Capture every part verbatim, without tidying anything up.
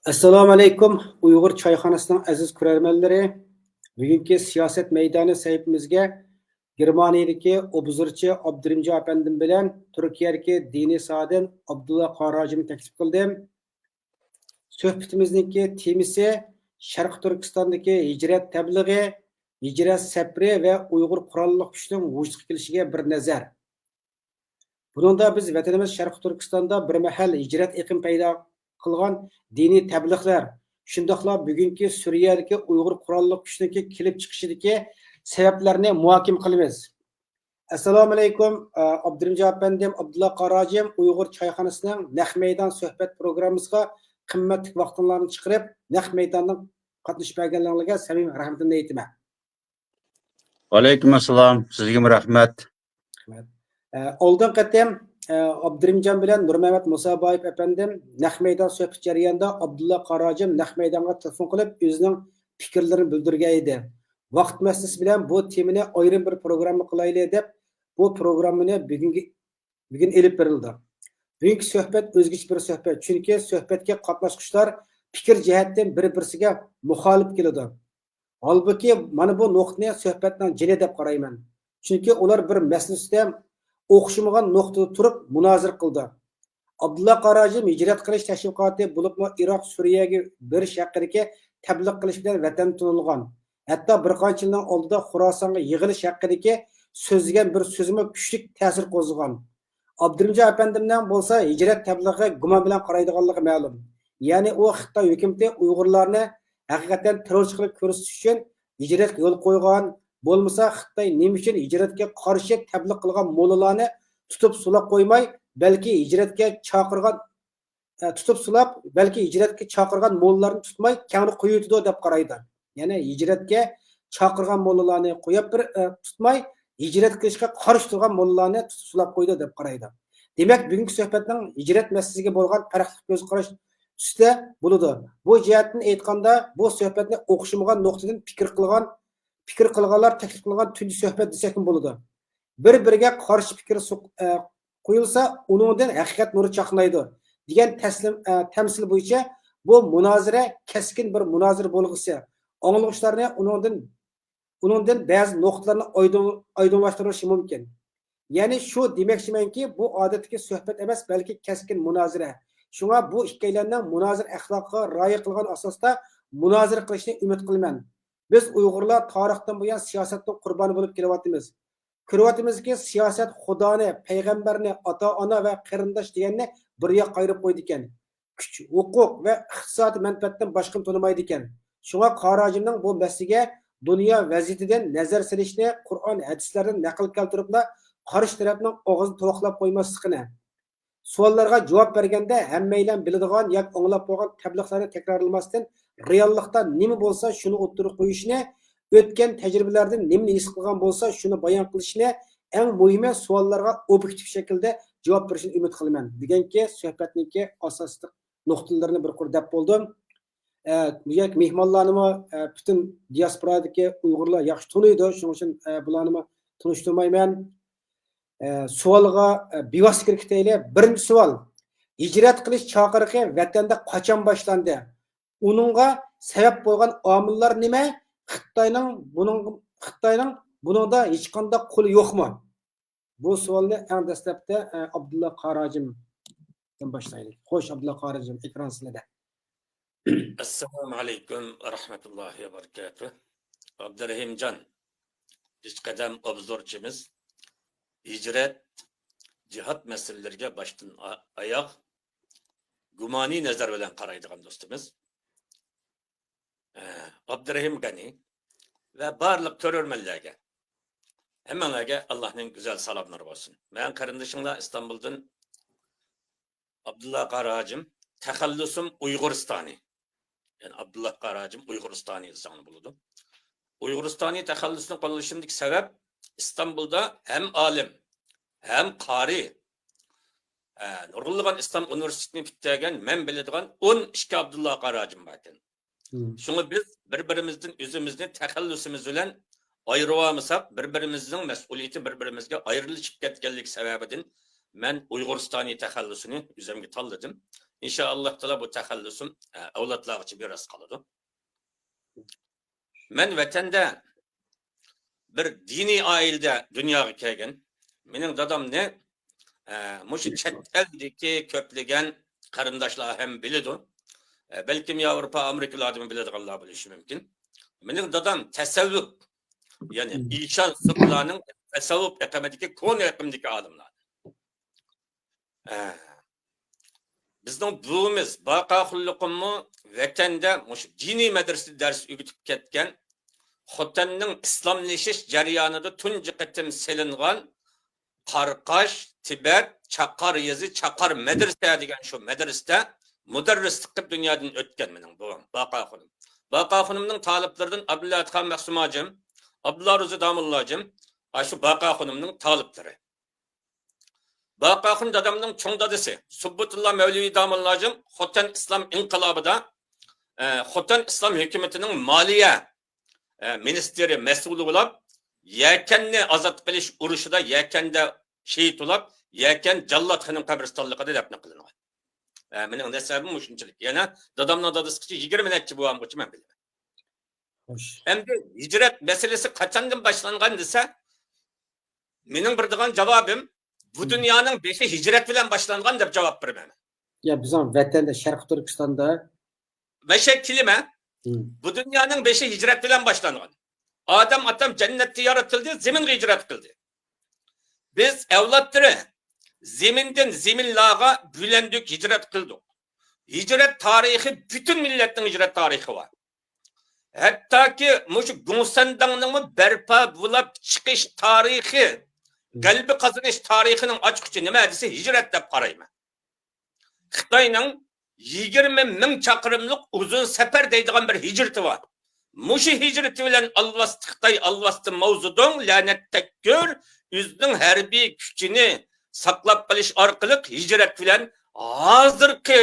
ئەسسالامۇ ئەلەيكۇم، ئۇيغۇر چايخانىسىنىڭ ئەزىز كۆرەرمەنلىرى. بۈگۈنكى سىياسەت مەيدانى سەھىپىمىزگە گېرمانىيەدىكى ئوبزورچى ئابدۇرېھىمجان ئەپەندىم بىلەن تۈركىيەدىكى دىنىي ساھەدىن ئابدۇللا قارى ھاجىمنى تەكلىپ قىلدىم. سۆھبىتىمىزنىڭكى تېمىسى شەرقىي تۈركىستاندىكى ھىجرەت تەبلىغى، ھىجرەت سەپىرى ۋە ئۇيغۇر قوراللىق كۈچىنىڭ ۋۇجۇدقا كېلىشىگە بىر نەزەر. بۇنىڭدا بىز ۋەتىنىمىز شەرقىي تۈركىستاندا بىر مەھەل ھىجرەت ئېقىمى پەيدا قىلغان دىنىي تەبلىغلار، شۇنداقلا بۈگۈنكى سۈرىيەدىكى ئۇيغۇر قوراللىق كۈچىنىڭكى كېلىپ چىقىشىدىكى سەۋەبلەرنى مۇھاكىمە قىلىمىز. ئەسسالامۇ ئەلەيكۇم، ئابدۇرېھىمجان ئەپەندىم، ئابدۇللا قارى ھاجىم، ئۇيغۇر چايخانىسىنىڭ نەق مەيدان سۆھبەت پروگراممىسىغا قىممەتلىك ۋاقتىڭلارنى چىقىرىپ، نەق مەيداندىن قاتنىشىپ بەرگەنلىكىڭلارغا سەمىمىي رەھمىتىمنى ئېيتىمەن. ۋەئەلەيكۇم ئەسسالام. سىزگىمۇ رەھمەت. ئە، ئالدىنقى قېتىم، ئە، ئابدۇرېھىمجان بىلەن نۇرمەمەت مۇسابايېۋ ئەپەندىم نەق مەيدان سۆھبەت جەريانىدا ئابدۇللا قارى ھاجىم نەق مەيدانغا تېلېفون قىلىپ ئۆزىنىڭ پىكىرلىرىنى بىلدۈرگەن ئىدى. ۋاقىت مەسىلىسى بىلەن بۇ تېمىنى ئايرىم بىر پروگرامما قىلايلى دەپ، بۇ پروگراممىنى بۈگۈنگە، بۈگۈن ئېلىپ بېرىلىدۇ. بۈگۈنكى سۆھبەت ئۆزگىچە بىر سۆھبەت، چۈنكى سۆھبەتكە قاتناشقۇچىلار پىكىر جەھەتتىن بىر-بىرسىگە مۇخالىپ كېلىدۇ. ھالبۇكى، مانا بۇ نۇقتىنى سۆھبەتنىڭ جېنى دەپ قارايمەن. چۈنكى ئۇلار بىر مەسىلە ئۈستىدە ئوخشىمىغان نۇقتىدا تۇرۇپ مۇنازىرە قىلدى. ئابدۇللا قارى ھاجىم ھىجرەت قىلىش تەشۋىقاتى، بولۇپمۇ ئىراق، سۈرىيەگە بېرىش ھەققىدىكى تەبلىغ قىلىش بىلەن ۋەتەندە تونۇلغان. ھەتتا بىر قانچە يىلنىڭ ئالدىدا خوراسانغا يىغىلىش ھەققىدىكى سۆزلىگەن بىر سۆزىمۇ كۈچلۈك تەسىر قوزغىغان. ئابدۇرېھىمجان ئەپەندىمنىڭ بولسا ھىجرەت تەبلىغىغا گۇمان بىلەن قارايدىغانلىقى مەلۇم. يەنى ئۇ خىتاي ھۆكۈمىتى ئۇيغۇرلارنى ھەقىقەتەن تېررورچى قىلىپ كۆرسىتىش ئۈچۈن ھىجرەتكە يول قويغان، بولمىسا خىتاي نېمە ئۈچۈن ھىجرەتكە قارشى تەبلىغ قىلغان موللىلارنى تۇتۇپ سولاپ قويماي، بەلكى ھىجرەتكە چاقىرغان، ئە، تۇتۇپ سولاپ، بەلكى ھىجرەتكە چاقىرغان موللىلارنى تۇتماي كەڭرى قويۇۋېتىدۇ دەپ قارايدۇ. يەنى ھىجرەتكە چاقىرغان موللىلارنى قويۇپ بىر، ئە، تۇتماي، ھىجرەت قىلىشقا قارشى تۇرغان موللىلارنى تۇتۇپ سولاپ قويىدۇ دەپ قارايدۇ. دېمەك، بۈگۈنكى سۆھبەتنىڭ ھىجرەت مەسىلىسىگە بولغان پەرقلىق كۆز قاراش ئۈستىدە بولىدۇ. بۇ جەھەتتىن ئېيتقاندا، بۇ سۆھبەتنى ئوخشىمىغان نۇقتىدىن پىكىر قىلغان، پىكىر قىلغانلار تەكلىپ قىلغان تۇنجى سۆھبەت دېسەكمۇ بولىدۇ. بىر-بىرىگە قارشى پىكىر سۇ-، ئە، قويۇلسا، ئۇنىڭدىن ھەقىقەت نۇرى چاقنايدۇ، دېگەن تەسلىم، ئە، تەمسىل بويىچە بۇ مۇنازىرە كەسكىن بىر مۇنازىرە بولغۇسى، ئاڭلىغۇچىلارنى ئۇنىڭدىن، ئۇنىڭدىن بەزى نۇقتىلارنى ئايدىڭ-، ئايدىڭلاشتۇرۇشى مۇمكىن. يەنى شۇ دېمەكچىمەنكى، بۇ ئادەتتىكى سۆھبەت ئەمەس، بەلكى كەسكىن مۇنازىرە. شۇڭا بۇ ئىككىيلەننىڭ مۇنازىرە ئەخلاقىغا رىئايە قىلغان ئاساستا مۇنازىرە قىلىشىنى ئۈمىد قىلىمەن. بىز ئۇيغۇرلار تارىختىن بۇيان سىياسەتنىڭ قۇربانى بولۇپ كېلىۋاتىمىز. كۆرۈۋاتىمىزكى، سىياسەت خۇدانى، پەيغەمبەرنى، ئاتا-ئانا ۋە قېرىنداش دېگەننى بىر ياققا ئايرىپ قويىدىكەن. كۈچ، ھوقۇق ۋە ئىقتىسادىي مەنپەئەتتىن باشقىنى تونۇمايدىكەن. شۇڭا قارى ھاجىمنىڭ بۇ مەسىلىگە دۇنيا ۋەزىيىتىدىن نەزەر سېلىشنى، قۇرئان، ھەدىسلەردىن نەقىل كەلتۈرۈپلا قارشى تەرەپنىڭ ئاغزىنى تاۋاقلاپ قويماسلىقىنى، سوئاللارغا جاۋاب بەرگەندە ھەممەيلەن بىلىدىغان ياكى ئاڭلاپ بولغان تەبلىغلارنى تەكرارلىماستىن، رېئاللىقتا نېمە بولسا شۇنى ئوتتۇرىغا قويۇشنى، ئۆتكەن تەجرىبىلەردىن نېمىنى ھېس قىلغان بولسا شۇنى بايان قىلىشنى، ئەڭ مۇھىمى سوئاللارغا ئوبيېكتىپ شەكىلدە جاۋاب بېرىشىنى ئۈمىد قىلىمەن. بۈگۈنكى سۆھبەتنىڭكى ئاساسلىق نۇقتىلىرىنى بىر قۇر دەپ بولدۇم. ئە، بۇ يەردىكى مېھمانلارنىمۇ، ئە، پۈتۈن دىياسپورادىكى ئۇيغۇرلار ياخشى تونۇيدۇ، شۇنىڭ ئۈچۈن، ئە، بۇلارنىمۇ تونۇشتۇرمايمەن. ئە، سوئالغا، ئە، بىۋاسىتە كىرىپ كېتەيلى. بىرىنچى سوئال، ھىجرەت قىلىش چاقىرىقى ۋەتەندە قاچان باشلاندى؟ ئۇنىڭغا سەۋەب بولغان ئامىللار نېمە؟ خىتاينىڭ بۇنىڭ، خىتاينىڭ بۇنىڭدا ھېچقانداق قولى يوقمۇ؟ بۇ سوئالنى ئەڭ دەسلەپتە، ئە، ئابدۇللا قارى ھاجىمدىن باشلايلى. خوش، ئابدۇللا قارى ھاجىم، ئېكران سىلەردە. ئەسسالامۇ ئەلەيكۇم ۋە رەھمەتۇللاھى ۋە بەرىكاتۇھ. ئابدۇرېھىمجان، پېشقەدەم ئوبزورچىمىز ھىجرەت، جىھاد مەسىلىلىرىگە باشتىن ئا-، ئاياغ گۇمانىي نەزەر بىلەن قارايدىغان دوستىمىز. ئابدۇرېھىم غەنى ۋە بارلىق كۆرۈرمەنلەرگە، ھەممىڭلارگە ئاللاھنىڭ گۈزەل سالاملىرى بولسۇن. مەن قېرىندىشىڭلار ئىستانبۇلدىن ئابدۇللا قارى ھاجىم، تەخەللۇسۇم ئۇيغۇرىستانى. يەنى ئابدۇللا قارى ھاجىم ئۇيغۇرىستانى دېسەڭلار بولىدۇ. ئۇيغۇرىستانى تەخەللۇسىنى قوللىشىمدىكى سەۋەب، ئىستانبۇلدا ھەم ئالىم، ھەم قارى، ئە، نۇرغۇنلىغان ئىسلام ئۇنىۋېرسىتېتىنى پۈتتۈرگەن، مەن بىلىدىغان ئون ئىككى ئابدۇللا قارى ھاجىم باركەن. مم. شۇڭا بىز بىر-بىرىمىزدىن ئۆزىمىزنى تەخەللۇسىمىز بىلەن ئايرىۋالمىساق، بىر-بىرىمىزنىڭ مەسئۇلىيىتى بىر-بىرىمىزگە ئايرىلىشىپ كەتكەنلىكى سەۋەبىدىن مەن ئۇيغۇرىستانى تەخەللۇسىنى ئۆزۈمگە تاللىدىم. ئىنشائاللا تائالا بۇ تەخەللۇسۇم، ئە، ئەۋلادلارغىچە مىراس قالىدۇ. مەن ۋەتەندە بىر دىنىي ئائىلىدە دۇنياغا كەلگەن. مېنىڭ دادامنى، ئە، مۇشۇ چەت ئەلدىكى كۆپلىگەن قېرىنداشلار ھەم بىلىدۇ. ئە، بەلكىم ياۋروپا، ئامېرىكىلاردىمۇ بىلىدىغانلار بولۇشى مۇمكىن. مېنىڭ دادام تەسەۋۋۇپ، يەنى ئىشان سوپىلارنىڭ تەسەۋۋۇپ ئېقىمىدىكى، كونا ئېقىمدىكى ئالىملار. ئە، بىزنىڭ بوۋىمىز باقا خۇنلۇقۇممۇ ۋەتەندە مۇشۇ دىنىي مەدرىسىدە دەرس ئۆگىتىپ كەتكەن، خوتەننىڭ ئىسلاملىشىش جەريانىدا تۇنجى قېتىم سېلىنغان قاراقاش، تىبەت، چاقار يېزى، چاقار مەدرىسە دېگەن شۇ مەدرىسىدە مۇدەررىسلىك قىلىپ دۇنيادىن ئۆتكەن مېنىڭ بوۋام، باقا خۇنۇم. باقا خۇنۇمنىڭ تالىپلىرىدىن ئابدۇللاتىخان مەخسۇم ھاجىم، ئابدۇللا روزى داموللا ھاجىم، ئاشۇ باقا خۇنۇمنىڭ تالىپلىرى. باقا خۇن دادامنىڭ چوڭ دادىسى، سۇببۇتۇللا مەۋلىۋى داموللا ھاجىم خوتەن ئىسلام ئىنقىلابىدا، ئە، خوتەن ئىسلام ھۆكۈمىتىنىڭ مالىيە، ئە، مىنىستىرى مەسئۇلى بولۇپ، يەكەننى ئازاد قىلىش ئۇرۇشىدا يەكەندە شېھىت بولۇپ، يەكەن جاللاتخانىنىڭ قەبرىستانلىقىدا دەپنە قىلىنغان. ئە، مېنىڭ نەسەبىم مۇشۇنچىلىك. يەنە دادامنىڭ دادىسىغىچە يىگىرمە نەچچە بوۋامغىچە مەن بىلىمەن. خوش. ئەمدى ھىجرەت مەسىلىسى قاچاندىن باشلانغان دېسە، مېنىڭ بېرىدىغان جاۋابىم، بۇ دۇنيانىڭ بېشى ھىجرەت بىلەن باشلانغان دەپ جاۋاب بېرىمەن. يا، بىزنىڭ ۋەتەندە، شەرقىي تۈركىستاندا. مەشەد كېلىمە، بۇ دۇنيانىڭ بېشى ھىجرەت بىلەن باشلانغان. ئادەم ئاتام جەننەتتە يارىتىلدى، زېمىنغا ھىجرەت قىلدى. بىز ئەۋلادلىرى زېمىندىن زېمىنلارغا بۆلەندۇق، ھىجرەت قىلدۇق. ھىجرەت تارىخى، پۈتۈن مىللەتنىڭ ھىجرەت تارىخى بار. ھەتتاكى مۇشۇ گۇڭسەنداڭنىڭمۇ بەرپا بولاپ چىقىش تارىخى، غەلىبە قازىنىش تارىخىنىڭ ئاچقۇچى نېمە دېسە، ھىجرەت دەپ قارايمەن. خىتاينىڭ يىگىرمە مىڭ چاقىرىملىق ئۇزۇن سەپەر دەيدىغان بىر ھىجرىتى بار. مۇشۇ ھىجرىتى بىلەن ئالۋاستى خىتاي، ئالۋاستى ماۋزېدۇڭ لەنەتتەككۈر ئۆزىنىڭ ھەربىي كۈچىنى ساقلاپ قېلىش ئارقىلىق ھىجرەت بىلەن ھازىرقى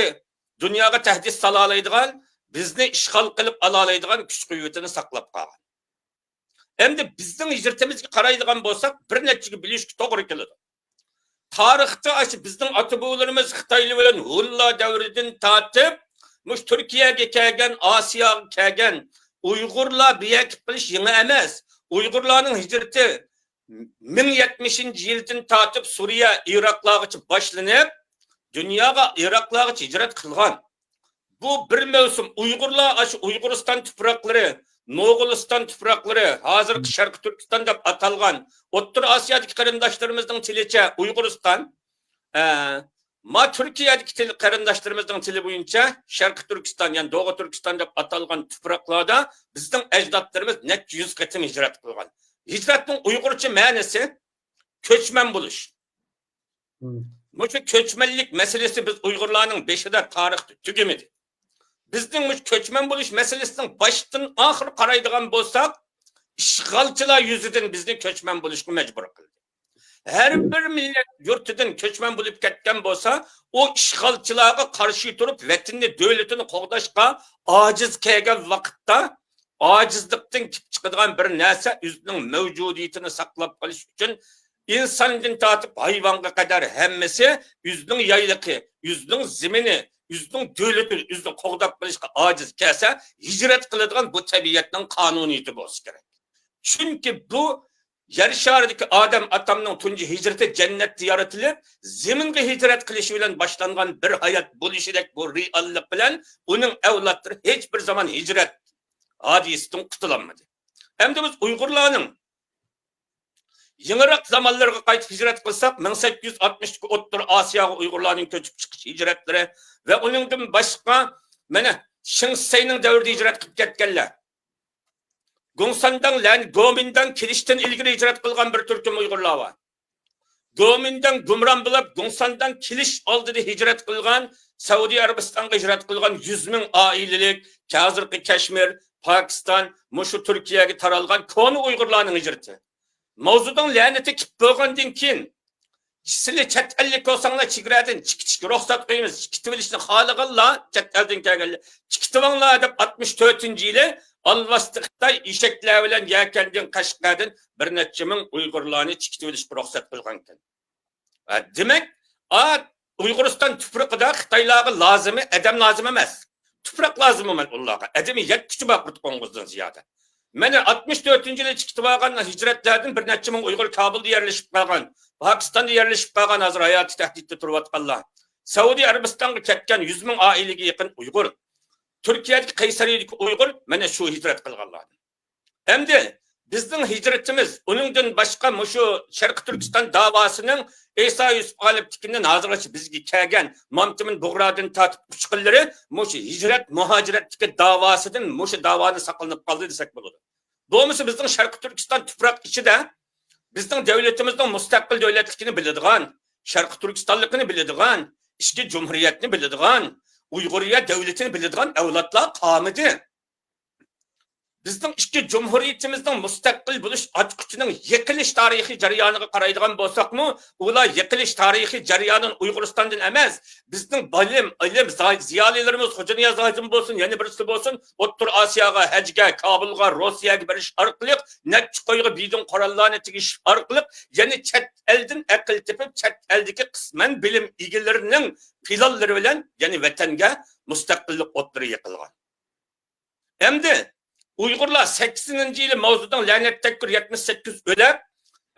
دۇنياغا تەھدىت سالالايدىغان، بىزنى ئىشغال قىلىپ ئالالايدىغان كۈچ-قۇۋۋىتىنى ساقلاپ قالغان. ئەمدى بىزنىڭ ھىجرىتىمىزگە قارايدىغان بولساق، بىر نەچچىگە بۆلۈشكە توغرا كېلىدۇ. تارىختا ئاشۇ بىزنىڭ ئاتا-بوۋىلىرىمىز خىتايلار بىلەن ھونلار دەۋرىدىن تارتىپ، مۇشۇ تۈركىيەگە كەلگەن، ئاسىياغا كەلگەن ئۇيغۇرلار بۇ يەرگە كېلىپ قېلىش يېڭى ئەمەس. ئۇيغۇرلارنىڭ ھىجرىتى مىڭ يەتمىشىنچى يىلدىن تارتىپ سۈرىيە، ئىراقلارغىچە باشلىنىپ، دۇنياغا ئىراقلارغىچە ھىجرەت قىلغان. بۇ بىر مەۋسۇم ئۇيغۇرلار ئاشۇ ئۇيغۇرىستان تۇپراقلىرى، موغۇلىستان تۇپراقلىرى، ھازىرقى شەرقىي تۈركىستان دەپ ئاتالغان ئوتتۇرا ئاسىيادىكى قېرىنداشلىرىمىزنىڭ تىلىچە ئۇيغۇرىستان، ئە، ما تۈركىيەدىكى تىل، قېرىنداشلىرىمىزنىڭ تىلى بويىچە شەرقىي تۈركىستان، يەنى دوغۇ تۈركىستان دەپ ئاتالغان تۇپراقلاردا بىزنىڭ ئەجدادلىرىمىز نەچچە يۈز قېتىم ھىجرەت قىلغان. ھىجرەتنىڭ ئۇيغۇرچە مەنىسى كۆچمەن بولۇش. مۇشۇ كۆچمەنلىك مەسىلىسى بىز ئۇيغۇرلارنىڭ بېشىدا تارىختا تۈگىمىدى. بىزنىڭ مۇشۇ كۆچمەن بولۇش مەسىلىسىنىڭ باشتىن ئاخىر قارايدىغان بولساق، ئىشغالچىلار يۈزىدىن بىزنى كۆچمەن بولۇشقا مەجبۇر قىلدى. ھەر بىر مىللەت يۇرتىدىن كۆچمەن بولۇپ كەتكەن بولسا، ئۇ ئىشغالچىلارغا قارشى تۇرۇپ، ۋەتىنىنى، دۆلىتىنى قوغداشقا ئاجىز كەلگەن ۋاقىتتا، ئاجىزلىقتىن كېلىپ چىقىدىغان بىر نەرسە، ئۆزىنىڭ مەۋجۇدىيىتىنى ساقلاپ قېلىش ئۈچۈن ئىنساندىن تارتىپ ھايۋانغا قەدەر ھەممىسى ئۆزىنىڭ يايلىقى، ئۆزىنىڭ زېمىنى، ئۆزىنىڭ دۆلىتىنى، ئۆزىنى قوغداپ قېلىشقا ئاجىز كەلسە، ھىجرەت قىلىدىغان بۇ تەبىئەتنىڭ قانۇنىيىتى بولسا كېرەك. چۈنكى بۇ يەر شارىدىكى ئادەم ئاتامنىڭ تۇنجى ھىجرىتى جەننەتتە يارىتىلىپ، زېمىنغا ھىجرەت قىلىشى بىلەن باشلانغان بىر ھايات بولۇشىدەك بۇ رېئاللىق بىلەن ئۇنىڭ ئەۋلادلىرى ھېچ بىر زامان ھىجرەت ھادىسىسىدىن قۇتۇلالمىدى. ئەمدى بىز ئۇيغۇرلارنىڭ يېڭىراق زامانلىرىغا قايتىپ ھىجرەت قىلساق، مىڭ سەككىز يۈز ئاتمىشتىكى ئوتتۇرا ئاسىياغا ئۇيغۇرلارنىڭ كۆچۈپ چىقىش ھىجرەتلىرى ۋە ئۇنىڭدىن باشقا، مانا، شېڭ شىسەينىڭ دەۋرىدە ھىجرەت قىلىپ كەتكەنلەر، گۇڭسانداڭ، لەن، گومىنداڭ كېلىشتىن ئىلگىرى ھىجرەت قىلغان بىر تۈركۈم ئۇيغۇرلار بار. گومىنداڭ گۇمران بولۇپ، گۇڭسانداڭ كېلىش ئالدىدا ھىجرەت قىلغان سەئۇدى ئەرەبىستانغا ھىجرەت قىلغان يۈز مىڭ ئائىلىلىك، ھازىرقى كەشمىر، پاكىستان، مۇشۇ تۈركىيەگە تارالغان كونا ئۇيغۇرلارنىڭ ھىجرىتى. ماۋزېدۇڭ لەنىتى كېلىپ بولغاندىن كېيىن، سىلى چەت ئەللىك بولساڭلار، چېگرادىن چېكىتىشكە رۇخسەت قويىمىز، چېكىتىۋېلىشنى خالىغانلار، چەت ئەلدىن كەلگەنلەر، چېكىتىۋاڭلار دەپ، ئاتمىش تۆتىنچى يىلى ئالۋاستى خىتاي ئېشەكلەر بىلەن يەكەندىن، قەشقەردىن بىر نەچچە مىڭ ئۇيغۇرلارنى چېكىتىۋېلىشقا رۇخسەت قىلغانىكەن. ھە، دېمەك، ئا، ئۇيغۇرىستان تۇپرىقىدا خىتايلارغا لازىمى ئادەم لازىم ئەمەس. تۇپراق لازىم ئۇلارغا. ئادىمى يەتكۈچە بار قۇرت قوڭغۇزدىن زىيادە. مانا ئاتمىش تۆتىنچى يىلى چىقىۋالغان ھىجرەتلەردىن بىر نەچچە مىڭ ئۇيغۇر كابۇلدا يەرلىشىپ قالغان، پاكىستاندا يەرلىشىپ قالغان، ھازىر ھاياتىي تەھدىتتە تۇرۇۋاتقانلار. سەئۇدى ئەرەبىستانغا كەتكەن يۈز مىڭ ئائىلىگە يېقىن ئۇيغۇر. تۈركىيەدىكى قەيسەرىيەدىكى ئۇيغۇر مانا شۇ ھىجرەت قىلغانلاردىن. ئەمدى بىزنىڭ ھىجرىتىمىز، ئۇنىڭدىن باشقا مۇشۇ شەرقىي تۈركىستان داۋاسىنىڭ ئەيسا يۈسۈپ غالىپتىكىندىن ھازىرغىچە بىزگە كەلگەن مامتىمىن بۇغرادىن تارتىپ ئۇچقۇنلىرى مۇشۇ ھىجرەت، مۇھاجىرەتتىكى داۋاسىدىن مۇشۇ داۋانى ساقلىنىپ قالدى دېسەك بولىدۇ. بولمىسا بىزنىڭ شەرقىي تۈركىستان تۇپراق ئىچىدە بىزنىڭ دۆلىتىمىزنىڭ مۇستەقىل دۆلەتلىكىنى بىلىدىغان، شەرقىي تۈركىستانلىقىنى بىلىدىغان، ئىچكى جۇمھۇرىيەتنى بىلىدىغان، ئۇيغۇرىيە دۆلىتىنى بىلىدىغان ئەۋلادلار قالمىدى. بىزنىڭ ئىككى جۇمھۇرىيىتىمىزنىڭ مۇستەقىل بولۇش ئاچقۇچىنىڭ يىقىلىش تارىخىي جەريانىغا قارايدىغان بولساقمۇ، ئۇلار يىقىلىش تارىخىي جەريانىنى ئۇيغۇرىستاندىن ئەمەس، بىزنىڭ بالىم، ئىلىم، زا-، زىيالىيلىرىمىز خوجانىياز ھاجىم بولسۇن، يەنە بىرسى بولسۇن، ئوتتۇرا ئاسىياغا ھەجگە، كابۇلغا، روسىيەگە بېرىش ئارقىلىق نەچچە قويغا بىدىن قوراللارنى تېگىش ئارقىلىق يەنە چەت ئەلدىن ئەقىل تېپىپ، چەت ئەلدىكى قىسمەن بىلىم ئىگىلىرىنىڭ پىلانلىرى بىلەن يەنە ۋەتەنگە مۇستەقىللىق ئوتتۇرىغا يېقىلغان. ئەمدى ئۇيغۇرلار سەكسىنىنچى يىلى ماۋزېدۇڭ لەنەت تەگكۈر يەتمىش سەككىز ئۆلۈپ،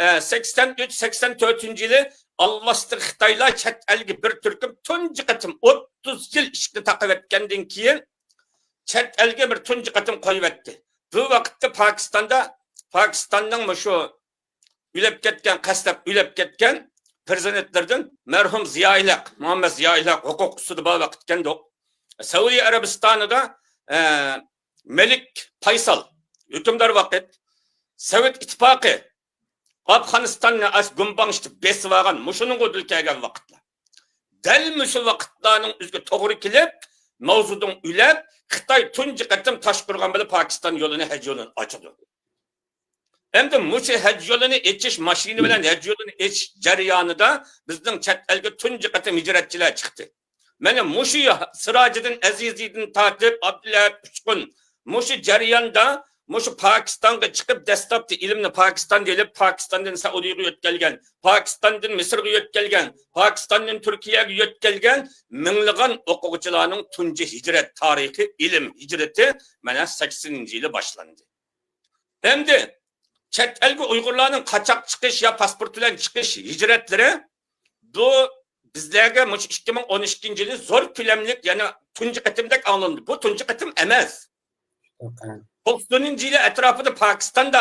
ئە، سەكسەن ئۈچ، سەكسەن تۆتىنچى يىلى ئالۋاستى خىتايلار چەت ئەلگە بىر تۈركۈم تۇنجى قېتىم ئوتتۇز يىل ئىشىكنى تاقىۋەتكەندىن كېيىن، چەت ئەلگە بىر تۇنجى قېتىم قويۇۋەتتى. بۇ ۋاقىتتا پاكىستاندا، پاكىستاننىڭ مۇشۇ ئۆلۈپ كەتكەن، قەستەپ ئۆلۈپ كەتكەن پىرېزىدېنتلىرىدىن مەرھۇم زىيائىيلىق، مۇھەممەد زىيائىيلىق ھوقۇق ئۈستىدە بار ۋاقىت ئىكەندۇق. سەئۇدى ئەرەبىستانىدا، ئە، مەلىك پايسال ھۆكۈمدار ۋاقىت، سوۋېت ئىتتىپاقى ئافغانىستاننى ئاش گۇمباڭشىتىپ بېسىۋالغان مۇشۇنىڭغا دۇچ كەلگەن ۋاقىتلار. دەل مۇشۇ ۋاقىتلارنىڭ ئۆزىگە توغرا كېلىپ، ماۋزېدۇڭ ئۆلۈپ، خىتاي تۇنجى قېتىم تاشقورغان بىلەن پاكىستان يولىنى، ھەج يولىنى ئاچىدۇ. ئەمدى مۇشۇ ھەج يولىنى ئېچىش، ماشىنا بىلەن ھەج يولىنى ئېچىش جەريانىدا بىزنىڭ چەت ئەلگە تۇنجى قېتىم ھىجرەتچىلەر چىقتى. مانا مۇشۇ سىراجىدىن ئەزىزىدىن تارتىپ، ئابدۇلۋاھىد ئۇچقۇن، مۇشۇ جەرياندا مۇشۇ پاكىستانغا چىقىپ، دەسلەپتە ئىلىمنى پاكىستاندا ئېلىپ، پاكىستاندىن سەئۇدىغا يۆتكەلگەن، پاكىستاندىن مىسىرغا يۆتكەلگەن، پاكىستاندىن تۈركىيەگە يۆتكەلگەن مىڭلىغان ئوقۇغۇچىلارنىڭ تۇنجى ھىجرەت تارىخى، ئىلىم ھىجرىتى مانا سەكسىنىنچى يىلى باشلاندى. ئەمدى چەت ئەلگە ئۇيغۇرلارنىڭ قاچاق چىقىش يا پاسپورت بىلەن چىقىش ھىجرەتلىرى، بۇ بىزلەرگە مۇشۇ ئىككى مىڭ ئون ئىككىنچى يىلى زور كۆلەملىك، يەنە تۇنجى قېتىمدەك ئاڭلاندى. بۇ تۇنجى قېتىم ئەمەس. توقسىنىنچى يىلى ئەتراپىدا پاكىستاندا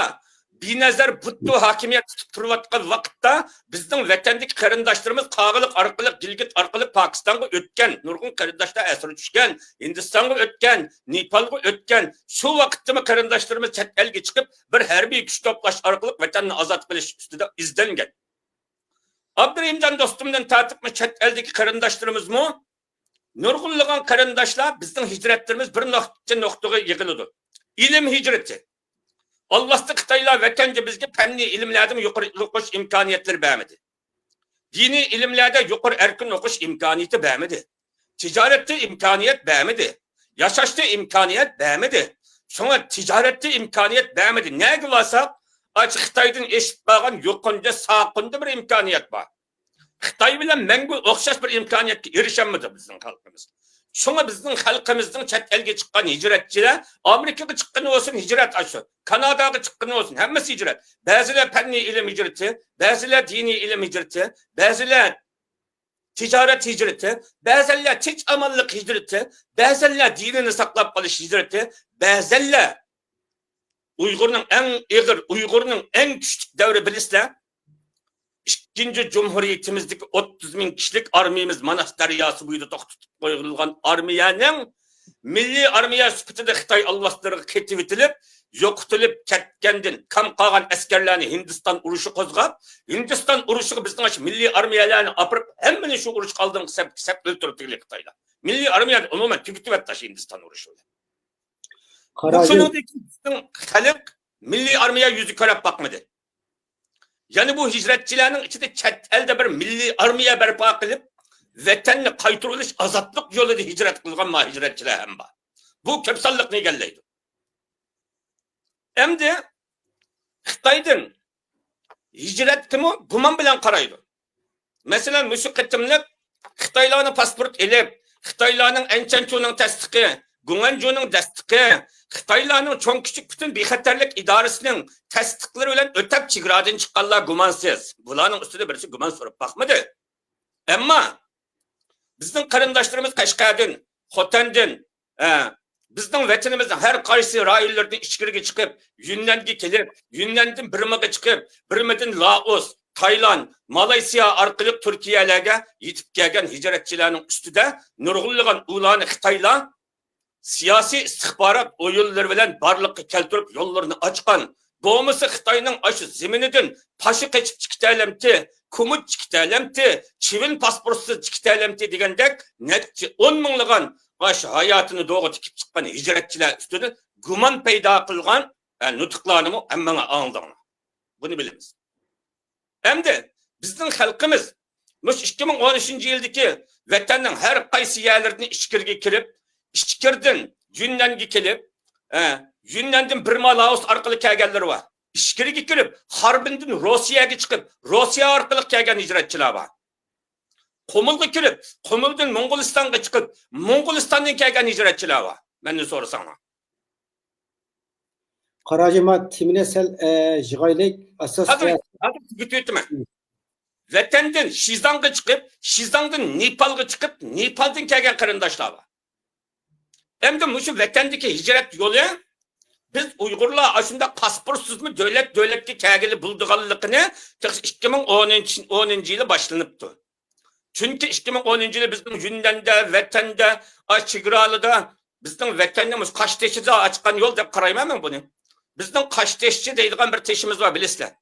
بىنەزەر بۇتتو ھاكىمىيەت تۇتۇپ تۇرۇۋاتقان ۋاقىتتا، بىزنىڭ ۋەتەندىكى قېرىنداشلىرىمىز قاغىلىق ئارقىلىق، گىلگىت ئارقىلىق پاكىستانغا ئۆتكەن، نۇرغۇن قېرىنداشلار ئەسىرگە چۈشكەن، ھىندىستانغا ئۆتكەن، نېپالغا ئۆتكەن. شۇ ۋاقىتتىمۇ قېرىنداشلىرىمىز چەت ئەلگە چىقىپ، بىر ھەربىي كۈچ توپلاش ئارقىلىق ۋەتەننى ئازاد قىلىش ئۈستىدە ئىزدەنگەن. ئابدۇرېھىمجان دوستۇمدىن تارتىپمۇ چەت ئەلدىكى قېرىنداشلىرىمىزمۇ، نۇرغۇنلىغان قېرىنداشلار بىزنىڭ ھىجرەتلىرىمىز بىر نۇقتىچە نۇقتىغا يىغىلىدۇ. ئىلىم ھىجرىتى. ئالۋاستى خىتايلار ۋەتەندە بىزگە پەننىي ئىلىملەردىمۇ يۇقىرى ئوقۇش ئىمكانىيەتلىرى بەرمىدى. دىنىي ئىلىملەردە يۇقىرى ئەركىن ئوقۇش ئىمكانىيىتى بەرمىدى. تىجارەتتە ئىمكانىيەت بەرمىدى. ياشاشتا ئىمكانىيەت بەرمىدى. شۇڭا تىجارەتتە ئىمكانىيەت بەرمىدى. نەگە بارساق، ئاچ خىتايدىن ئېشىپ قالغان يۇقىرىدا، ساقىندا بىر ئىمكانىيەت بار. خىتاي بىلەن مەڭگۈ ئوخشاش بىر ئىمكانىيەتكە ئېرىشەلمىدى بىزنىڭ خەلقىمىز. شۇڭا بىزنىڭ خەلقىمىزنىڭ چەت ئەلگە چىققان ھىجرەتچىلەر، ئامېرىكىغا چىققىنى بولسۇن، ھىجرەت ئاشۇ. كاناداغا چىققىنى بولسۇن، ھەممىسى ھىجرەت. بەزىلەر پەننىي ئىلىم ھىجرىتى، بەزىلەر دىنىي ئىلىم ھىجرىتى، بەزىلەر تىجارەت ھىجرىتى، بەزەنلەر تىنچ ئامانلىق ھىجرىتى، بەزەنلەر دىنىنى ساقلاپ قېلىش ھىجرىتى، بەزەنلەر ئۇيغۇرنىڭ ئەڭ ئېغىر، ئۇيغۇرنىڭ ئەڭ كۈچلۈك دەۋرى بىلىسىلەر. ئىككىنچى جۇمھۇرىيىتىمىزدىكى ئوتتۇز مىڭ كىشىلىك ئارمىيىمىز ماناس دەرياسى بويىدا توختىتىپ قويۇلغان ئارمىيەنىڭ مىللىي ئارمىيە سۈپىتىدە خىتاي ئالۋاستىلىرىغا قېتىۋېتىلىپ، يوقىتىلىپ كەتكەندىن كام قالغان ئەسكەرلەرنى ھىندىستان ئۇرۇشى قوزغاپ، ھىندىستان ئۇرۇشىغا بىزنىڭ ئاشۇ مىللىي ئارمىيەلەرنى ئاپىرىپ، ھەممىنى شۇ ئۇرۇشقا ئالدىنقى سەپكە سەپ ئۆلتۈرۈپ تېگىلى خىتايلار. مىللىي ئارمىيەنى ئومۇمەن تۈگىتىۋەتتى ئاشۇ ھىندىستان ئۇرۇشى بىلەن. قارايدۇ. شۇنىڭدىن كېيىن بىزنىڭ خەلق مىللىي ئارمىيە يۈزى كۆرۈپ باقمىدى. يەنە بۇ ھىجرەتچىلەرنىڭ ئىچىدە چەت ئەلدە بىر مىللىي ئارمىيە بەرپا قىلىپ، ۋەتەننى قايتۇرۇۋېلىش، ئازادلىق يولىدا ھىجرەت قىلغان ما ھىجرەتچىلەر ھەم بار. بۇ كۆپ سانلىقنى ئىگىلەيدۇ. ئەمدى خىتايدىن ھىجرەتكىمۇ گۇمان بىلەن قارايدۇ. مەسىلەن، مۇشۇ قېتىملىق خىتايلارنىڭ پاسپورت ئېلىپ، خىتايلارنىڭ ئەنچەنچۇنىڭ تەستىقى، گۇڭئەنجۇنىڭ تەستىقى، خىتايلارنىڭ چوڭ كىچىك پۈتۈن بىخەتەرلىك ئىدارىسىنىڭ تەستىقلىرى بىلەن ئۆتەپ چېگرادىن چىققانلار گۇمانسىز. بۇلارنىڭ ئۈستىدە بىرسى گۇمان سورۇپ باقمىدى. ئەمما بىزنىڭ قېرىنداشلىرىمىز قەشقەردىن، خوتەندىن، ئە، بىزنىڭ ۋەتىنىمىزنىڭ ھەر قايسى رايونلىرىدىن ئىچكىرىگە چىقىپ، يۈننەندىن كېلىپ، يۈننەندىن بىرمىغا چىقىپ، بىرمىدىن لائوس، تايلاند، مالايسىيا ئارقىلىق تۈركىيەلەرگە يېتىپ كەلگەن ھىجرەتچىلەرنىڭ ئۈستىدە نۇرغۇنلىغان ئۇلارنى خىتايلار سىياسىي ئىستىخبارات ئويۇنلىرى بىلەن بارلىققا كەلتۈرۈپ يوللىرىنى ئاچقان. بولمىسا خىتاينىڭ ئاشۇ زېمىنىدىن پاشا قېچىپ چىقىتەلەمتى، كۇمۇت چىقىتەلەمتى، چىۋىن پاسپورتسىز چىقىتەلەمتى دېگەندەك نەچچە ئون مىڭلىغان ئاشۇ ھاياتىنى دوغا تىكىپ چىققان ھىجرەتچىلەر ئۈستىدە گۇمان پەيدا قىلغان، ئە، نۇتۇقلارنىمۇ ھەممىڭلار ئاڭلىدىڭلار. بۇنى بىلىمىز. ئەمدى بىزنىڭ خەلقىمىز مۇشۇ ئىككى مىڭ ئون ئۈچىنچى يىلدىكى ۋەتەننىڭ ھەر قايسى يەرلىرىدىن ئىچكىرىگە كىرىپ، ئىچكىرىدىن يۈننەنگە كېلىپ، ئە، يۈننەندىن بىرما، لائوس ئارقىلىق كەلگەنلىرى بار. ئىچكىرىگە كىرىپ، خاربىندىن روسىيەگە چىقىپ، روسىيە ئارقىلىق كەلگەن ھىجرەتچىلەر بار. قۇمۇلغا كىرىپ، قۇمۇلدىن موڭغۇلىستانغا چىقىپ، موڭغۇلىستاندىن كەلگەن ھىجرەتچىلەر بار. مەندىن سورىساڭلار. قاراجىما تېمىنى سەل، ئە، يىغايلى. ئاساس، ھازىر، ئە، ھازىر تۈگىتىۋېتىمەن. ۋەتەندىن شىزاڭغا چىقىپ، شىزاڭدىن نېپالغا چىقىپ، نېپالدىن كەلگەن قېرىنداشلار بار. ئەمدى مۇشۇ ۋەتەندىكى ھىجرەت يولى، بىز ئۇيغۇرلار ئاشۇنداق پاسپورتسىزمۇ دۆلەت دۆلەتكە كەلگىلى بولىدىغانلىقىنى تېخى ئىككى مىڭ ئونىنچى، ئونىنچى يىلى باشلىنىپتۇ. چۈنكى ئىككى مىڭ ئونىنچى يىلى بىزنىڭ يۈننەندە، ۋەتەندە، ئاش چېگرالىدا بىزنىڭ ۋەتەننىڭ مۇشۇ قاشتېشىدا ئاچقان يول دەپ قارايمەن مەن بۇنى. بىزنىڭ قاشتېشچى دەيدىغان بىر تېشىمىز بار، بىلىسىلەر.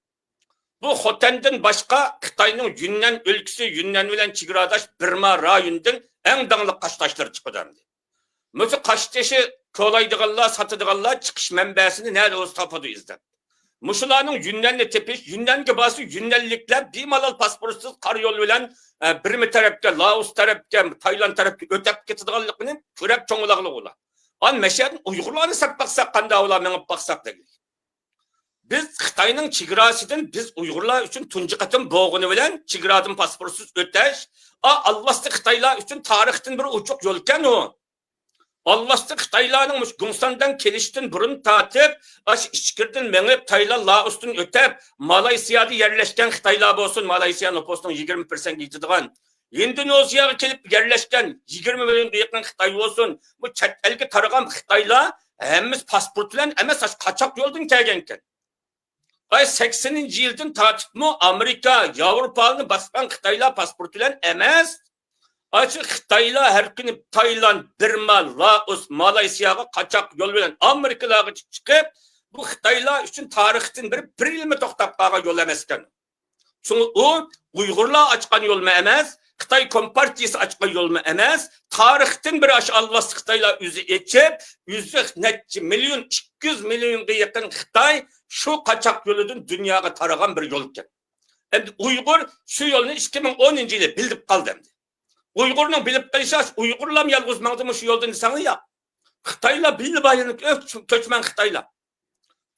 بۇ خوتەندىن باشقا خىتاينىڭ يۈننەن ئۆلكىسى، يۈننەن بىلەن چېگراداش بىرما رايونىدىن ئەڭ داڭلىق قاشتاشلار چىقىدۇ ئەمدى. مۇشۇ قاشتېشى كولايدىغانلار، ساتىدىغانلار چىقىش مەنبەسىنى نەدە بولسا تاپىدۇ ئىزدەپ. مۇشۇلارنىڭ يۈننەننى تېپىش، يۈننەنگە بارسا يۈننەنلىكلەر بىمالال پاسپورتسىز قارا يول بىلەن، ئە، بىرما تەرەپكە، لائوس تەرەپكە، تايلاند تەرەپكە ئۆتەپ كېتىدىغانلىقىنى كۆرەپ چوڭ بولغانلىقى ئۇلار. ئان مەشەدىن ئۇيغۇرلارنى سەپ باقساق قانداق بولا، مېڭىپ باقساق دېگىلى. بىز خىتاينىڭ چېگراسىدىن بىز ئۇيغۇرلار ئۈچۈن تۇنجى قېتىم بولغىنى بىلەن چېگرادىن پاسپورتسىز ئۆتەش، ئا، ئالۋاستى خىتايلار ئۈچۈن تارىختىن بىر ئوچۇق يولكەن ئۇ. ئالۋاستى خىتايلارنىڭ مۇشۇ گۇڭساندان كېلىشتىن بۇرۇن تارتىپ، ئاشۇ ئىچكىرىدىن مېڭىپ، تايلاند، لائوستىن ئۆتەپ، مالايسىيادا يەرلەشكەن خىتايلار بولسۇن، مالايسىيا نوپۇسىنىڭ يىگىرمە پىرسەنتكە يېتىدىغان، ئىندونېزىيەگە كېلىپ يەرلەشكەن يىگىرمە مىليونغا يېقىن خىتاي بولسۇن، بۇ چەت ئەلگە تارىغان خىتايلار ھەممىسى پاسپورت بىلەن ئەمەس، قاچاق يولدىن كەلگەنكەن. ئاي، سەكسىنىنچى يىلدىن تارتىپمۇ ئامېرىكا، ياۋروپانى باسقان خىتايلار پاسپورت بىلەن ئەمەس، ئاشۇ خىتايلار ھەر كۈنى تايلاند، بىرما، لائوس، مالايسىياغا قاچاق يول بىلەن ئامېرىكىلارغىچە چىقىپ، بۇ خىتايلار ئۈچۈن تارىختىن بىر، بىر يىلمۇ توختاپ قالغان يول ئەمەسكەن. شۇڭا ئۇ ئۇيغۇرلار ئاچقان يولمۇ ئەمەس، خىتاي كومپارتىيىسى ئاچقان يولمۇ ئەمەس، تارىختىن بىر ئاشۇ ئالۋاستى خىتايلار ئۆزى ئېچىپ، يۈز نەچچە مىليون، ئىككى يۈز مىليونغا يېقىن خىتاي شۇ قاچاق يولىدىن دۇنياغا تارىغان بىر يول ئىكەن. ئەمدى ئۇيغۇر شۇ يولنى ئىككى مىڭ ئونىنچى يىلى بىلىپ قالدى ئەمدى. ئۇيغۇرنىڭ بىلىپ قېلىشى، ئۇيغۇرلارمۇ يالغۇز ماڭدىمۇ شۇ يولدىن دېسەڭلار ياق. خىتايلار بىللە بايىنىپ، كۆچمەن خىتايلار.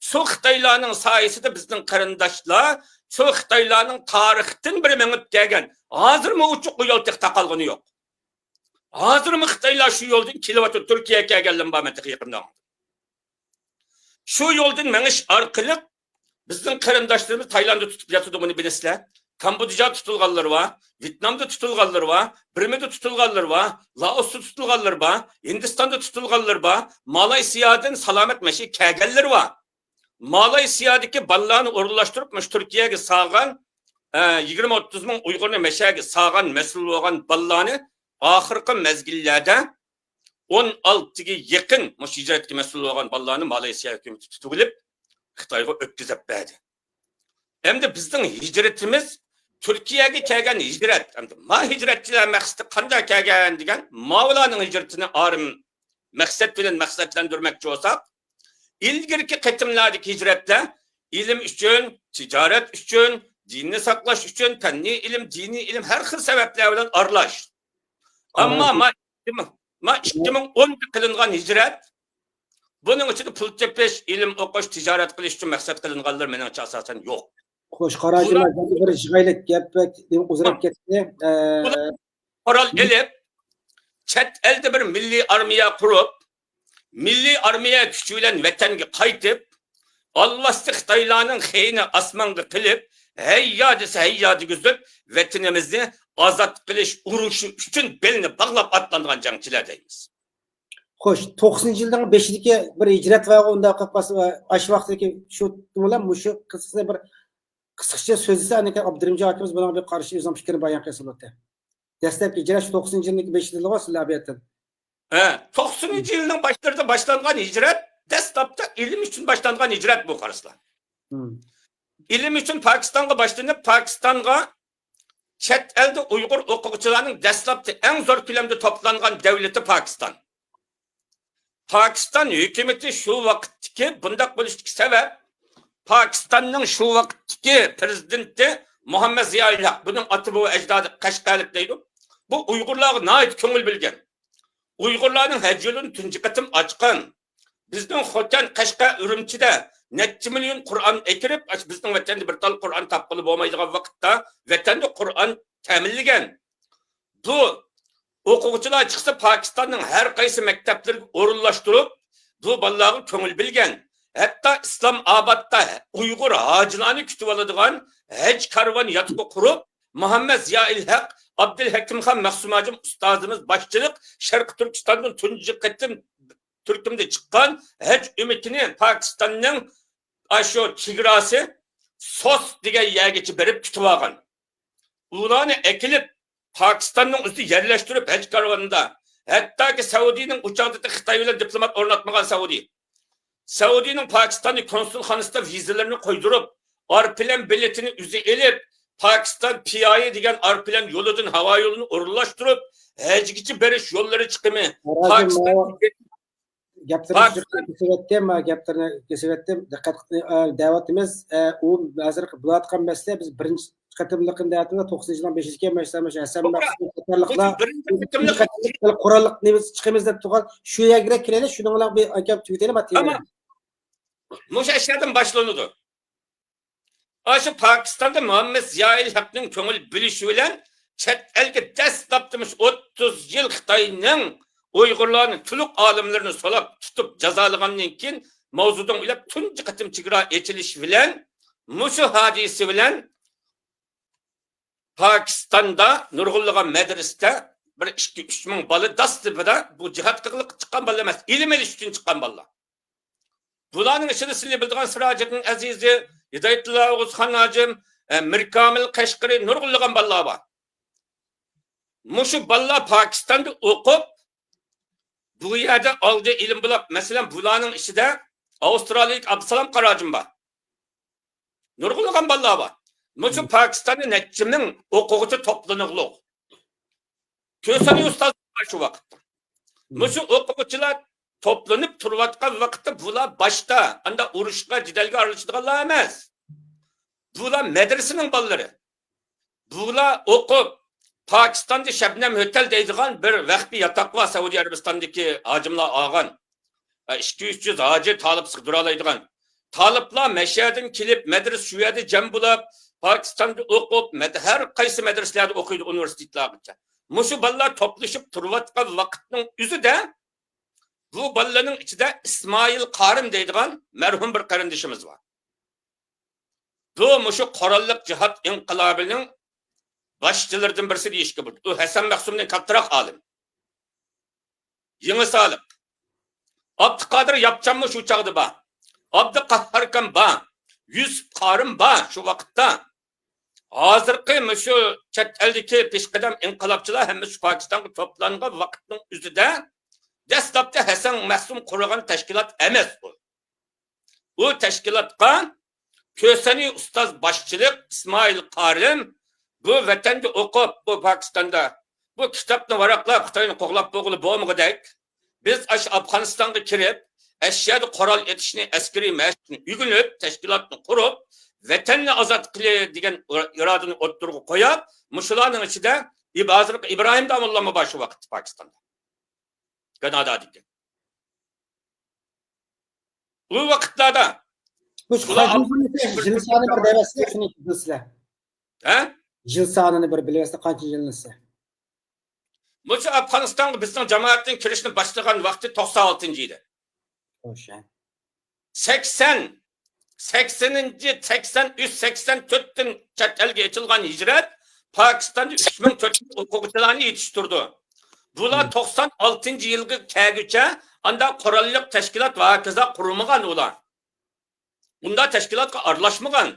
شۇ خىتايلارنىڭ سايىسىدە بىزنىڭ قېرىنداشلار، شۇ خىتايلارنىڭ تارىختىن بېرى مېڭىپ كەلگەن، ھازىرمۇ ئوچۇق بۇ يول تېخى تاقالغىنى يوق. ھازىرمۇ خىتايلار شۇ يولدىن كېلىۋاتىدۇ، تۈركىيەگە كەلگەنلىرىمۇ بار مەن تېخى يېقىندا. شۇ يولدىن مېڭىش ئارقىلىق بىزنىڭ قېرىنداشلىرىمىز تايلانددا تۇتۇپ ياتىدۇ، بۇنى بىلىسىلەر. كامبودژا تۇتۇلغانلىرى بار، ۋيېتنامدا تۇتۇلغانلىرى بار، بىرمىدە تۇتۇلغانلىرى بار، لائوستا تۇتۇلغانلىرى بار، ھىندىستاندا تۇتۇلغانلىرى بار، مالايسىيادىن سالامەت مەشىگە كەلگەنلىرى بار. مالايسىيادىكى بالىلارنى ئورۇنلاشتۇرۇپ، مۇشۇ تۈركىيەگە سالغان، ئە، يىگىرمە ئوتتۇز مىڭ ئۇيغۇرنى مەشەگە سالغان مەسئۇل بولغان بالىلارنى ئاخىرقى مەزگىللەردە ئون ئالتىگە يېقىن مۇشۇ ھىجرەتكە مەسئۇل بولغان بالىلارنى مالايسىيا ھۆكۈمىتى تۇتۇۋېلىپ، خىتايغا ئۆتكۈزۈپ بەردى. ئەمدى بىزنىڭ ھىجرىتىمىز، تۈركىيەگە كەلگەن ھىجرەت، ئەمدى ما ھىجرەتچىلەر مەقسىتى قانداق كەلگەن دېگەن ماۋۇلارنىڭ ھىجرىتىنى ئارىم مەقسەت بىلەن مەقسەتلەندۈرمەكچى بولساق، ئىلگىرىكى قېتىملاردىكى ھىجرەتلەر ئىلىم ئۈچۈن، تىجارەت ئۈچۈن، دىننى ساقلاش ئۈچۈن، پەننىي ئىلىم، دىنىي ئىلىم، ھەر خىل سەۋەبلەر بىلەن ئارىلاش. ئەمما ما، ما ئىككى مىڭ ئوندا قىلىنغان ھىجرەت، بۇنىڭ ئىچىدە پۇل تېپىش، ئىلىم ئوقۇش، تىجارەت قىلىش ئۈچۈن مەقسەت قىلىنغانلار مېنىڭچە ئاساسەن يوق. خوش، قاراجىما، بۇلار، بىر يىغايلىق، گەپ بەك ئۇزىراپ كەتتى. ئە، بۇلار، قورال ئېلىپ، چەت ئەلدە بىر مىللىي ئارمىيە قۇرۇپ، مىللىي ئارمىيە كۈچى بىلەن ۋەتەنگە قايتىپ، ئالۋاستى خىتايلارنىڭ خېيىنى ئاسمانغا قىلىپ، ھەييا دېسە ھەييا دېگۈزۈپ، ۋەتىنىمىزنى ئازاد قىلىش ئۇرۇشى ئۈچۈن بېلىنى باغلاپ ئاتلانغان جەڭچىلەر دەيمىز. خوش، توقسىنىنچى يىلنىڭ بېشىدىكى بىر ھىجرەت ۋە ئۇنداق قىلىپ قالسا، ئاشۇ ۋاقىتتىكى شۇ بىلەن مۇشۇ قىسقىسىنى بىر قىسقىچە سۆزلىسە، ئاندىن كېيىن ئابدۇرېھىمجان ئاكىمىز بۇنىڭغا بىر قارىشى، ئۆزىنىڭ پىكرىنى بايان قىلسا بولاتتى. دەسلەپكى ھىجرەت شۇ توقسىنىنچى يىلنىڭ بېشىدا بولغان سىلەر بۇ يەردىن. ھە، توقسىنىنچى يىلنىڭ باشلىرىدا باشلانغان ھىجرەت، دەسلەپتە ئىلىم ئۈچۈن باشلانغان ھىجرەت بۇ، قارىسىلەر. مم. ئىلىم ئۈچۈن پاكىستانغا باشلىنىپ، پاكىستانغا چەت ئەلدە ئۇيغۇر ئوقۇغۇچىلارنىڭ دەسلەپتە ئەڭ زور كۆلەمدە توپلانغان دۆلىتى پاكىستان. پاكىستان ھۆكۈمىتى شۇ ۋاقىتتىكى، بۇنداق بولۇشتىكى سەۋەب، پاكىستاننىڭ شۇ ۋاقىتتىكى پرېزىدېنتى مۇھەممەد زىيائىل ھەق، بۇنىڭ ئاتا بوۋا ئەجدادى قەشقەرلىك دەيدۇ. بۇ ئۇيغۇرلارغا ناھايىتى كۆڭۈل بۆلگەن. ئۇيغۇرلارنىڭ ھەج يولىنى تۇنجى قېتىم ئاچقان. بىزنىڭ خوتەن، قەشقەر، ئۈرۈمچىدە نەچچە مىليون قۇرئان ئەكىرىپ، ئاشۇ بىزنىڭ ۋەتەندە بىر تال قۇرئان تاپقىلى بولمايدىغان ۋاقىتتا ۋەتەندە قۇرئان تەمىنلىگەن. بۇ ئوقۇغۇچىلار چىقسا، پاكىستاننىڭ ھەر قايسى مەكتەپلىرىگە ئورۇنلاشتۇرۇپ، بۇ بالىلارغا كۆڭۈل بۆلگەن. ھەتتا ئىسلام ئابادتا ئۇيغۇر ھاجىلارنى كۈتۈۋالىدىغان ھەج كارۋان ياتىقى قۇرۇپ، مۇھەممەد زىيائىل ھەق، ئابدۇل ھەكىم خان مەخسۇم ھاجىم ئۇستازىمىز باشچىلىق شەرقىي تۈركىستاندىن تۇنجى قېتىم تۈركۈمدە چىققان ھەج ئۆمىكىنى پاكىستاننىڭ ئاشۇ چېگراسى سوس دېگەن يەرگىچە بېرىپ كۈتۈۋالغان. ئۇلارنى ئەكېلىپ، پاكىستاننىڭ ئۆزى يەرلەشتۈرۈپ ھەج كارۋانىدا، ھەتتاكى سەئۇدىنىڭ ئۇ چاغدا خىتاي بىلەن دىپلومات ئورناتمىغان سەئۇدى. سەئۇدىنىڭ پاكىستاندا كونسۇلخانىسىدا ۋىزىلىرىنى قويدۇرۇپ، ئايروپىلان بېلىتىنى ئۆزى ئېلىپ، پاكىستان پىئايى دېگەن ئايروپىلان يولىدىن، ھاۋا يولىنى ئورۇنلاشتۇرۇپ، ھەجگىچە بېرىش يوللىرى چىقىمى، راجىم، پاكىستان ماۋۇ گەپلىرىمىزنى كېسىۋەتتىم، ھە، گەپلىرىنى كېسىۋەتتىم. دىققەت قىلىڭ، ئە، دەۋاتىمىز. ئە، ئۇ ھازىر بولۇۋاتقان مەسىلە، بىز بىرىنچى قېتىملىقىنى دەۋاتىمىز، توقسىنىنچى يىلنىڭ بېشىدىكى مەسىلە، مۇشۇ ھەسەن توغرا. مەخسۇم قاتارلىقلار بىرىنچى قېتىملىق قوراللىق نېمىسى چىقىمىز دەپ تۇرغان، شۇ يەرگە كېلەيلى، شۇنىڭ بىلەن بىر گەپ تۈگىتەيلى، مانا. تامام. مۇشۇ ئەشيادىن باشلىنىدۇ. ئاشۇ پاكىستاندا مۇھەممەد زىيائىل ھەقنىڭ كۆڭۈل بۆلۈشى بىلەن چەت ئەلگە دەسلەپتە مۇشۇ ئوتتۇز يىل خىتاينىڭ ئۇيغۇرلارنى، تۈرك ئالىملىرىنى سولاپ تۇتۇپ جازالىغاندىن كېيىن، ماۋزېدۇڭ ئويلاپ تۇنجى قېتىم چېگرا ئېچىلىشى بىلەن مۇشۇ ھادىسە بىلەن پاكىستاندا نۇرغۇنلىغان مەدرىسىدە بىر ئىككى، ئۈچ مىڭ بالا داستىپىدا بۇ جىھاد قىلغىلى چىققان بالا ئەمەس، ئىلىم ئېلىش ئۈچۈن چىققان بالىلار. بۇلارنىڭ ئىچىدە سىلى بىلىدىغان سىراجىدىن ئەزىزى، ھىدايەتۇللا ئوغۇزخان ھاجىم، ئە، مىركامىل قەشقىرى، نۇرغۇنلىغان بالىلار بار. مۇشۇ بالىلار پاكىستاندا ئوقۇپ، بۇ يەردە ئالدى ئىلىم بولاپ، مەسىلەن، بۇلارنىڭ ئىچىدە ئاۋسترالىيىلىك ئابدۇسالام قاراجىم بار. نۇرغۇنلىغان بالىلار بار. مۇشۇ پاكىستاندا نەچچە مىڭ ئوقۇغۇچى توپلىنىغلۇق. كۆسەن ئۇستاز بار شۇ ۋاقىتتا. مۇشۇ ئوقۇغۇچىلار توپلىنىپ تۇرۇۋاتقان ۋاقىتتا بۇلار باشتا ئاندا ئۇرۇشقا، جېدەلگە ئارىلىشىدىغانلار ئەمەس. بۇلار مەدرىسىنىڭ بالىلىرى. بۇلار ئوقۇپ، پاكىستاندا شەبنەم ھۆتەل دەيدىغان بىر مەخپىي ياتاق بار، سەئۇدى ئەرەبىستاندىكى ھاجىملار ئالغان. ئىككى يۈز، ئۈچ يۈز ھاجى تالىپسىغا تۇرالايدىغان. تالىپلار مەشەدىن كېلىپ، مەدرىسە شۇ يەردە جەم بولاپ، پاكىستاندا ئوقۇپ، مەد-، ھەر قايسى مەدرىسىلەردە ئوقۇيدۇ، ئۇنىۋېرسىتېتلارغىچە. مۇشۇ بالىلار توپلىشىپ تۇرۇۋاتقان ۋاقىتنىڭ ئۆزىدە بۇ بالىلارنىڭ ئىچىدە ئىسمائىل قارىم دەيدىغان مەرھۇم بىر قېرىندىشىمىز بار. بۇ مۇشۇ قوراللىق جىھاد ئىنقىلابىنىڭ باشچىلىرىدىن بىرسى دېيىشكە بولىدۇ. ئۇ ھەسەن مەخسۇمدىن كاتتىراق ئالىم. يېڭى سالىق. ئابدۇقادىر ياپچانمۇ شۇ چاغدا بار. ئابدۇقاھھاركان بار. يۈسۈپ قارىم بار شۇ ۋاقىتتا. ھازىرقى مۇشۇ چەت ئەلدىكى پېشقەدەم ئىنقىلابچىلار ھەممىسى شۇ پاكىستانغا توپلانغان ۋاقىتنىڭ ئۆزىدە دەسلەپتە ھەسەن مەخسۇم قۇرغان تەشكىلات ئەمەس ئۇ. ئۇ تەشكىلاتقا كۆسەنى ئۇستاز باشچىلىق، ئىسمائىل قارىم، بۇ ۋەتەندە ئوقۇپ، بۇ پاكىستاندا بۇ كىتابنى ۋاراقلاپ، خىتاينى قوغلاپ بولغىلى بولمىغۇدەك، بىز ئاشۇ ئافغانىستانغا كىرىپ، ئەشيادا قورال ئېتىشنى، ئەسكىرىي مەشىقنى ئۆگىنىپ، تەشكىلاتنى قۇرۇپ، ۋەتەننى ئازاد قىلى دېگەن ئىرادىنى ئوتتۇرىغا قويۇپ، مۇشۇلارنىڭ ئىچىدە ئىب-، ھازىرقى ئىبراھىم داموللامۇ بار شۇ ۋاقىتتا پاكىستاندا. كانادادىكى. ئۇ ۋاقىتلاردا مۇشۇ بۇلار قانچە يىل دېسە، يىل سانىنى بىر دەۋەتسە، شۇنى بىلسىلەر. ھە؟ يىل سانىنى بىر بىلىۋەتسە، قانچە يىل دېسە. مۇشۇ ئافغانىستانغا بىزنىڭ جامائەتنىڭ كىرىشنى باشلىغان ۋاقتى توقسان ئالتىنچى يىلى. خوش، ھە. سەكسەن، سەكسەنىنچى، سەكسەن ئۈچ، سەكسەن تۆتتىن چەت ئەلگە ئېچىلغان ھىجرەت پاكىستاندا ئۈچ مىڭ تۆت يۈز ئوقۇغۇچىلارنى يېتىشتۈردى. بۇلار مم. توقسان ئالتىنچى يىلغا كەلگۈچە ئاندا قوراللىق تەشكىلات ۋە ھاكازا قۇرمىغان ئۇلار. ئۇنداق تەشكىلاتقا ئارىلاشمىغان.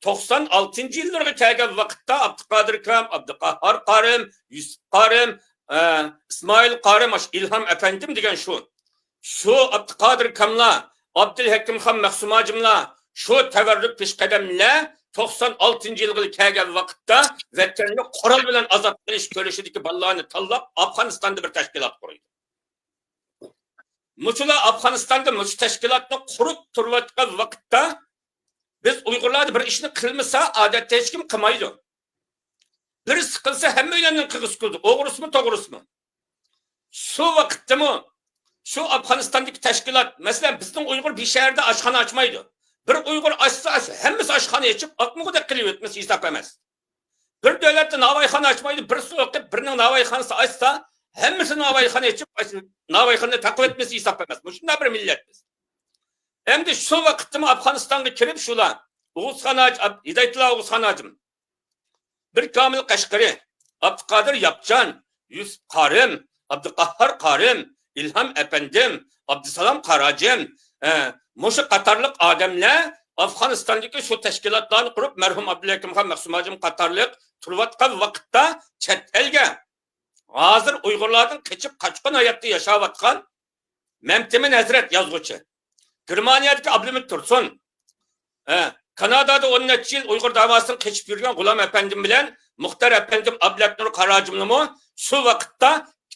توقسان ئالتىنچى يىللىرىغا كەلگەن ۋاقىتتا ئابدۇقادىر ئاكام، ئابدۇقاھار قارىم، يۈسۈپ قارىم، ئە، ئىسمائىل قارىم، ئاشۇ ئىلھام ئەپەندىم دېگەن شۇ. شۇ ئابدۇقادىر ئاكاملار، ئابدۇلھەكىمخان مەخسۇم ھاجىملار، شۇ تەۋەررۈك پېشقەدەملەر توقسان ئالتىنچى يىلغا كەلگەن ۋاقىتتا ۋەتەننى قورال بىلەن ئازاد قىلىش كۈرىشىدىكى بالىلارنى تاللاپ، ئافغانىستاندا بىر تەشكىلات قۇرىدۇ. مۇشۇلار ئافغانىستاندا مۇشۇ تەشكىلاتنى قۇرۇپ تۇرۇۋاتقان ۋاقىتتا، بىز ئۇيغۇرلاردا بىر ئىشنى قىلمىسا، ئادەتتە ھېچكىم قىلمايدۇ. بىرسى قىلسا، ھەممەيلەننىڭ قىلغۇسى كېلىدۇ. ئوغرىسىمۇ، توغرىسىمۇ. شۇ ۋاقىتتىمۇ شۇ ئافغانىستاندىكى تەشكىلات، مەسىلەن، بىزنىڭ ئۇيغۇر بىر شەھەردە ئاشخانا ئاچمايدۇ. بىر ئۇيغۇر ئاچسا، ئاچسا، ھەممىسى ئاشخانا ئېچىپ، ئاقمىغۇدەك قىلىۋەتمىسە ھېساب ئەمەس. بىر دۆلەتتە ناۋايخانا ئاچمايدۇ، بىرسى ئوقۇپ، بىرىنىڭ ناۋايخانىسى ئاچسا، ھەممىسى ناۋايخانا ئېچىپ، ناۋايخانىنى تاقىۋەتمىسە ھېساب ئەمەس. مۇشۇنداق بىر مىللەت بىز. ئەمدى شۇ ۋاقىتتىمۇ ئافغانىستانغا كىرىپ شۇلار، ئوغۇزخان ھاجى، ھىدايەتۇللا ئوغۇزخان ھاجىم، بىر كامىل قەشقىرى، ئابدۇقادىر ياپچان، يۈسۈپ قارىم، ئابدۇقاھار قارىم، ئىلھام ئەپەندىم، ئابدۇسالام قاراجىم، ئە، مۇشۇ قاتارلىق ئادەملەر ئافغانىستاندىكى شۇ تەشكىلاتلارنى قۇرۇپ، مەرھۇم ئابدۇلھەكىمخان مەخسۇم ھاجىم قاتارلىق تۇرۇۋاتقان ۋاقىتتا چەت ئەلگە، ھازىر ئۇيغۇرلاردىن قېچىپ قاچقان ھاياتتا ياشاۋاتقان مەمتىمىن ھەزرەت يازغۇچى، گېرمانىيەدىكى ئابلىمىت تۇرسۇن، ھە، كانادادا ئون نەچچە يىل ئۇيغۇر داۋاسىدىن قېچىپ يۈرگەن غۇلام ئەپەندىم بىلەن مۇختەر ئەپەندىم ئابلەتنۇر قاراجىمنىمۇ شۇ ۋاقىتتا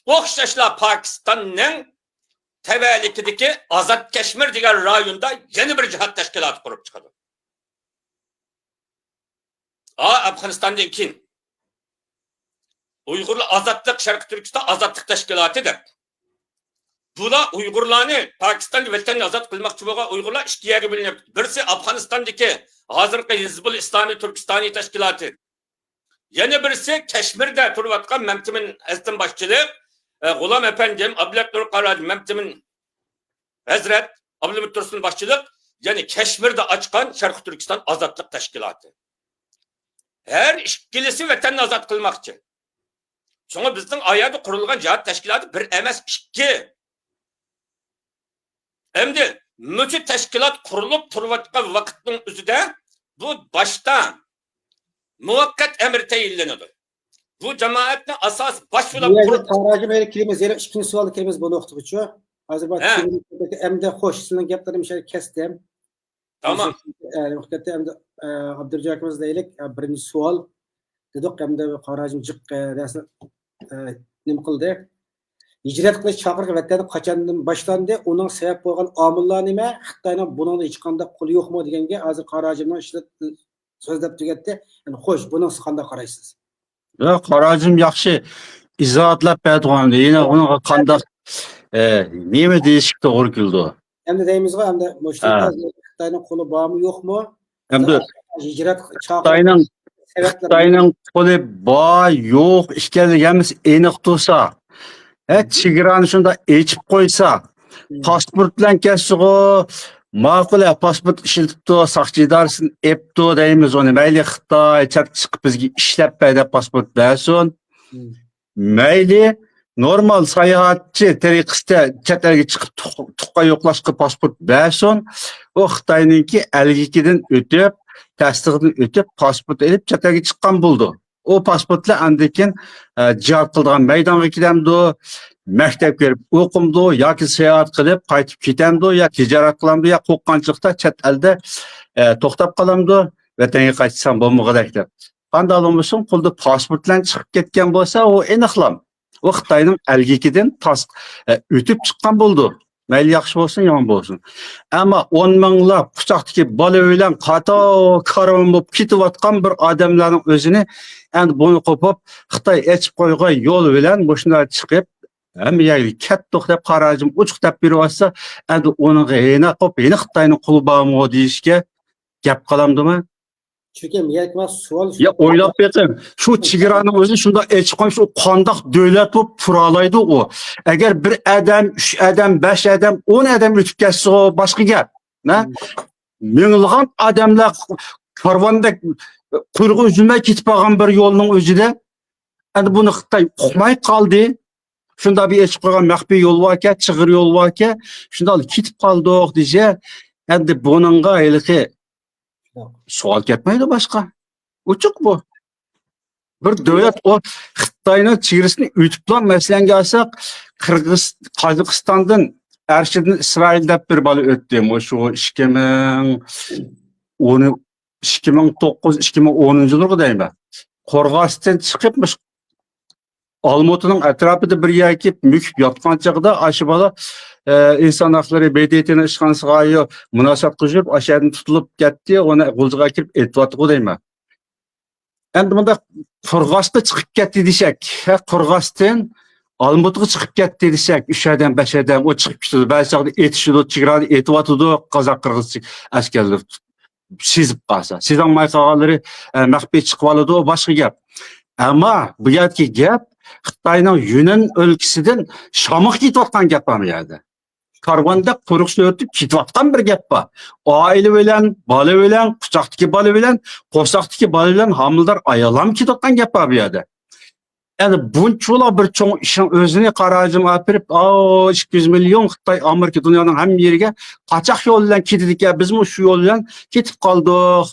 ئوخشاشلا پاكىستاننىڭ تەۋەلىكىدىكى ئازاد كەشمىر دېگەن رايوندا يەنە بىر جىھاد تەشكىلاتى قۇرۇپ چىقىدۇ. ئا، ئافغانىستاندىن كېيىن ئۇيغۇرلار ئازادلىق، شەرقىي تۈركىستان ئازادلىق تەشكىلاتى دەپ. بۇلار ئۇيغۇرلارنى، پاكىستاندا ۋەتەننى ئازاد قىلماقچى بولغان ئۇيغۇرلار ئىككى يەرگە بۆلۈنۈپ، بىرسى ئافغانىستاندىكى ھازىرقى ھىزبۇل ئىسلامىي تۈركىستانى تەشكىلاتى، يەنە بىرسى كەشمىردە تۇرۇۋاتقان مەمتىمىن ھەزرىتىم باشچىلىق، ئە، غۇلام ئەپەندىم، ئابلەتنۇر قاراجى، مەمتىمىن ھەزرەت، ئابلىمىت تۇرسۇن باشچىلىق، يەنى كەشمىردە ئاچقان شەرقىي تۈركىستان ئازادلىق تەشكىلاتى. ھەر ئىككىلىسى ۋەتەننى ئازاد قىلماقچى. شۇڭا بىزنىڭ ئايەردە قۇرۇلغان جىھاد تەشكىلاتى بىر ئەمەس، ئىككى. ئەمدى مۇشۇ تەشكىلات قۇرۇلۇپ تۇرۇۋاتقان ۋاقىتنىڭ ئۆزىدە بۇ باشتا مۇۋەققەت ئەمىر تەيىنلىنىدۇ. بۇ جامائەتنىڭ ئاساسىي باش بۇ بولۇپ يەردە قۇرۇپ قاراجىم ھېلى كىرىمىز، ھېلى ئىككىنچى سوئالغا كىرىمىز بۇ نۇقتىغىچۇ. ھازىر بار ھە. ئەمدى خوش، سىزنىڭ گەپلىرىنى مۇشۇ يەردە كەستىم. تامام. ئە، ۋاقىت كەتتى. ئەمدى، ئە، ئابدۇرېزاق ئاكىمىزدىن ئېلىك، ئە، بىرىنچى سوئال دېدۇق، ئەمدى قاراجىم جىق، ئە، دەرسنى، ئە، نېمە قىلدى؟ ھىجرەت قىلىش چاقىرىقى ۋەتەندە قاچاندىن باشلاندى؟ ئۇنىڭ سەۋەب بولغان ئامىللار نېمە؟ خىتاينىڭ بۇنىڭدا ھېچقانداق قولى يوقمۇ دېگەنگە ھازىر قاراجىمنىڭ ئىشلەپ، سۆزلەپ تۈگەتتى. يەنى خوش، بۇنىڭغا قانداق قارايسىز؟ ياق، قاراجىم ياخشى ئىزاھاتلاپ بەردىغۇ ئەمدى. يەنە ئۇنىڭغا قانداق، ئە، نېمە دېيىشكە توغرا كېلىدۇ؟ ئەمدى دەيمىزغۇ، ئەمدى مۇشۇ ھە. خىتاينىڭ قولى بارمۇ، يوقمۇ؟ ئەمدى ھىجرەت چاقىرىق خىتاينىڭ، سەۋەبلەر خىتاينىڭ قولى بار، يوق ئىكەنلىكى ھەممىسى ئېنىق تۇرسا، ھە، چېگرانى شۇنداق ئېچىپ قويسا، مم. پاسپورت بىلەن كەلسىغۇ، ماقۇل، ھە، پاسپورت ئىشلىتىپتۇ، ساقچى ئىدارىسىدىن ئېپتۇ دەيمىز ئۇنى. مەيلى خىتاي چەتكە چىقىپ بىزگە ئىشلەپ بەر دەپ پاسپورت بەرسۇن. مم. مەيلى نورمال ساياھەتچى تەرىقىسىدە چەت ئەلگە چىقىپ تۇغ-، تۇغقان يوقلاشقا پاسپورت بەرسۇن. ئۇ خىتاينىڭكى ئەلگىكىدىن ئۆتۈپ، تەستىقىدىن ئۆتۈپ، پاسپورت ئېلىپ چەت ئەلگە چىققان بولىدۇ. ئۇ پاسپورت بىلەن ئاندىن كېيىن، ئە، جىھاد قىلىدىغان مەيدانغا كېتەمدۇ، مەكتەپكە بېرىپ ئوقۇمدۇ ياكى ساياھەت قىلىپ قايتىپ كېتەمدۇ يا تىجارەت قىلامدۇ يا قورققانچىلىقتا چەت ئەلدە، ئە، توختاپ قالامدۇ، ۋەتەنگە قايتسام بولمىغۇدەك دەپ. قانداقلا بولمىسۇن، قولىدا پاسپورت بىلەن چىقىپ كەتكەن بولسا، ئۇ ئېنىقلام. ئۇ خىتاينىڭ ئەلگىكىدىن تاس-، ئە، ئۆتۈپ چىققان بولىدۇ. مەيلى ياخشى بولسۇن، يامان بولسۇن. ئەمما ئون مىڭلاپ قۇچاقتىكى بالا بىلەن قاتار كارۋان بولۇپ كېتىۋاتقان بىر ئادەملەرنىڭ ئۆزىنى ئەمدى بۇنى قوپۇپ، خىتاي ئېچىپ قويغان يول بىلەن مۇشۇنداق چىقىپ، ھەممە يەرگە كەتتۇق دەپ قاراجىم ئوچۇق دەپ بېرىۋاتسا، ئەمدى ئۇنىڭغا ھېناق قوپ، ھېنى خىتاينىڭ قولى بارمۇ دېيىشكە گەپ قالامدۇمۇ؟ چۈنكى مەن سوئال يا، ئويلاپ بېقىڭ، شۇ چېگرانىڭ ئۆزىنى شۇنداق ئېچىپ قويۇپ، ئۇ قانداق دۆلەت بولۇپ تۇرالايدۇ ئۇ؟ ئەگەر بىر ئادەم، ئۈچ ئادەم، بەش ئادەم، ئون ئادەم ئۆتۈپ كەتسىغۇ، باشقا گەپ. نە؟ مىڭلىغان ئادەملەر كارۋاندەك قۇيرۇقى ئۈزۈلمەي كېتىپ قالغان بىر يولنىڭ ئۆزىدە، ئەندى بۇنى خىتاي ئۇقماي قالدى. شۇنداق بىر ئېچىپ قويغان مەخپىي يول باركەن، چىغىر يول باركەن، شۇنداق كېتىپ قالدۇق دېسە، ئەندى بۇنىڭغا ھېلىقى سوئال كەتمەيدۇ باشقا. ئوچۇق بۇ. بىر دۆلەت ئۇ خىتاينىڭ چېگرىسىنى ئۆتۈپلا، مەسىلەنگە ئالساق، قىرغىز، قازاقىستاندىن ئەرشىدىن ئىسرائىل دەپ بىر بالا ئۆتتى. مۇشۇ ئىككى مىڭ ئون، ئىككى مىڭ توققۇز، ئىككى مىڭ ئونىنچى يىللىرىغۇ دەيمەن. قورغاستىن چىقىپ، مۇشۇ ئالمۇتىنىڭ ئەتراپىدا بىر يەرگە كېلىپ مۆكۈپ ياتقان چاغدا، ئاشۇ بالا، ئە، ئىنسان ھەقلىرى ب د ت نىڭ ئىشخانىسىغا مۇناسىۋەت قىلىپ، ئاشۇ يەردىن تۇتۇلۇپ كەتتى، ئۇنى غۇلجىغا كىرىپ ئېتىۋاتىغۇ دەيمەن. ئەمدى مۇنداق قورغاسقا چىقىپ كەتتى دېسەك، ھە، قورغاستىن ئالمۇتىغا چىقىپ كەتتى دېسەك، ئۈچ ئادەم، بەش ئادەم ئۇ چىقىپ كېتىدۇ. بەزى چاغدا ئېتىشىدۇ، چېگرانى ئېتىۋاتىدۇ، قازاق قىرغىز ئەسكەرلىرى سېزىپ قالسا. سېزەلمەي قالغانلىرى، ئە، مەخپىي چىقىۋالىدۇ، ئۇ باشقا گەپ. ئەمما بۇ يەردىكى گەپ خىتاينىڭ يۈنەن ئۆلكىسىدىن شامغا كېتىۋاتقان گەپ بار بۇ يەردە. كارۋاندەك قۇرۇق سۆرىتىپ كېتىۋاتقان بىر گەپ بار. ئائىلە بىلەن، بالا بىلەن، قۇچاقتىكى بالا بىلەن، قورساقتىكى بالا بىلەن ھامىلىدار ئاياللارمۇ كېتىۋاتقان گەپ بار بۇ يەردە. يەنى بۇنچىلا بىر چوڭ ئىشنىڭ ئۆزىنى قارا ئاجىم ئاپىرىپ، ئاۋۇ ئىككى يۈز مىليون خىتاي، ئامېرىكا، دۇنيانىڭ ھەممە يېرىگە قاچاق يول بىلەن كېتىدىكەن، بىزمۇ شۇ يول بىلەن كېتىپ قالدۇق،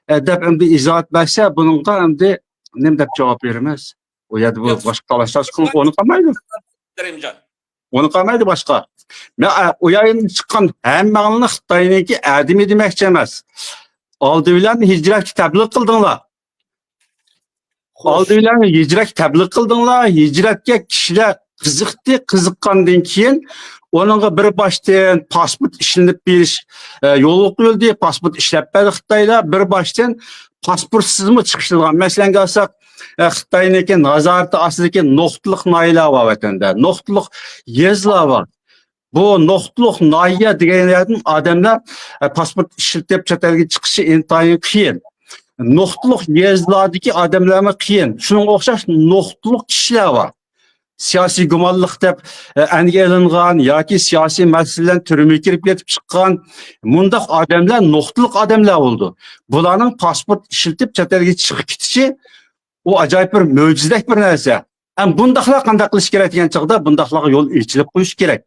ئە، دەپ ئەمدى ئىزاھات بەرسە، بۇنىڭغا ئەمدى نېمە دەپ جاۋاب بېرىمىز؟ ئۇ يەردە بۇ باشقا تالاشلاشقا ئورنى قالمايدۇ. كەرىمجان. ئورنى قالمايدۇ باشقا. مەن، ئە، ئۇ يەردىن چىققان ھەممىڭلارنى خىتاينىڭكى ئادىمى دېمەكچى ئەمەس. ئالدى بىلەن ھىجرەتكە تەبلىغ قىلدىڭلار. ئالدى بىلەن ھىجرەتكە تەبلىغ قىلدىڭلار. ھىجرەتكە كىشىلەر قىزىقتى. قىزىققاندىن كېيىن ئۇنىڭغا بىر باشتىن پاسپورت ئىشلىنىپ بېرىش، ئە، يولغا قويۇلدى. پاسپورت ئىشلەپ بەردى خىتايلار. بىر باشتىن پاسپورتسىزمۇ چىقىشلىغان. مەسىلەنگە ئالساق، ئە، خىتاينىڭكى نازارىتى ئاستىدىكى نۇقتىلىق ناھىيەلەر بار ۋەتەندە. نۇقتىلىق يېزىلار بار. بۇ نۇقتىلىق ناھىيە دېگەن يەردىن ئادەملەر، ئە، پاسپورت ئىشلىتىپ چەت ئەلگە چىقىشى ئىنتايىن قىيىن. نۇقتىلىق يېزىلاردىكى ئادەملەرمۇ قىيىن. شۇنىڭغا ئوخشاش نۇقتىلىق كىشىلەر بار. سىياسىي گۇمانلىق دەپ، ئە، ئەنگە ئېلىنغان ياكى سىياسىي مەسىلە بىلەن تۈرمىگە كىرىپ يېتىپ چىققان مۇنداق ئادەملەر نۇقتىلىق ئادەملەر بولىدۇ. بۇلارنىڭ پاسپورت ئىشلىتىپ چەت ئەلگە چىقىپ كېتىشى، ئۇ ئاجايىپ بىر مۆجىزىدەك بىر نەرسە. ئەم، بۇنداقلار قانداق قىلىش كېرەك دېگەن چاغدا، بۇنداقلارغا يول ئېچىلىپ قويۇش كېرەك.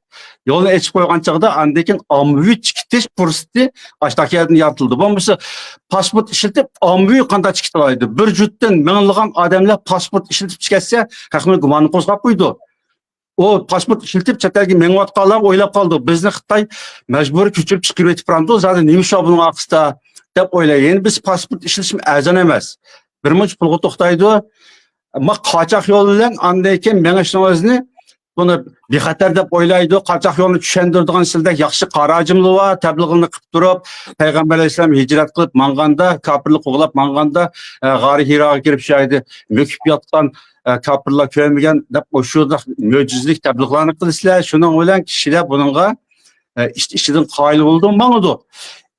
يولنى ئېچىپ قويغان چاغدا، ئاندىن كېيىن ئاممىۋى چىقىش پۇرسىتى ئاشتاق يەردىن يارىتىلىدۇ. بولمىسا، پاسپورت ئىشلىتىپ، ئاممىۋى قانداق چىقىپ قالالايدۇ؟ بىر جۈتتىن مىڭلىغان ئادەملەر پاسپورت ئىشلىتىپ چىقىپ كەتسە، خەقنىڭ گۇمانىنى قوزغاپ قويىدۇ. ئۇ پاسپورت ئىشلىتىپ، چەت ئەلگە مېڭىۋاتقانلار ئويلاپ قالىدۇ، بىزنى خىتاي مەجبۇرىي كۆچۈرۈپ چىقىرىۋېتىپ بارامدۇ، زادى نېمە ئىش بار بۇنىڭ ئارقىسىدا، دەپ ئويلايدۇ. يەنى بىز پاسپورت ئىشلىتىشمۇ ئەرزان ئەمەس. بىر مۇنچە پۇلغا توختايدۇ. ئەمما قاچاق يولى بىلەن ئاندىن كېيىن مېڭىشنىڭ ئۆزىنى بۇنى بىخەتەر دەپ ئويلايدۇ. قاچاق يولىنى چۈشەندۈرىدىغان سىلدەك ياخشى قارا ئاجىملار بار، تەبلىغىنى قىلىپ تۇرۇپ، پەيغەمبەر ئەلەيھىسسالام ھىجرەت قىلىپ ماڭغاندا، كاپىرلار قوغلاپ ماڭغاندا، ئە، غارى ھىراغا كىرىپ شۇ يەردە مۆكۈپ ياتقان، ئە، كاپىرلار كۆرمىگەن دەپ، ئاشۇنداق مۆجىزىلىك تەبلىغلارنى قىلىسىلەر. شۇنىڭ بىلەن كىشىلەر بۇنىڭغا، ئە، ئىچ-، ئىچىدىن قايىل بولىدۇ، ماڭىدۇ.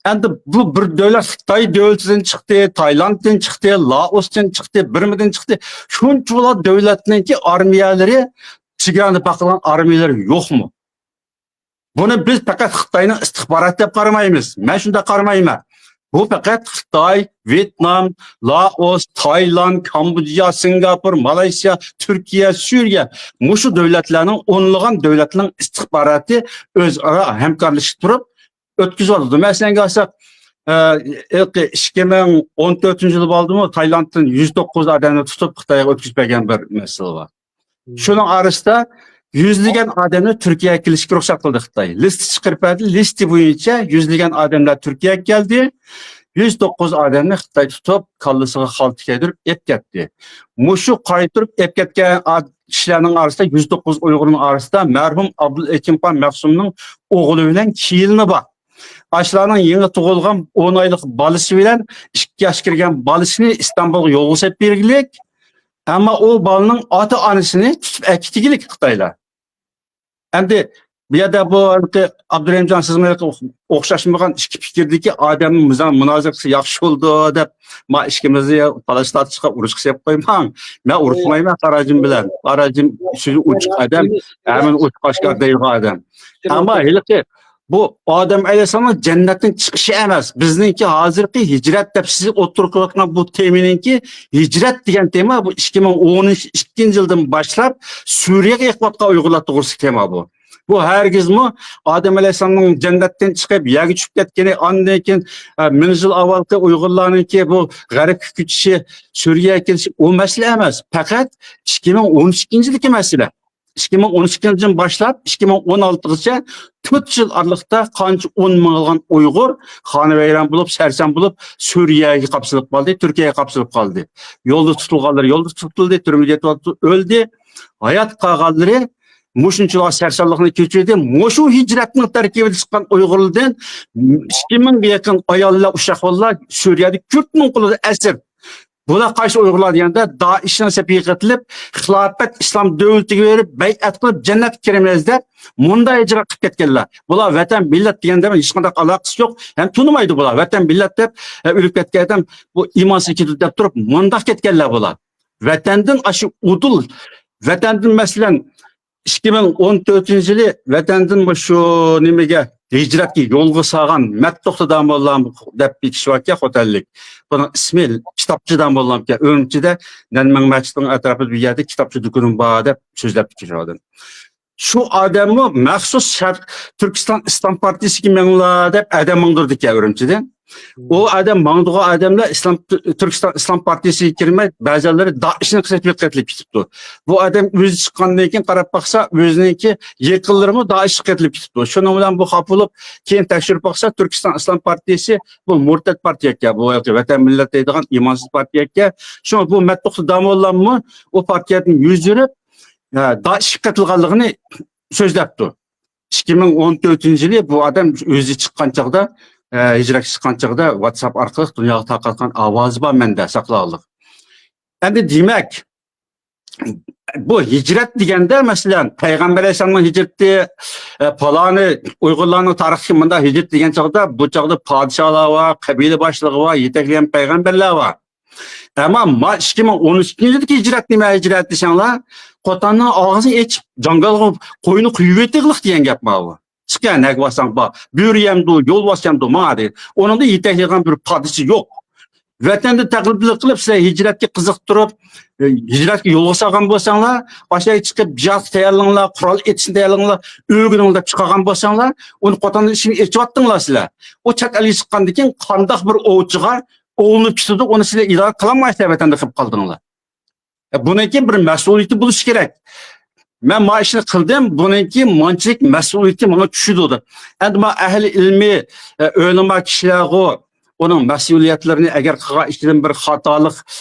ئەمدى بۇ بىر دۆلەت خىتاي دۆلىتىدىن چىقتى، تايلاندتىن چىقتى، لائوستىن چىقتى، بىرمىدىن چىقتى. شۇنچىۋالا دۆلەتنىڭكى ئارمىيەلىرى، چېگرانى باقىدىغان ئارمىيەلىرى يوقمۇ؟ بۇنى بىز پەقەت خىتاينىڭ ئىستىخباراتى دەپ قارىمايمىز. مەن شۇنداق قارىمايمەن. بۇ پەقەت خىتاي، ۋيېتنام، لائوس، تايلاند، كامبودژا، سىنگاپور، مالايسىيا، تۈركىيە، سۈرىيە، مۇشۇ دۆلەتلەرنىڭ ئونلىغان دۆلەتلەرنىڭ ئىستىخباراتى ئۆزئارا ھەمكارلىشىپ تۇرۇپ ئۆتكۈزۈۋاتىدۇ. مەسىلەنگە ئالساق، ئە، ئىككى مىڭ ئون تۆتىنچى يىلى بولدىمۇ، تايلاندتىن يۈز توققۇز ئادەمنى تۇتۇپ خىتايغا ئۆتكۈزۈپ بەرگەن بىر مەسىلە بار. شۇنىڭ ئارىسىدا يۈزلىگەن ئادەمنى تۈركىيەگە كېلىشكە رۇخسەت قىلدى خىتاي. لىست چىقىرىپ بەردى. لىستى بويىچە يۈزلىگەن ئادەملەر تۈركىيەگە كەلدى. يۈز توققۇز ئادەمنى خىتاي تۇتۇپ، كاللىسىغا خالتا كىيدۈرۈپ ئېلىپ كەتتى. مۇشۇ قايتۇرۇپ ئېلىپ كەتكەن ئاد-، كىشىلەرنىڭ ئارىسىدا، يۈز توققۇز ئۇيغۇرنىڭ ئارىسىدا مەرھۇم ئابدۇلئېكىمخان مەخسۇمنىڭ ئوغلى بىلەن كېلىنى بار. ئاشۇلارنىڭ يېڭى تۇغۇلغان ئون ئايلىق بالىسى بىلەن ئىككى ياش كىرگەن بالىسىنى ئىستانبۇلغا يولغا سېلىپ بەرگىلىك. ئەمما ئۇ بالىنىڭ ئاتا-ئانىسىنى تۇتۇپ ئەكېتىگىلىك خىتايلار. ئەمدى بۇ يەردە بۇ ھېلىقى ئابدۇرېھىمجان، سىزمۇ ھېلىقى ئوخشاشمىغان ئىككى پىكىردىكى ئادەمنىڭ مۇنازىرىسى ياخشى بولىدۇ دەپ، ما ئىككىمىزنى تالاش تارتىشقا، ئۇرۇشقا سېلىپ قويماڭ. مەن ئۇرۇشمايمەن قاراجىم بىلەن. قاراجىم سۆزى ئوچۇق ئادەم، ھەممىنى ئوچۇق ئاشكارا دەيدىغان ئادەم. ئەمما ھېلىقى بۇ ئادەم ئەلەيھىسسالامنىڭ جەننەتتىن چىقىشى ئەمەس. بىزنىڭكى ھازىرقى ھىجرەت دەپ سىز ئوتتۇرىغا قويۇۋاتقان بۇ تېمىنىڭكى، ھىجرەت دېگەن تېما بۇ ئىككى مىڭ ئون ئىككىنچى يىلدىن باشلاپ سۈرىيەگە ئېقىۋاتقان ئۇيغۇرلار توغرىسىدىكى تېما بۇ. بۇ ھەرگىزمۇ ئادەم ئەلەيھىسسالامنىڭ جەننەتتىن چىقىپ يەرگە چۈشۈپ كەتكىنى، ئاندىن كېيىن، ئە، مىڭ يىل ئاۋۋالقى ئۇيغۇرلارنىڭكى بۇ غەربكە كۆچۈشى، سۈرىيەگە كېلىشى، ئۇ مەسىلە ئەمەس. پەقەت ئىككى مىڭ ئون ئىككىنچى يىلدىكى مەسىلە. ئىككى مىڭ ئون ئىككىنچى يىلدىن باشلاپ ئىككى مىڭ ئون ئالتىغىچە تۆت يىل ئارىلىقتا قانچە ئون مىڭلىغان ئۇيغۇر خانىۋەيران بولۇپ، سەرسان بولۇپ، سۈرىيەگە قاپسىلىپ قالدى، تۈركىيەگە قاپسىلىپ قالدى. يولدا تۇتۇلغانلار يولدا تۇتۇلدى، تۈرمىدە يېتىۋاتتى، ئۆلدى. ھايات قالغانلىرى مۇشۇنچىلىك سەرسانلىقنى كەچۈردى. مۇشۇ ھىجرەتنىڭ تەركىبىدە چىققان ئۇيغۇرلاردىن ئىككى مىڭغا يېقىن ئاياللار، ئۇششاق بالىلار سۈرىيەدە كۈردنىڭ قولىدا ئەسىر. بۇلار قايسى ئۇيغۇرلار دېگەندە، دائىشنىڭ سېپىگە قېتىلىپ، خىلاپەت ئىسلام دۆلىتىگە بېرىپ، بەيئەت قىلىپ، جەننەتكە كىرىمىز دەپ، مۇنداق ھىجرەت قىلىپ كەتكەنلەر. بۇلار ۋەتەن، مىللەت دېگەندە ھېچقانداق ئالاقىسى يوق. ھەم تونۇمايدۇ بۇلار. ۋەتەن، مىللەت دەپ، ئە، ئۆلۈپ كەتكەن ئادەم بۇ ئىمانسىز كېتىدۇ دەپ تۇرۇپ، مۇنداق كەتكەنلەر بۇلار. ۋەتەندىن ئاشۇ ئۇدۇل، ۋەتەندىن، مەسىلەن، ئىككى مىڭ ئون تۆتىنچى يىلى ۋەتەندىن مۇشۇ نېمىگە، ھىجرەتكە يولغا سالغان مەتتوقتا داموللام دەپ بىر كىشى باركەن، خوتەنلىك. بۇنىڭ ئىسمى كىتابچى داموللامكەن. ئۈرۈمچىدە نەنمىڭ مەسچىتىنىڭ ئەتراپىدا بىر يەردە كىتابچى دۇكىنىم بار دەپ سۆزلەپتىكەن شۇ ئادەم. شۇ ئادەممۇ مەخسۇس شەرق تۈركىستان ئىسلام پارتىيىسىگە مېڭىڭلار دەپ ئادەم ماڭدۇرىدىكەن ئۈرۈمچىدىن. ئۇ ئادەم ماڭدۇرغان ئادەملەر ئىسلام، تۈركىستان ئىسلام پارتىيىسىغا كىرمەي، بەزىلىرى دائىشنىڭ قېتىلىپ كېتىپتۇ. بۇ ئادەم ئۆزى چىققاندىن كېيىن قاراپ باقسا، ئۆزىنىڭكى يېقىنلىرىمۇ دائىشقا قېتىلىپ كېتىپتۇ. شۇنىڭ بىلەن بۇ خاپا بولۇپ، كېيىن تەكشۈرۈپ باقسا، تۈركىستان ئىسلام پارتىيىسى بۇ مۇرتەت پارتىيە ئىكەن، بۇ ھېلىقى ۋەتەن مىللەت دەيدىغان ئىمانسىز پارتىيە ئىكەن. شۇڭا بۇ مەتتوقتا داموللاممۇ ئۇ پارتىيەدىن يۈز ئۆرۈپ، ئە، دائىشقا قېتىلغانلىقىنى سۆزلەپتۇ. ئىككى مىڭ ئون تۆتىنچى يىلى بۇ ئادەم ئۆزى چىققان چاغدا، ئە، ھىجرەتكە چىققان چاغدا ۋاتساپ ئارقىلىق دۇنياغا تارقاتقان ئاۋازى بار مەندە ساقلاۋالدۇق. ئەمدى دېمەك، بۇ ھىجرەت دېگەندە، مەسىلەن، پەيغەمبەر ئەلەيھىسسالامنىڭ ھىجرىتى، ئە، پالانى ئۇيغۇرلارنىڭ تارىخىدىكى مۇنداق ھىجرەت دېگەن چاغدا، بۇ چاغدا پادىشاھلار بار، قەبىلە باشلىقى بار، يېتەكلىگەن پەيغەمبەرلەر بار. ئەمما ما ئىككى مىڭ ئون ئۈچىنچى يىلدىكى ھىجرەت نېمە ھىجرەت دېسەڭلار، قوتاننىڭ ئاغزىنى ئېچىپ، جاڭگالغا قوينى قويۇۋېتىغلىق دېگەن گەپ ماۋۇ. چىق يا، نەگە بارساڭ بار. بۆرە يەمدۇ، يولۋاس يەمدۇ، ماڭا دېدى. ئۇنىڭدا يېتەكلەيدىغان بىر پادىچى يوق. ۋەتەندە تەقلىدلىق قىلىپ، سىلەر ھىجرەتكە قىزىقتۇرۇپ، ئە، ھىجرەتكە يولغا سالغان بولساڭلار، ئاشۇ يەرگە چىقىپ، جىھادقا تەييارلىنىڭلار، قورال ئېتىشنى تەييارلىنىڭلار، ئۆگىنىڭلار دەپ چىقارغان بولساڭلار، ئۇنى قوتاننىڭ ئىشىكىنى ئېچىۋەتتىڭلار سىلەر. ئۇ چەت ئەلگە چىققاندىن كېيىن قانداق بىر ئوۋچىغا ئوۋلىنىپ كېتىدۇ، ئۇنى سىلەر ئىدارە قىلالمايسىلەر، ۋەتەندە قېلىپ قالدىڭلار. ئە، بۇنىڭكى بىر مەسئۇلىيىتى بولۇشى كېرەك. مەن ما ئىشنى قىلدىم، بۇنىڭكى مانچىلىك مەسئۇلىيىتى ماڭا چۈشىدۇ دەپ. ئەمدى ما ئەھلى ئىلمى، ئە، ئۆلىما كىشىلەرغۇ، ئۇنىڭ مەسئۇلىيەتلىرىنى، ئەگەر قىلغان ئىشىدىن بىر خاتالىق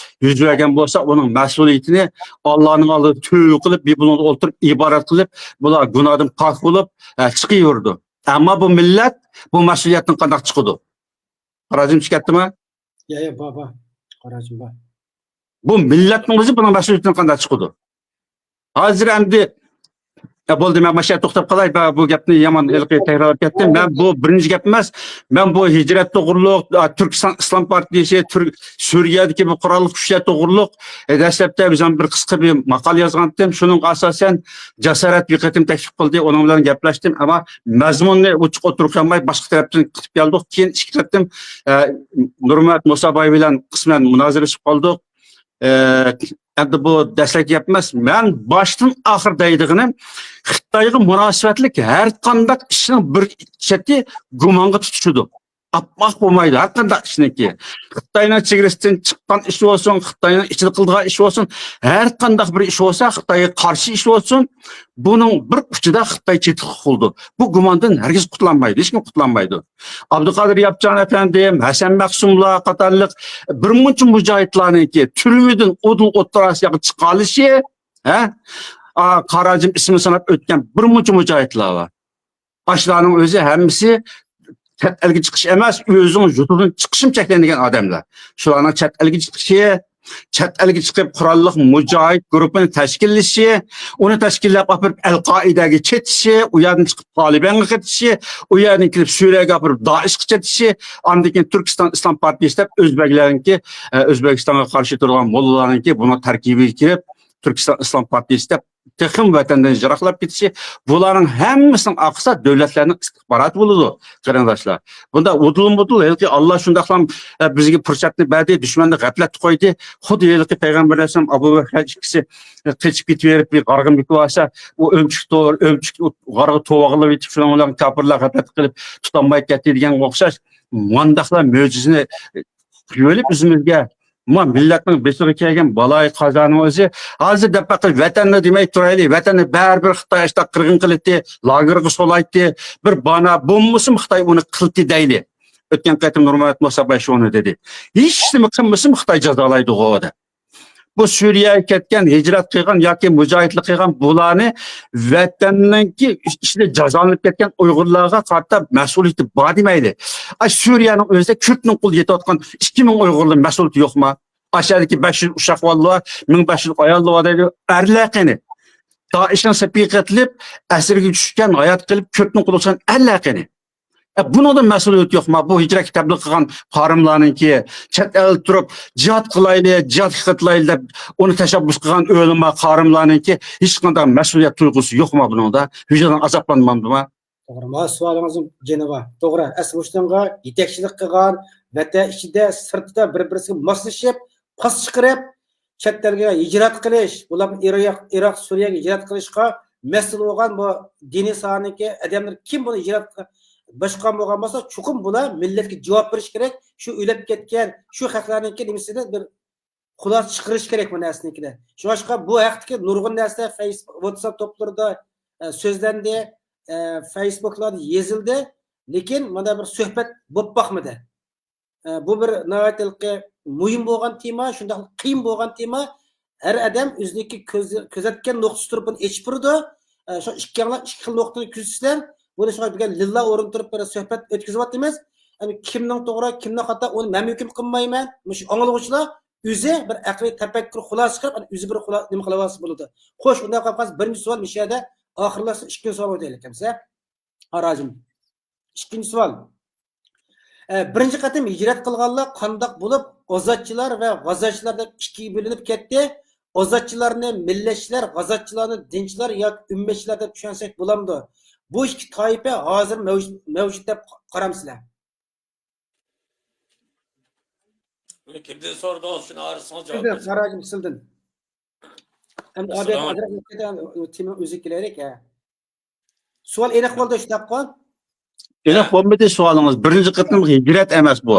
يۈز بەرگەن بولسا، ئۇنىڭ مەسئۇلىيىتىنى ئاللانىڭ ئالدىدا تۆۋە قىلىپ، بىر بۇلۇڭدا ئولتۇرۇپ، ئىبادەت قىلىپ، بۇلار گۇناھدىن پاك بولۇپ، ئە، چىقىۋېرىدۇ. ئەمما بۇ مىللەت بۇ مەسئۇلىيەتتىن قانداق چىقىدۇ؟ قاراجىم چىقىپتىما؟ يا، يا، بار، بار. قاراجىم بار. بۇ مىللەتنىڭ ئۆزى بۇنىڭ مەسئۇلىيىتىدىن قانداق چىقىدۇ؟ ھازىر ئەمدى، يا، بولدى، مەن ماشۇ يەردە توختاپ قالاي. بۇ گەپنى يامان ھېلىقى تەكرارلاپ كەتتىم. مەن بۇ بىرىنچى گەپ ئەمەس. مەن بۇ ھىجرەت توغرۇلۇق، ئا، تۈركىستان ئىسلام پارتىيىسى، تۈر-، سۈرىيەدىكى بۇ قوراللىق كۈچلەر توغرۇلۇق، ئە، دەسلەپتە ئۆزۈم بىر قىسقا بىر ماقالە يازغانتىم. شۇنىڭغا ئاساسەن، جاسارەت بىر قېتىم تەكلىپ قىلدى. ئۇنىڭ بىلەن گەپلەشتىم. ئەمما مەزمۇننى ئوچۇق ئوتتۇرىغا قويالماي، باشقا تەرەپتىن قىلىپ كەلدۇق. كېيىن ئىككى قېتىم، ئە، نۇرمەمەت مۇسا باي بىلەن قىسمەن مۇنازىرىلىشىپ قالدۇق. ئە، ئەمدى بۇ دەسلەپكى گەپ ئەمەس. مەن باشتىن ئاخىر دەيدىغىنىم، خىتايغا مۇناسىۋەتلىك ھەر قانداق ئىشنىڭ بىر چېتى گۇمانغا تۇتىشىدۇ. ئاپئاق بولمايدۇ ھەر قانداق ئىشنىڭكى. خىتاينىڭ چېگرىسىدىن چىققان ئىش بولسۇن، خىتاينىڭ ئىچىدە قىلىدىغان ئىش بولسۇن، ھەر قانداق بىر ئىش بولسا، خىتايغا قارشى ئىش بولسۇن، بۇنىڭ بىر ئۇچىدا خىتاي چېتىلىپ قالىدۇ. بۇ گۇماندىن ھەرگىز قۇتۇلالمايدۇ، ھېچكىم قۇتۇلالمايدۇ. ئابدۇقادىر ياپچان ئەپەندىم، ھەسەن مەخسۇملار قاتارلىق بىر مۇنچە مۇجاھىدلارنىڭكى تۈرمىدىن ئۇدۇل ئوتتۇرا ئاسىياغا چىقالىشى، ھە؟ ئا، قاراجىم ئىسمىنى ساناپ ئۆتكەن بىر مۇنچە مۇجاھىدلار بار. ئاشۇلارنىڭ ئۆزى ھەممىسى چەت ئەلگە چىقىش ئەمەس، ئۆزىنىڭ يۇرتىدىن چىقىشىمۇ چەكلەنگەن ئادەملەر. شۇلارنىڭ چەت ئەلگە چىقىشى، چەت ئەلگە چىقىپ قوراللىق مۇجاھىد گۇرۇپپىنى تەشكىللىشى، ئۇنى تەشكىللەپ ئاپىرىپ ئەل قائىدەگە چېتىشى، ئۇ يەردىن چىقىپ تالىبانغا قېتىشى، ئۇ يەردىن كېلىپ سۈرىيەگە ئاپىرىپ دائىشقا چېتىشى، ئاندىن كېيىن تۈركىستان ئىسلام پارتىيىسى دەپ ئۆزبەكلەرنىڭكى، ئە، ئۆزبېكىستانغا قارشى تۇرىدىغان موللىلارنىڭكى بۇنىڭ تەركىبىگە كىرىپ، تۈركىستان ئىسلام پارتىيىسى دەپ تېخىمۇ ۋەتەندىن يىراقلاپ كېتىشى، بۇلارنىڭ ھەممىسىنىڭ ئارقىسىدا دۆلەتلەرنىڭ ئىستىخباراتى بولىدۇ، قېرىنداشلار. بۇنداق ئۇدۇلمۇدۇل، ھېلىقى ئاللا شۇنداقلا، ئە، بىزگە پۇرسەتنى بەردى، دۈشمەننى غەپلەتتە قويدى. خۇددى ھېلىقى پەيغەمبەر ئەلەيھىسسالام، ئەبۇ بەكىر ئىككىسى، ئە، قېچىپ كېتىۋېرىپ، بىر غارغا مۆكۈپ ئالسا، ئۇ ئۆمۈچۈك تور، ئۆمۈچۈك غارغا توۋا قىلىۋېتىپ، شۇنىڭ بىلەن كاپىرلار غەپلەت قىلىپ، تۇتالماي كەتتى دېگەنگە ئوخشاش، مۇنداقلا مۆجىزىنى قىلىۋېلىپ ئۆزىمىزگە، ما مىللەتنىڭ بېشىغا كەلگەن بالايى قازانىڭ ئۆزى. ھازىر دەپ بېقىپ، ۋەتەننى دېمەي تۇرايلى، ۋەتەننى بەرىبىر خىتاي ئاشتا قىرغىن قىلىتتى، لاگېرغا سولايتتى، بىر بانا بولمىسىمۇ خىتاي ئۇنى قىلتى دەيلى. ئۆتكەن قېتىم نۇرمۇھەممەت موسا باي شۇنى دېدى. ھېچنېمە قىلمىسىمۇ خىتاي جازالايدىغۇ دەپ. بۇ سۈرىيەگە كەتكەن، ھىجرەت قىلغان ياكى مۇجاھىدلىق قىلغان بۇلارنى ۋەتەننىڭكى ئىچىدە جازالىنىپ كەتكەن ئۇيغۇرلارغا قارىتا مەسئۇلىيىتى بار دېمەيلى. ئاي، سۈرىيەنىڭ ئۆزىدە كۈردنىڭ قولىدا يېتىۋاتقان ئىككى مىڭ ئۇيغۇرنىڭ مەسئۇلىيىتى يوقما؟ ئاشۇ يەردىكى بەش يۈز ئۇششاق بالىلار، مىڭ بەش يۈز ئايال بار دەيدۇ. ئەرلەر قېنى؟ دائىشنىڭ سېپىگە قېتىلىپ، ئەسىرگە چۈشكەن، ھايات قېلىپ، كۈردنىڭ قولىغا چۈشكەن ئەرلەر قېنى؟ ئە، بۇنىڭدا مەسئۇلىيەت يوقما؟ بۇ ھىجرەتكە تەبلىغ قىلغان قارىملارنىڭكى، چەت ئەلدە تۇرۇپ، جىھاد قىلايلى، جىھادقا قېتىلايلى دەپ، ئۇنى تەشەببۇس قىلغان ئۆلىما قارىملارنىڭكى ھېچقانداق مەسئۇلىيەت تۇيغۇسى يوقما بۇنىڭدا؟ ۋىجدان ئازابلانمامدىما؟ توغرا، مانا سوئالىڭىزنىڭ جېنى بار. توغرا، ئەسلى مۇشۇنىڭغا يېتەكچىلىك قىلغان، ۋەتەن ئىچىدە، سىرتىدا بىر-بىرسىگە ماسلىشىپ، پاس چىقىرىپ، چەت ئەلگە ھىجرەت قىلىش، بۇلار ئىراق، ئىراق، سۈرىيەگە ھىجرەت قىلىشقا مەسئۇل بولغان بۇ دىنىي ساھەنىڭكى ئادەملىرى كىم بۇنى ھىجرەت باشقۇرغان بولغان بولسا، چوقۇم بۇلار مىللەتكە جاۋاب بېرىشى كېرەك. شۇ ئۆلۈپ كەتكەن، شۇ خەقلەرنىڭكى نېمىسىدىن بىر خۇلاسە چىقىرىش كېرەك بۇ نەرسىنىڭكىدە. شۇڭلاشقا بۇ ھەقتىكى نۇرغۇن نەرسە فەيس-، ۋاتساپ توپلىرىدا، ئە، سۆزلەندى، ئە، فەيسبۇكلاردا يېزىلدى. لېكىن مانا بىر سۆھبەت بولۇپ باقمىدى. ئە، بۇ بىر ناھايىتى ھېلىقى مۇھىم بولغان تېما، شۇنداق قىيىن بولغان تېما. ھەر ئادەم ئۆزىنىڭكى كۆز-، كۆزەتكەن نۇقتىسى تۇرۇپ بۇنى ئېچىپ بېرىدۇ. ئە، شۇ ئىككىڭلار ئىككى خىل نۇقتىنى كۆزىتىسىلەر. بۇنى شۇڭا بۈگۈن لىللا ئورۇن تۇرۇپ بىر سۆھبەت ئۆتكۈزۈۋاتىمىز. ئەمدى كىمنىڭ توغرا، كىمنىڭ خاتا، ئۇنى مەن ھۆكۈم قىلمايمەن. مۇشۇ ئاڭلىغۇچىلار ئۆزى بىر ئەقلىي تەپەككۇر خۇلاسە چىقىرىپ، ئۆزى بىر خۇلا-، نېمە قىلىۋالسا بولىدۇ. خوش، ئۇنداق قىلىپ قالسا، بىرىنچى سوئال مۇشۇ يەردە ئاخىرلاشسا، ئىككىنچى سوئال ئۆتەيلى ئەمسە. ھاراجىم. ئىككىنچى سوئال. ئە، بىرىنچى قېتىم ھىجرەت قىلغانلار قانداق بولۇپ، ئازادچىلار ۋە غازاتچىلار دەپ ئىككىگە بۆلۈنۈپ كەتتى؟ ئازادچىلارنى مىللەتچىلەر، غازاتچىلارنى دىنچىلار ياكى ئۈممەتچىلەر دەپ چۈشەنسەك بولامدۇ؟ بۇ ئىككى تائىپە ھازىر مەۋجۇت، مەۋجۇت دەپ قارامسىلەر؟ بۇنى كىمدىن سورىدىڭىز؟ شۇنى ئايرىسىڭىز جاۋاب بېرىڭ. قاراجىم سىلدىن. ئەمدى ئادەم ئەسسالام. ئازراق تېما ئۆزى كېلەيلىك، ھە. سوئال ئېنىق بولدى، شۇنداققۇ؟ ئېنىق بولمىدى سوئالىڭىز. بىرىنچى قېتىم ھىجرەت ئەمەس بۇ.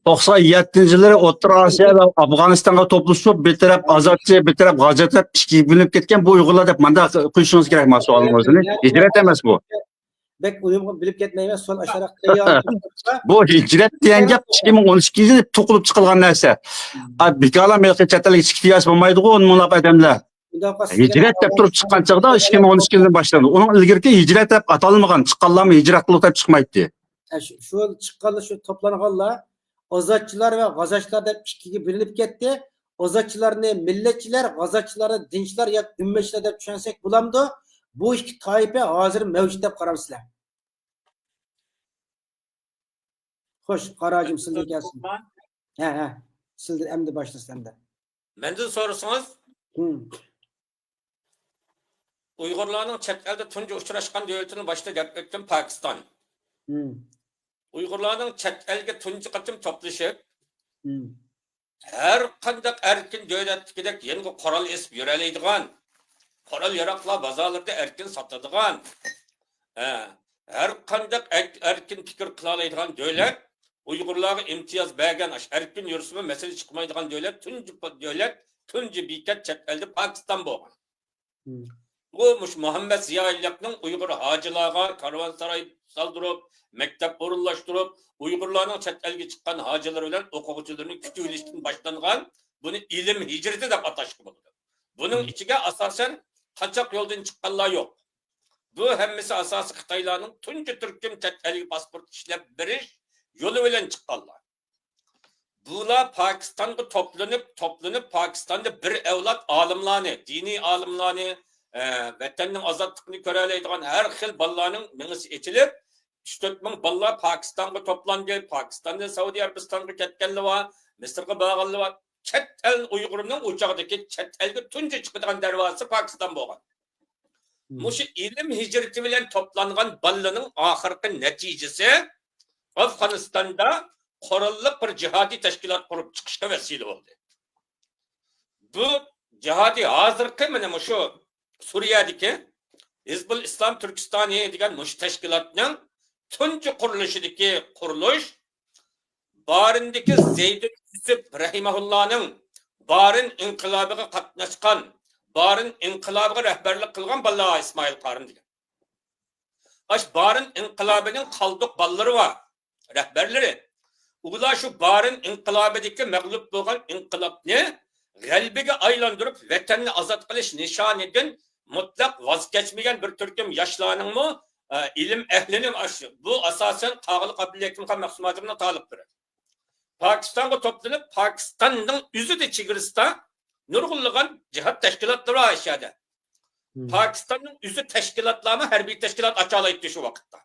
توقسان يەتتىنچى يىللىرى ئوتتۇرا ئاسىيا ۋە ئافغانىستانغا توپلىشىپ، بىر تەرەپ ئازادچى، بىر تەرەپ غازات دەپ ئىككىگە بۆلۈنۈپ كەتكەن بۇ ئۇيغۇرلار دەپ مانداق قويۇشىڭىز كېرەك مانا سوئالىڭىزنى. ھىجرەت ئەمەس بۇ. بەك ئۇنىمغا بىلىپ كەتمەيمەن، سوئال ئاشۇنداق تەييار. بۇ ھىجرەت دېگەن گەپ ئىككى مىڭ ئون ئىككىنچى يىلى توقۇلۇپ چىقىلغان نەرسە. ئا، بىكارلا مەن چەت ئەلگە چىقىپ يۈرسە بولمايدىغۇ، ئون مىڭلاپ ئادەملەر. ھىجرەت دەپ تۇرۇپ چىققان چاغدا ئىككى مىڭ ئون ئىككىنچى يىلدىن باشلاندى. ئۇنىڭ ئىلگىرىكى ھىجرەت دەپ ئاتالمىغان، چىققانلارمۇ ھىجرەت قىلدۇق دەپ چىقمايتتى. ھە، شۇ، شۇ چىققانلار، شۇ توپلانغانلار ئازادچىلار ۋە غازاتچىلار دەپ ئىككىگە بۆلۈنۈپ كەتتى. ئازادچىلارنى مىللەتچىلەر، غازاتچىلارنى دىنچىلار ياكى ئۈممەتچىلەر دەپ چۈشەنسەك بولامدۇ؟ بۇ ئىككى تائىپە ھازىر مەۋجۇت دەپ قارامسىلەر؟ خوش، قاراجىم سىلدىن كەلسۇن. ھە، ھە. سىلدىن ئەمدى باشلىسا ئەمدى. مەندىن سورىسىڭىز، ھىم. ئۇيغۇرلارنىڭ چەت ئەلدە تۇنجى ئۇچراشقان دۆلىتىنى باشتا دەپ ئۆتتۈم، پاكىستان. ھىم. ئۇيغۇرلارنىڭ چەت ئەلگە تۇنجى قېتىم توپلىشىپ، ھىم. ھەر قانداق ئەركىن دۆلەتتىكىدەك يەنىغۇ قورال ئېسىپ يۈرەلەيدىغان، قورال ياراغلار بازارلىرىدا ئەركىن ساتىدىغان، ھە، ھەر قانداق ئەر-، ئەركىن پىكىر قىلالايدىغان دۆلەت، ئۇيغۇرلارغا ئىمتىياز بەرگەن، ئاش-، ئەركىن يۈرسىمۇ مەسىلە چىقمايدىغان دۆلەت، تۇنجى دۆلەت، تۇنجى بېكەت چەت ئەلدە پاكىستان بولغان. مم. بۇ مۇشۇ مۇھەممەد زىيائىلىقنىڭ ئۇيغۇر ھاجىلارغا كارۋانساراي سالدۇرۇپ، مەكتەپ ئورۇنلاشتۇرۇپ، ئۇيغۇرلارنىڭ چەت ئەلگە چىققان ھاجىلىرى بىلەن ئوقۇغۇچىلىرىنى كۈتۈۋېلىشتىن باشلانغان، بۇنى ئىلىم ھىجرىتى دەپ ئاتاشقا بولىدۇ. بۇنىڭ مم. ئىچىگە ئاساسەن قاچاق يولدىن چىققانلار يوق. بۇ ھەممىسى ئاساسىي خىتايلارنىڭ تۇنجى تۈركۈم چەت ئەلگە پاسپورت ئىشلەپ بېرىش يولى بىلەن چىققانلار. بۇلار پاكىستانغا توپلىنىپ، توپلىنىپ، پاكىستاندا بىر ئەۋلاد ئالىملارنى، دىنىي ئالىملارنى، ئە، ۋەتەننىڭ ئازادلىقىنى كۆرەلەيدىغان ھەر خىل بالىلارنىڭ مېڭىسى ئېچىلىپ، ئۈچ تۆت مىڭ بالىلار پاكىستانغا توپلاندى. پاكىستاندىن سەئۇدى ئەرەبىستانغا كەتكەنلەر بار، مىسىرغا بارغانلار بار. چەت ئەل ئۇيغۇرىنىڭ ئۇ چاغدىكى چەت ئەلگە تۇنجى چىقىدىغان دەرۋازىسى پاكىستان بولغان. مۇشۇ ئىلىم ھىجرىتى بىلەن توپلانغان بالىلارنىڭ ئاخىرقى نەتىجىسى ئافغانىستاندا قوراللىق بىر جىھادىي تەشكىلات قۇرۇپ چىقىشقا ۋەسىلە بولدى. بۇ جىھادىي ھازىرقى مانا مۇشۇ سۈرىيەدىكى ھىزبۇل ئىسلام تۈركىستانى دېگەن مۇشۇ تەشكىلاتنىڭ تۇنجى قۇرۇلۇشىدىكى قۇرۇلۇش بارىندىكى زەيدۇل يۈسۈپ رەھىمەھۇللانىڭ بارىن ئىنقىلابىغا قاتناشقان، بارىن ئىنقىلابىغا رەھبەرلىك قىلغان بالىلار ئىسمائىل قارىم دېگەن. ئاشۇ بارىن ئىنقىلابىنىڭ قالدۇق بالىلىرى بار، رەھبەرلىرى. ئۇلار شۇ بارىن ئىنقىلابىدىكى مەغلۇپ بولغان ئىنقىلابنى غەلىبىگە ئايلاندۇرۇپ، ۋەتەننى ئازاد قىلىش نىشانىدىن مۇتلەق ۋاز كەچمىگەن بىر تۈركۈم ياشلارنىڭمۇ، ئە، ئىلىم ئەھلىنى ئاشۇ، بۇ ئاساسەن قاغىلىق ئابدۇلھەكىم خان مەخسۇمئاجىمنىڭ تالىپلىرى. پاكىستانغا توپلىنىپ، پاكىستاننىڭ ئۆزىدە چېگرىسىدا نۇرغۇنلىغان جىھاد تەشكىلاتلىرى بار ئاشۇ يەردە. پاكىستاننىڭ ئۆزى تەشكىلاتلارمۇ ھەربىي تەشكىلات ئاچالايتتى شۇ ۋاقىتتا.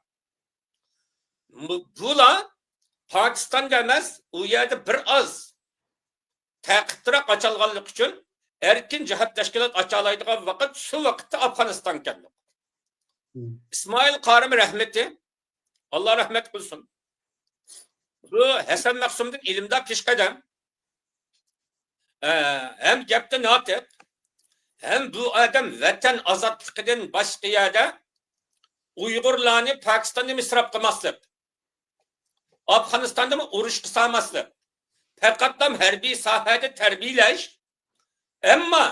بۇ-، بۇلار پاكىستاندا ئەمەس، ئۇ يەردە بىر ئاز تەقىتلىراق ئاچالغانلىقى ئۈچۈن ئەركىن جىھاد تەشكىلات ئاچالايدىغان ۋاقىت شۇ ۋاقىتتا ئافغانىستان كەلدى. ئىسمائىل قارىم رەھمىتى، ئاللا رەھمەت قىلسۇن. بۇ ھەسەن مەخسۇمدىن ئىلىمدار پېشقەدەم، ئە، ھەم گەپتە ناتىق، ھەم بۇ ئادەم ۋەتەن ئازادلىقىدىن باشقا يەردە ئۇيغۇرلارنى پاكىستاندا ئىسراپ قىلماسلىق، ئافغانىستاندىمۇ ئۇرۇشقا سالماسلىق، پەقەتلا ھەربىي ساھەدە تەربىيەلەش، ئەمما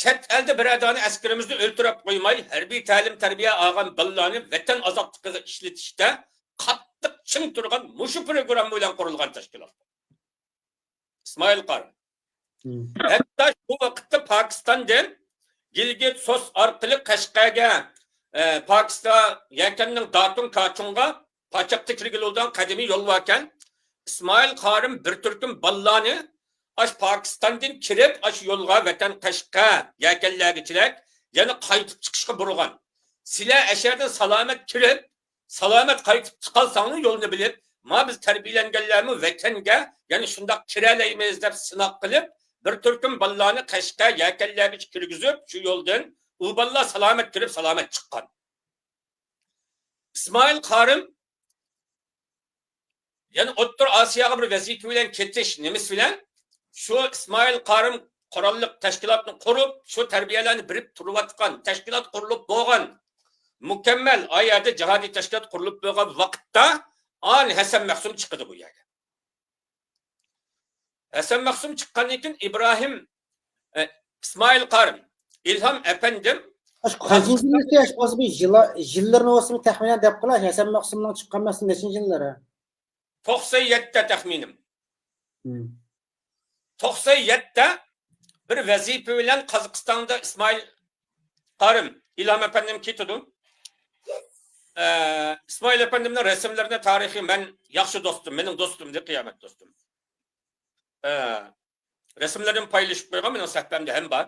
چەت ئەلدە بىرەر دانە ئەسكىرىمىزنى ئۆلتۈرۈپ قويماي، ھەربىي تەلىم-تەربىيە ئالغان بالىلارنى ۋەتەن ئازادلىقىغا ئىشلىتىشتە قاتتىق چىڭ تۇرغان مۇشۇ پروگرامما بىلەن قۇرۇلغان تەشكىلات. ئىسمائىل قارىم. ھەتتا شۇ ۋاقىتتا پاكىستاندىن گىلگىت سوس ئارقىلىق قەشقەرگە، ئە، پاكىستان يەكەننىڭ داتۇن كاچۇڭغا قاچاقتا كىرگىلى بولىدىغان قەدىمىي يول باركەن. ئىسمائىل قارىم بىر تۈركۈم بالىلارنى ئاش پاكىستاندىن كىرىپ، ئاش يولغا ۋەتەن قەشقەر يەكەنلەرگىچىلەك يەنە قايتىپ چىقىشقا بۇرىغان. سىلەر ئەشەدىن سالامەت كىرىپ، سالامەت قايتىپ چىقالساڭلار يولنى بىلىپ، ما بىز تەربىيەلەنگەنلەرمۇ ۋەتەنگە يەنە شۇنداق كىرەلەيمىز دەپ سىناق قىلىپ، بىر تۈركۈم بالىلارنى قەشقەر يەكەنلەرگىچە كىرگۈزۈپ، شۇ يولدىن ئۇ بالىلار سالامەت كىرىپ، سالامەت چىققان. ئىسمائىل قارىم يەنە ئوتتۇرا ئاسىياغا بىر ۋەزىپە بىلەن كېتىش نېمىسى بىلەن، شۇ ئىسمائىل قارىم قوراللىق تەشكىلاتنى قۇرۇپ، شۇ تەربىيەلەرنى بېرىپ تۇرۇۋاتقان، تەشكىلات قۇرۇلۇپ بولغان، مۇكەممەل ئا يەردە جىھادىي تەشكىلات قۇرۇلۇپ بولغان ۋاقىتتا ئان ھەسەن مەخسۇم چىقىدۇ بۇ يەرگە. ھەسەن مەخسۇم چىققاندىن كېيىن ئىبراھىم، ئە، ئىسمائىل قارىم، ئىلھام ئەپەندىم، ئاشۇ قانچىنچى يىللىكى، ئاشۇ بىر يىللارنى بولسىمۇ تەخمىنەن دەپ قىلاي، ھەسەن مەخسۇمنىڭ چىققان مەخسۇم نەچچىنچى يىللىرى؟ توقسەن يەتتە تەخمىنىم. توقسەن يەتتە بىر ۋەزىپە بىلەن قازاقىستاندا ئىسمائىل قارىم، ئىلھام ئەپەندىم كېتىدۇ. ئە، ئىسمائىل ئەپەندىمنىڭ رەسىملىرىنى تارىخىي مەن ياخشى دوستۇم، مېنىڭ دوستۇمدى، قىيامەت دوستۇم. ئە، رەسىملىرىنى پايلىشىپ قويغان، مېنىڭ سەھىپەمدە ھەم بار.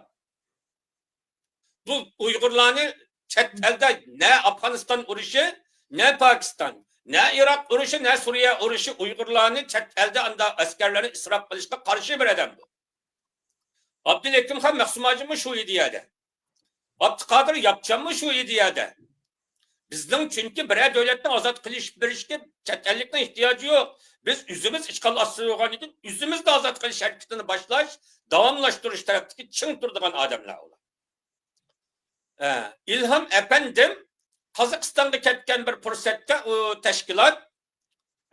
بۇ ئۇيغۇرلارنى چەت ئەلدە نە ئافغانىستان ئۇرۇشى، نە پاكىستان، نە ئىراق ئۇرۇشى، نە سۈرىيە ئۇرۇشى ئۇيغۇرلارنى چەت ئەلدە ئاندا ئەسكەرلەرنى ئىسراپ قىلىشقا قارشى بىر ئادەم بۇ. ئابدۇلھەكىم خان مەخسۇم ھاجىممۇ شۇ ئىدىيەدە. ئابدۇقادىر ياپچانمۇ شۇ ئىدىيەدە. بىزنىڭ چۈنكى بىرەر دۆلەتنى ئازاد قىلىش بېرىشكە چەت ئەللىكنىڭ ئېھتىياجى يوق. بىز ئۆزىمىز ئىشغال ئاستىدا بولغاندىن كېيىن ئۆزىمىزنى ئازاد قىلىش ھەرىكىتىنى باشلاش، داۋاملاشتۇرۇش تەرەپتىكى چىڭ تۇرىدىغان ئادەملەر ئۇلار. ئە، ئىلھام ئەپەندىم قازاقىستانغا كەتكەن بىر پۇرسەتتە ئۇ تەشكىلات،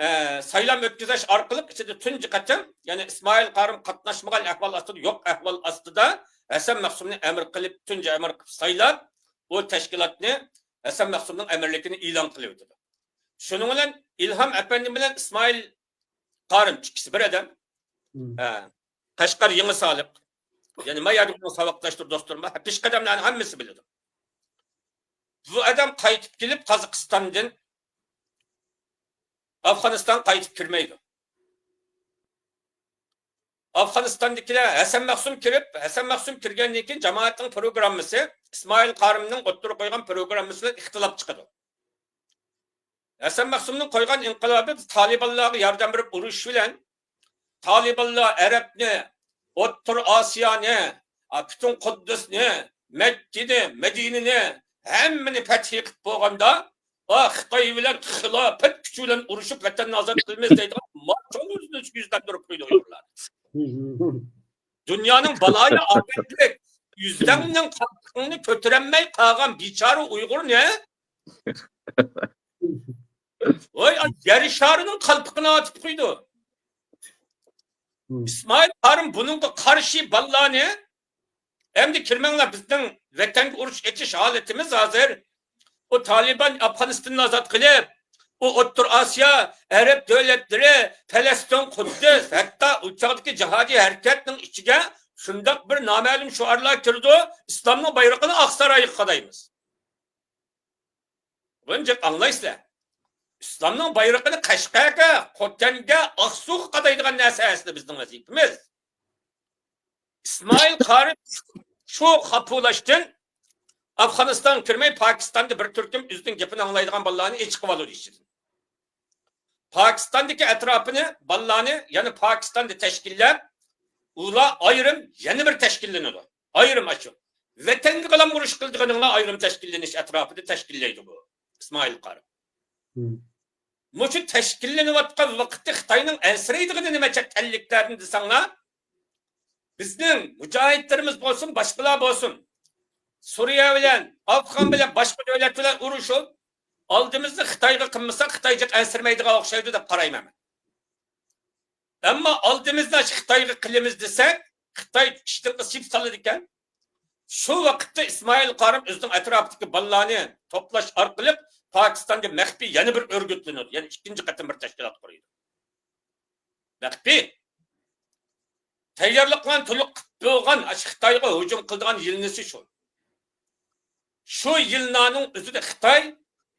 ئە، سايلام ئۆتكۈزۈش ئارقىلىق ئىچىدە تۇنجى قېتىم، يەنى ئىسمائىل قارىم قاتناشمىغان ئەھۋال ئاستىدا، يوق ئەھۋال ئاستىدا ھەسەن مەخسۇمنى ئەمىر قىلىپ، تۇنجى ئەمىر قىلىپ سايلاپ، ئۇ تەشكىلاتنى ھەسەن مەخسۇمنىڭ ئەمىرلىكىنى ئېلان قىلىۋېتىدۇ. شۇنىڭ بىلەن ئىلھام ئەپەندىم بىلەن ئىسمائىل قارىم ئىككىسى بىر ئادەم. ھە. قەشقەر يېڭى سالىق. يەنى ما يەردە بۇنىڭ ساۋاقداشلىرى، دوستلىرىم بار. پېشقەدەملەرنىڭ ھەممىسى بىلىدۇ. بۇ ئادەم قايتىپ كېلىپ قازاقىستاندىن ئافغانىستانغا قايتىپ كىرمەيدۇ. ئافغانىستاندىكىلەر، ھەسەن مەخسۇم كىرىپ، ھەسەن مەخسۇم كىرگەندىن كېيىن جامائەتنىڭ پروگراممىسى ئىسمائىل قارىمنىڭ ئوتتۇرىغا قويغان پروگراممىسى بىلەن ئىختىلاپ چىقىدۇ. ھەسەن مەخسۇمنىڭ قويغان ئىنقىلابى بىز تالىبانلارغا ياردەم بېرىپ ئۇرۇش بىلەن تالىبانلار ئەرەبنى، ئوتتۇرا ئاسىيانى، پۈتۈن قۇددۇسنى، مەككىنى، مەدىنىنى، ھەممىنى پەتھى قىلىپ بولغاندا، ئا، خىتاي بىلەن خىلاپەت كۈچى بىلەن ئۇرۇشۇپ ۋەتەننى ئازاد قىلىمىز دەيدىغان ماچۇنى يۈزلەندۈرۈپ قويدى ئۇيغۇرلار. دۇنيانىڭ بالايىئاپەتلىك، ئۆزۈڭنىڭ قالپىقىڭنى كۆتۈرەلمەي قالغان بىچارە ئۇيغۇرنى، ۋاي، يەر شارىنىڭ قالپىقىنى ئاتىپ قويدى. ئىسمائىل قارىم بۇنىڭغا قارشى بالىلارنى، ئەمدى كىرمەڭلار، بىزنىڭ ۋەتەنگە ئۇرۇش ئېچىش ھالىتىمىز ھازىر. ئۇ تالىبان ئافغانىستاننى ئازاد قىلىپ، ئۇ ئوتتۇرا ئاسىيا، ئەرەب دۆلەتلىرى، پەلەستىن، قۇددۇس، ھەتتا ئۇ چاغدىكى جىھادىي ھەرىكەتنىڭ ئىچىگە شۇنداق بىر نامەلۇم شوئارلار كىرىدۇ، ئىسلامنىڭ بايرىقىنى ئاقسارايغا قادايمىز. بۇنى جىق ئاڭلايسىلەر. ئىسلامنىڭ بايرىقىنى قەشقەرگە، خوتەنگە، ئاقسۇغا قادايدىغان نەرسە ئەسلى بىزنىڭ ۋەزىپىمىز. ئىسمائىل قارى شۇ خاپۇلاشتىن ئافغانىستانغا كىرمەي، پاكىستاندا بىر تۈركۈم ئۆزىنىڭ گېپىنى ئاڭلايدىغان بالىلارنى ئېچىقىۋالىدۇ ئىچىدىن. پاكىستاندىكى ئەتراپىنى، بالىلارنى يەنە پاكىستاندا تەشكىللەپ، ئۇلار ئايرىم يەنە بىر تەشكىللىنىدۇ. ئايرىم ئاشۇ. ۋەتەنگە قالاپ ئۇرۇش قىلىدىغىنىڭلار ئايرىم تەشكىللىنىش ئەتراپىدا تەشكىللەيدۇ بۇ ئىسمائىل قارى. مۇشۇ تەشكىللىنىۋاتقان ۋاقىتتا خىتاينىڭ ئەنسىرەيدىغىنى نېمە چەت ئەللىكلەردىن دېسەڭلار، بىزنىڭ مۇجاھىدلىرىمىز بولسۇن، باشقىلار بولسۇن، سۈرىيە بىلەن، ئافغان بىلەن، باشقا دۆلەت بىلەن ئۇرۇشۇپ، ئالدىمىزنى خىتايغا قىلمىساق، خىتاي جىق ئەنسىرىمەيدىغان ئوخشايدۇ دەپ قارايمەن مەن. ئەمما ئالدىمىزنى خىتايغا قىلىمىز دېسەك، خىتاي ئىشتىن قىسىپ سالىدىكەن. شۇ ۋاقىتتا ئىسمائىل قارىم ئۆزىنىڭ ئەتراپىدىكى بالىلارنى توپلاش ئارقىلىق پاكىستاندا مەخپىي يەنە بىر ئۆرگۈتلىنىدۇ. يەنى ئىككىنچى قېتىم بىر تەشكىلات قۇرىدۇ. مەخپىي. تەييارلىقلارنى تولۇق قىلىپ بولغان، ئاشۇ خىتايغا ھۇجۇم قىلىدىغان يىلنىسى شۇ. شۇ يىلنانىڭ ئۆزىدە خىتاي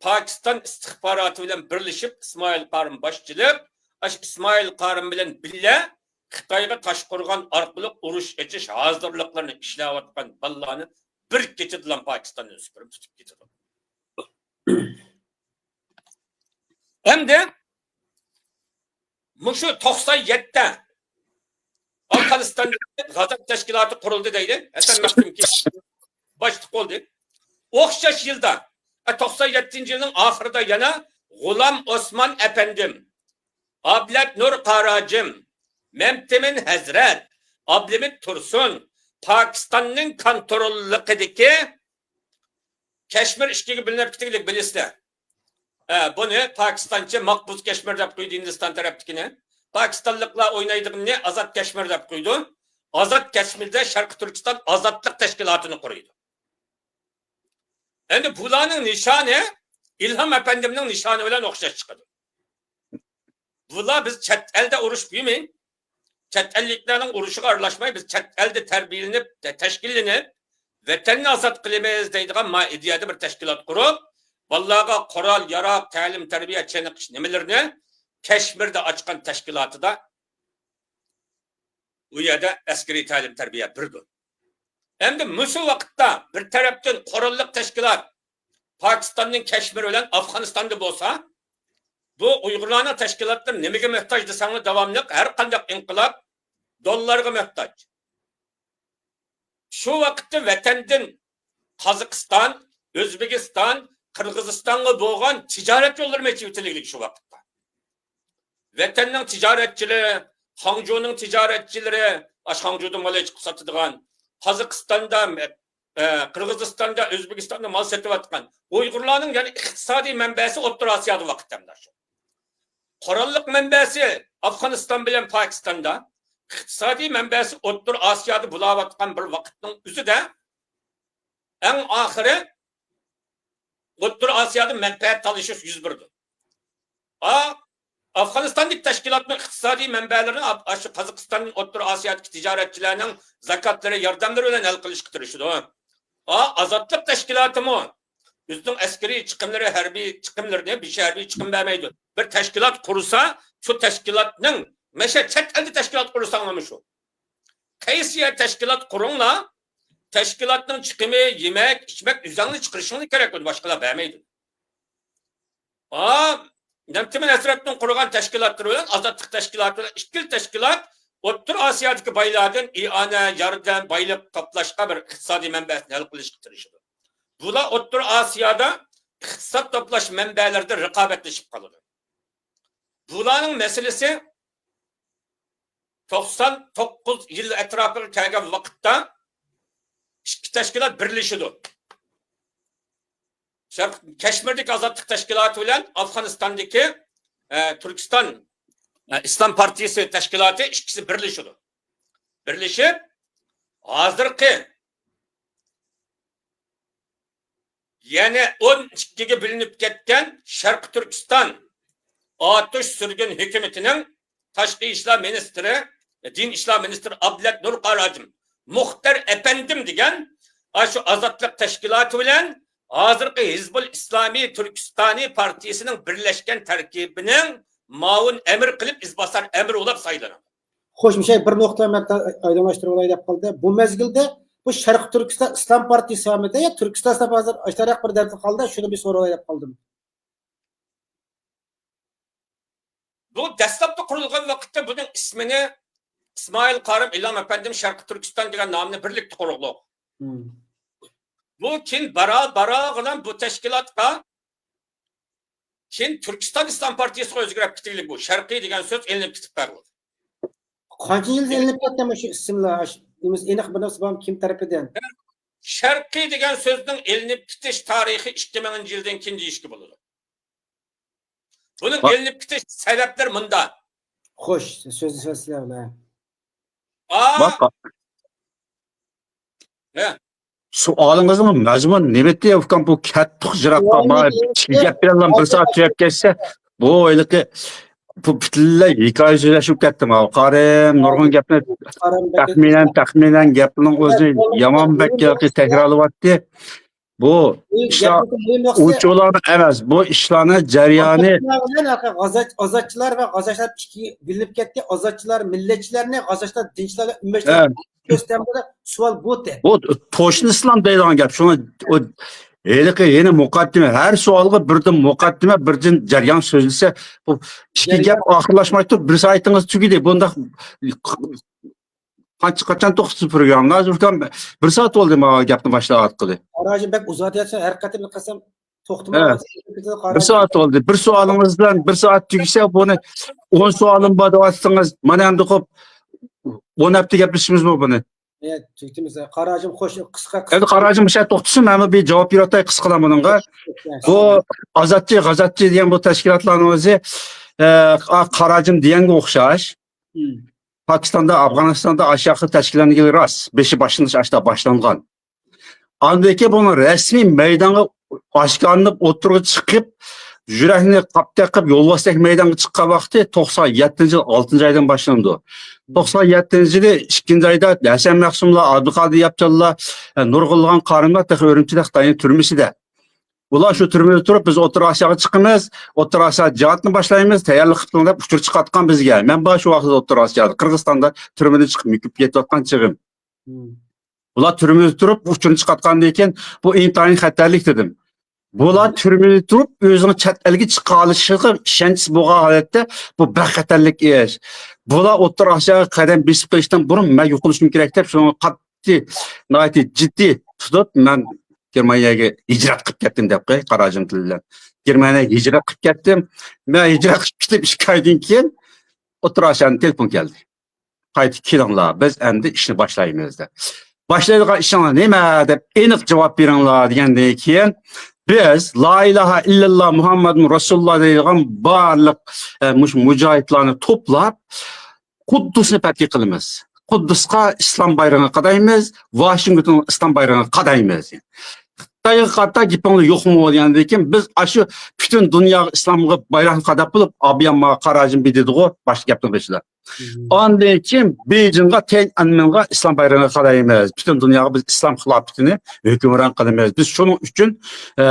پاكىستان ئىستىخباراتى بىلەن بىرلىشىپ، ئىسمائىل قارىم باشچىلىق، ئاشۇ ئىسمائىل قارىم بىلەن بىللە خىتايغا تاش قورغان ئارقىلىق ئۇرۇش ئېچىش ھازىرلىقلىرىنى ئىشلەۋاتقان بالىلارنى بىر كېچىدىلا پاكىستاندىن سۈپۈرۈپ تۇتۇپ كېتىدۇ. ئەمدى مۇشۇ توقسان يەتتە ئافغانىستاندا غازات تەشكىلاتى قۇرۇلدى دەيلى. ھەسەن مەخسۇم كېلىپ باشلىق بولدى. ئوخشاش يىلدا، ئە، توقسان يەتتىنچى يىلنىڭ ئاخىرىدا يەنە غۇلام ئوسمان ئەپەندىم، ئابلەت نۇر قاراجىم، مەمتىمىن ھەزرەت، ئابلىمىت تۇرسۇن پاكىستاننىڭ كونتروللۇقىدىكى كەشمىر ئىككىگە بۆلۈنۈپ كېتىگلىك بىلىسىلەر. ئە، بۇنى پاكىستانچە ماقبۇز كەشمىر دەپ قويدى، ھىندىستان تەرەپتىكىنى. پاكىستانلىقلار ئوينايدىغىنىنى ئازاد كەشمىر دەپ قويىدۇ. ئازاد كەشمىردە شەرقىي تۈركىستان ئازادلىق تەشكىلاتىنى قۇرىدۇ. ئەمدى بۇلارنىڭ نىشانى ئىلھام ئەپەندىمنىڭ نىشانى بىلەن ئوخشاش چىقىدۇ. بۇلار بىز چەت ئەلدە ئۇرۇشۇپ يۈرمەي، چەت ئەللىكلەرنىڭ ئۇرۇشىغا ئارىلاشماي، بىز چەت ئەلدە تەربىيەلىنىپ، تە-، تەشكىللىنىپ، ۋەتەننى ئازاد قىلىمىز دەيدىغان ما ئىدىيەدە بىر تەشكىلات قۇرۇپ، بالىلارغا قورال، ياراغ، تەلىم، تەربىيە، چېنىقىش نېمىلىرىنى كەشمىردە ئاچقان تەشكىلاتىدا ئۇ يەردە ئەسكىرىي تەلىم، تەربىيە بېرىدۇ. ئەمدى مۇشۇ ۋاقىتتا بىر تەرەپتىن قوراللىق تەشكىلات پاكىستاننىڭ كەشمىرى بىلەن ئافغانىستاندا بولسا، بۇ ئۇيغۇرلارنىڭ تەشكىلاتلىرى نېمىگە موھتاج دېسەڭلار، داۋاملىق ھەر قانداق ئىنقىلاب دوللارغا موھتاج. شۇ ۋاقىتتا ۋەتەندىن قازاقىستان، ئۆزبېكىستان، قىرغىزىستانغا بولغان تىجارەت يوللىرىمۇ ئېچىۋېتىلگۈدەك شۇ ۋاقىتتا. ۋەتەننىڭ تىجارەتچىلىرى، خاڭجۇنىڭ تىجارەتچىلىرى، ئاشۇ خاڭجۇدا مال ئېچىپ ساتىدىغان، قازاقىستاندا، ئە، قىرغىزىستاندا، ئۆزبېكىستاندا مال سېتىۋاتقان ئۇيغۇرلارنىڭ يەنە ئىقتىسادىي مەنبەسى ئوتتۇرا ئاسىيادا ۋاقىتتا شۇ. قوراللىق مەنبەسى ئافغانىستان بىلەن پاكىستاندا، ئىقتىسادىي مەنبەسى ئوتتۇرا ئاسىيادا بولاۋاتقان بىر ۋاقىتنىڭ ئۆزىدە، ئەڭ ئاخىرى ئوتتۇرا ئاسىيادا مەنپەئەت تالىشىش يۈز بېرىدۇ. ئا، ئافغانىستاندىكى تەشكىلاتنىڭ ئىقتىسادىي مەنبەلىرىنى ئا-، ئاشۇ قازاقىستاندىن ئوتتۇرا ئاسىيادىكى تىجارەتچىلەرنىڭ زاكاتلىرى، ياردەملىرى بىلەن ھەل قىلىشقا تىرىشىدۇ. ئا، ئازادلىق تەشكىلاتىمۇ ئۆزىنىڭ ئەسكىرىي چىقىملىرى، ھەربىي چىقىملىرىنى، بىر ھەربىي چىقىم بەرمەيدۇ. بىر تەشكىلات قۇرسا، شۇ تەشكىلاتنىڭ، مەشە چەت ئەلدە تەشكىلات قۇرساڭلارمۇ شۇ. قايسى يەر تەشكىلات قۇرۇڭلار، تەشكىلاتنىڭ چىقىمى، يېمەك، ئىچمەك ئۆزۈڭلار چىقىرىشىڭلار كېرەك بولىدۇ، باشقىلار بەرمەيدۇ. ئا، نەمتىمىن ھەزرەتنىڭ قۇرغان تەشكىلاتلىرى بىلەن ئازادلىق تەشكىلاتى بىلەن ئىككىلا تەشكىلات ئوتتۇرا ئاسىيادىكى بايلاردىن ئىئانە، ياردەم، بايلىق توپلاشقا بىر ئىقتىسادىي مەنبەسىنى ھەل قىلىشقا تىرىشىدۇ. بۇلار ئوتتۇرا ئاسىيادا ئىقتىساد توپلاش مەنبەلىرىدە رىقابەتلىشىپ قالىدۇ. بۇلارنىڭ مەسىلىسى توقسان توققۇز يىل ئەتراپىغا كەلگەن ۋاقىتتا ئىككى تەشكىلات بىرلىشىدۇ. شەرق-، كەشمىردىكى ئازادلىق تەشكىلاتى بىلەن ئافغانىستاندىكى، ئە، تۈركىستان، ئە، ئىسلام پارتىيىسى تەشكىلاتى ئىككىسى بىرلىشىدۇ. بىرلىشىپ، ھازىرقى يەنە ئون ئىككىگە بۆلۈنۈپ كەتكەن شەرقىي تۈركىستان ئاتۇش سۈرگۈن ھۆكۈمىتىنىڭ تاشقى ئىشلار مىنىستىرى، دىن ئىشلار مىنىستىرى ئابلەت نۇر قاراجىم، مۇختەر ئەپەندىم دېگەن ئاشۇ ئازادلىق تەشكىلاتى بىلەن ھازىرقى ھىزبۇل ئىسلامىي تۈركىستانى پارتىيىسىنىڭ بىرلەشكەن تەركىبىنىڭ مۇئاۋىن ئەمىر قىلىپ، ئىزباسار ئەمىر بولاپ سايلىنىدۇ. خوش، مۇشۇ بىر نۇقتا مەن ئايدىڭلاشتۇرۇپ ئالاي دەپ قالدى. بۇ مەزگىلدە بۇ شەرقىي تۈركىستان ئىسلام پارتىيىسى ئامىدى يا تۈركىستان ئىسلام پارتىيىسى ئاشتارراق بىر دەردە قالدى، شۇنى بىر سوراۋالاي دەپ قالدىم. بۇ دەسلەپتە قۇرۇلغان ۋاقىتتا بۇنىڭ ئىسمىنى ئىسمائىل قارىم، ئىلھام ئەپەندىم شەرقىي تۈركىستان دېگەن نامنى بىرلىكتە قۇرغۇلۇق. مم. بۇ كېيىن بارا-، بارا بىلەن بۇ تەشكىلاتقا كېيىن تۈركىستان ئىسلام پارتىيىسىغا ئۆزگىرىپ كېتىگلىك بۇ. شەرقىي دېگەن سۆز ئېلىنىپ كېتىپ بېرىلدى. قانچە يىل ئېلىنىپ كەتكەن مۇشۇ ئىسىملار؟ ئاش-، نېمىسى ئېنىق بىر نەرسە بارمۇ؟ كىم تەرىپىدىن؟ شەرقىي دېگەن سۆزنىڭ ئېلىنىپ كېتىش تارىخى ئىككى مىڭىنچى يىلدىن كېيىن دېيىشكە بولىدۇ. بۇنىڭ ۋاق- ئېلىنىپ كېتىش سەۋەبلىرى مۇنداق. خوش، سۆزنى سۆزلەڭلار. ئا، ۋاق-، ھە. سوئالىڭىزنىڭ مەزمۇنى نېمىتى، ئۇكام؟ بۇ كەتتۇق يىراققا. مانا، ئىككى گەپ بىلەن بىر سائەت تۈگەپ كەتسە، بۇ ھېلىقى، بۇ پۈتۈنلەي ھېكايە سۆزلەش بولۇپ كەتتى. ماۋۇ قارىم نۇرغۇن گەپنى تەخمىنەن، تەخمىنەن گەپنىڭ ئۆزىنى يامان بەك ھېلىقى تەكرارلىۋەتتى. بۇ بۇ ئىشلار گەپنىڭ مۇھىم نۇقتىسى ئۇنچىۋالامۇ ئەمەس. بۇ ئىشلارنى جەريانى ئازادچىلار بىلەن ھەقىقەت ئازاد-، ئازادچىلار ۋە غازاچلار ئىككى بۆلۈنۈپ كەتتى. ئازادچىلار مىللەتچىلەرنى، غازاچلار دىنچىلار ۋە ئۈممەتچىلەر ھە. كۆرسىتەمدۇ؟ سوئال بۇ تە. بۇ توشنا ئىسلام دەيدىغان گەپ. شۇڭا ئۇ ھېلىقى يەنە مۇقەددىمە، ھەر سوئالغا بىردىن مۇقەددىمە، بىردىن جەريان سۆزلىسە، بۇ ئىككى جەريان گەپ ئاخىرلاشماي تۇرۇپ، بىر سائىتىڭىز تۈگىدى. بۇنداق قانچە، قاچان توختىتىپ پروگرامما؟ ھازىر ئۇكام بىر سائەت بولدى مانا گەپنى باشلاۋاتقىلى. قاراجىم بەك ئۇزارتىۋاتىسەن، ھەر قېتىم قىلسام توختىماي ھە. قالسا، بىر سائەت بولدى. بىر سوئالىڭىز بىلەن بىر سائەت تۈگىسە، بۇنى ئون سوئالىم بار دەۋاتسىڭىز، مانا ئەمدى خوپ، ئون ھەپتە گەپلىشىمىزمۇ بۇنى؟ يە، تۈگىتىمىز. قاراجىم، خوش، قىسقا، قىسقا. ئەمدى قاراجىم، بىر سائەت توختىسۇن، مەن بىر جاۋاب بېرىۋاتاي قىسقىلا بۇنىڭغا. بۇ ئازادچى، غازاتچى دېگەن بۇ تەشكىلاتلارنىڭ ئۆزى، ئە، قاراجىم دېگەنگە ئوخشاش. مم. پاكىستاندا، ئافغانىستاندا ئاشۇ ياققا تەشكىللەنگىنى راست. بېشى باشلىنىش ئاشتا باشلانغان. ئاندىن كېيىن بۇنىڭ رەسمىي مەيدانغا ئاشكارىلىنىپ، ئوتتۇرىغا چىقىپ، يۈرەكنى قاپتەك قىلىپ، يولۋاستەك مەيدانغا چىققان ۋاقتى توقسان يەتتىنچى يىل ئالتىنچى ئايدىن باشلىنىدۇ. توقسان يەتتىنچى يىلى ئىككىنچى ئايدا ھەسەن مەخسۇملار، ئابدۇقادىر ياپچانلار، نۇرغۇنلىغان قارىملار تېخى ئۈرۈمچىدە خىتاينىڭ تۈرمىسىدە. ئۇلار شۇ تۈرمىدە تۇرۇپ، بىز ئوتتۇرا ئاسىياغا چىقىمىز، ئوتتۇرا ئاسىيا جىھادنى باشلايمىز، تەييارلىق قىلىڭ دەپ ئۇچۇر چىقارتقان بىزگە. مەن بار شۇ ۋاقىتتا ئوتتۇرا ئاسىيادا، قىرغىزىستاندا تۈرمىدىن چىقىپ مۆكۈپ كېتىۋاتقان چېغىم. مم. ئۇلار تۈرمىدە تۇرۇپ ئۇچۇرنى چىقارتقاندىن كېيىن، بۇ ئىنتايىن خەتەرلىك دېدىم. بۇلار مم. تۈرمىدە تۇرۇپ ئۆزىنىڭ چەت ئەلگە چىقالىشىغا ئىشەنچىسى بولغان ھالەتتە، بۇ بەك خەتەرلىك ئىش. بۇلار ئوتتۇرا ئاسىياغا قەدەم بېسىپ قېلىشتىن بۇرۇن مەن يوقىلىشىم كېرەك دەپ، شۇنىڭغا قاتتىق، ناھايىتى جىددىي تۇتۇپ، مەن گېرمانىيەگە ھىجرەت قىلىپ كەتتىم دەپ قوياي، قاراجىم تىلى بىلەن. گېرمانىيەگە ھىجرەت قىلىپ كەتتىم. مەن ھىجرەت قىلىپ كېتىپ ئىككى ئايدىن كېيىن ئوتتۇرا ئاسىيادىن تېلېفون كەلدى. قايتىپ كېلىڭلار، بىز ئەمدى ئىشنى باشلايمىز دەپ. باشلايدىغان ئىشىڭلار نېمە دەپ ئېنىق جاۋاب بېرىڭلار دېگەندىن كېيىن، بىز لا ئىلاھە ئىللاللا مۇھەممەدۇن رەسۇلۇللا دەيدىغان بارلىق، ئە، مۇشۇ مۇجاھىدلارنى توپلاپ، قۇددۇسنى پەتھى قىلىمىز. قۇددۇسقا ئىسلام بايرىقىنى قادايمىز، ۋاشىنگتونغا ئىسلام بايرىقىنى قادايمىز. خىتايغا قارىتا گېپىڭلار يوقمۇ دېگەندىن كېيىن، بىز ئاشۇ پۈتۈن دۇنياغا ئىسلامغا بايراقنى قاداپ بولۇپ، ئابيانماغا قاراجىم بېدىدىغۇ، باشتا گەپنىڭ بېشىدا. مم. ئاندىن كېيىن بېيجىڭغا، تيەنئەنمېنغا ئىسلام بايرىقىنى قادايمىز. پۈتۈن دۇنياغا بىز ئىسلام خىلاپىتىنى ھۆكۈمران قىلىمىز. بىز شۇنىڭ ئۈچۈن، ئە،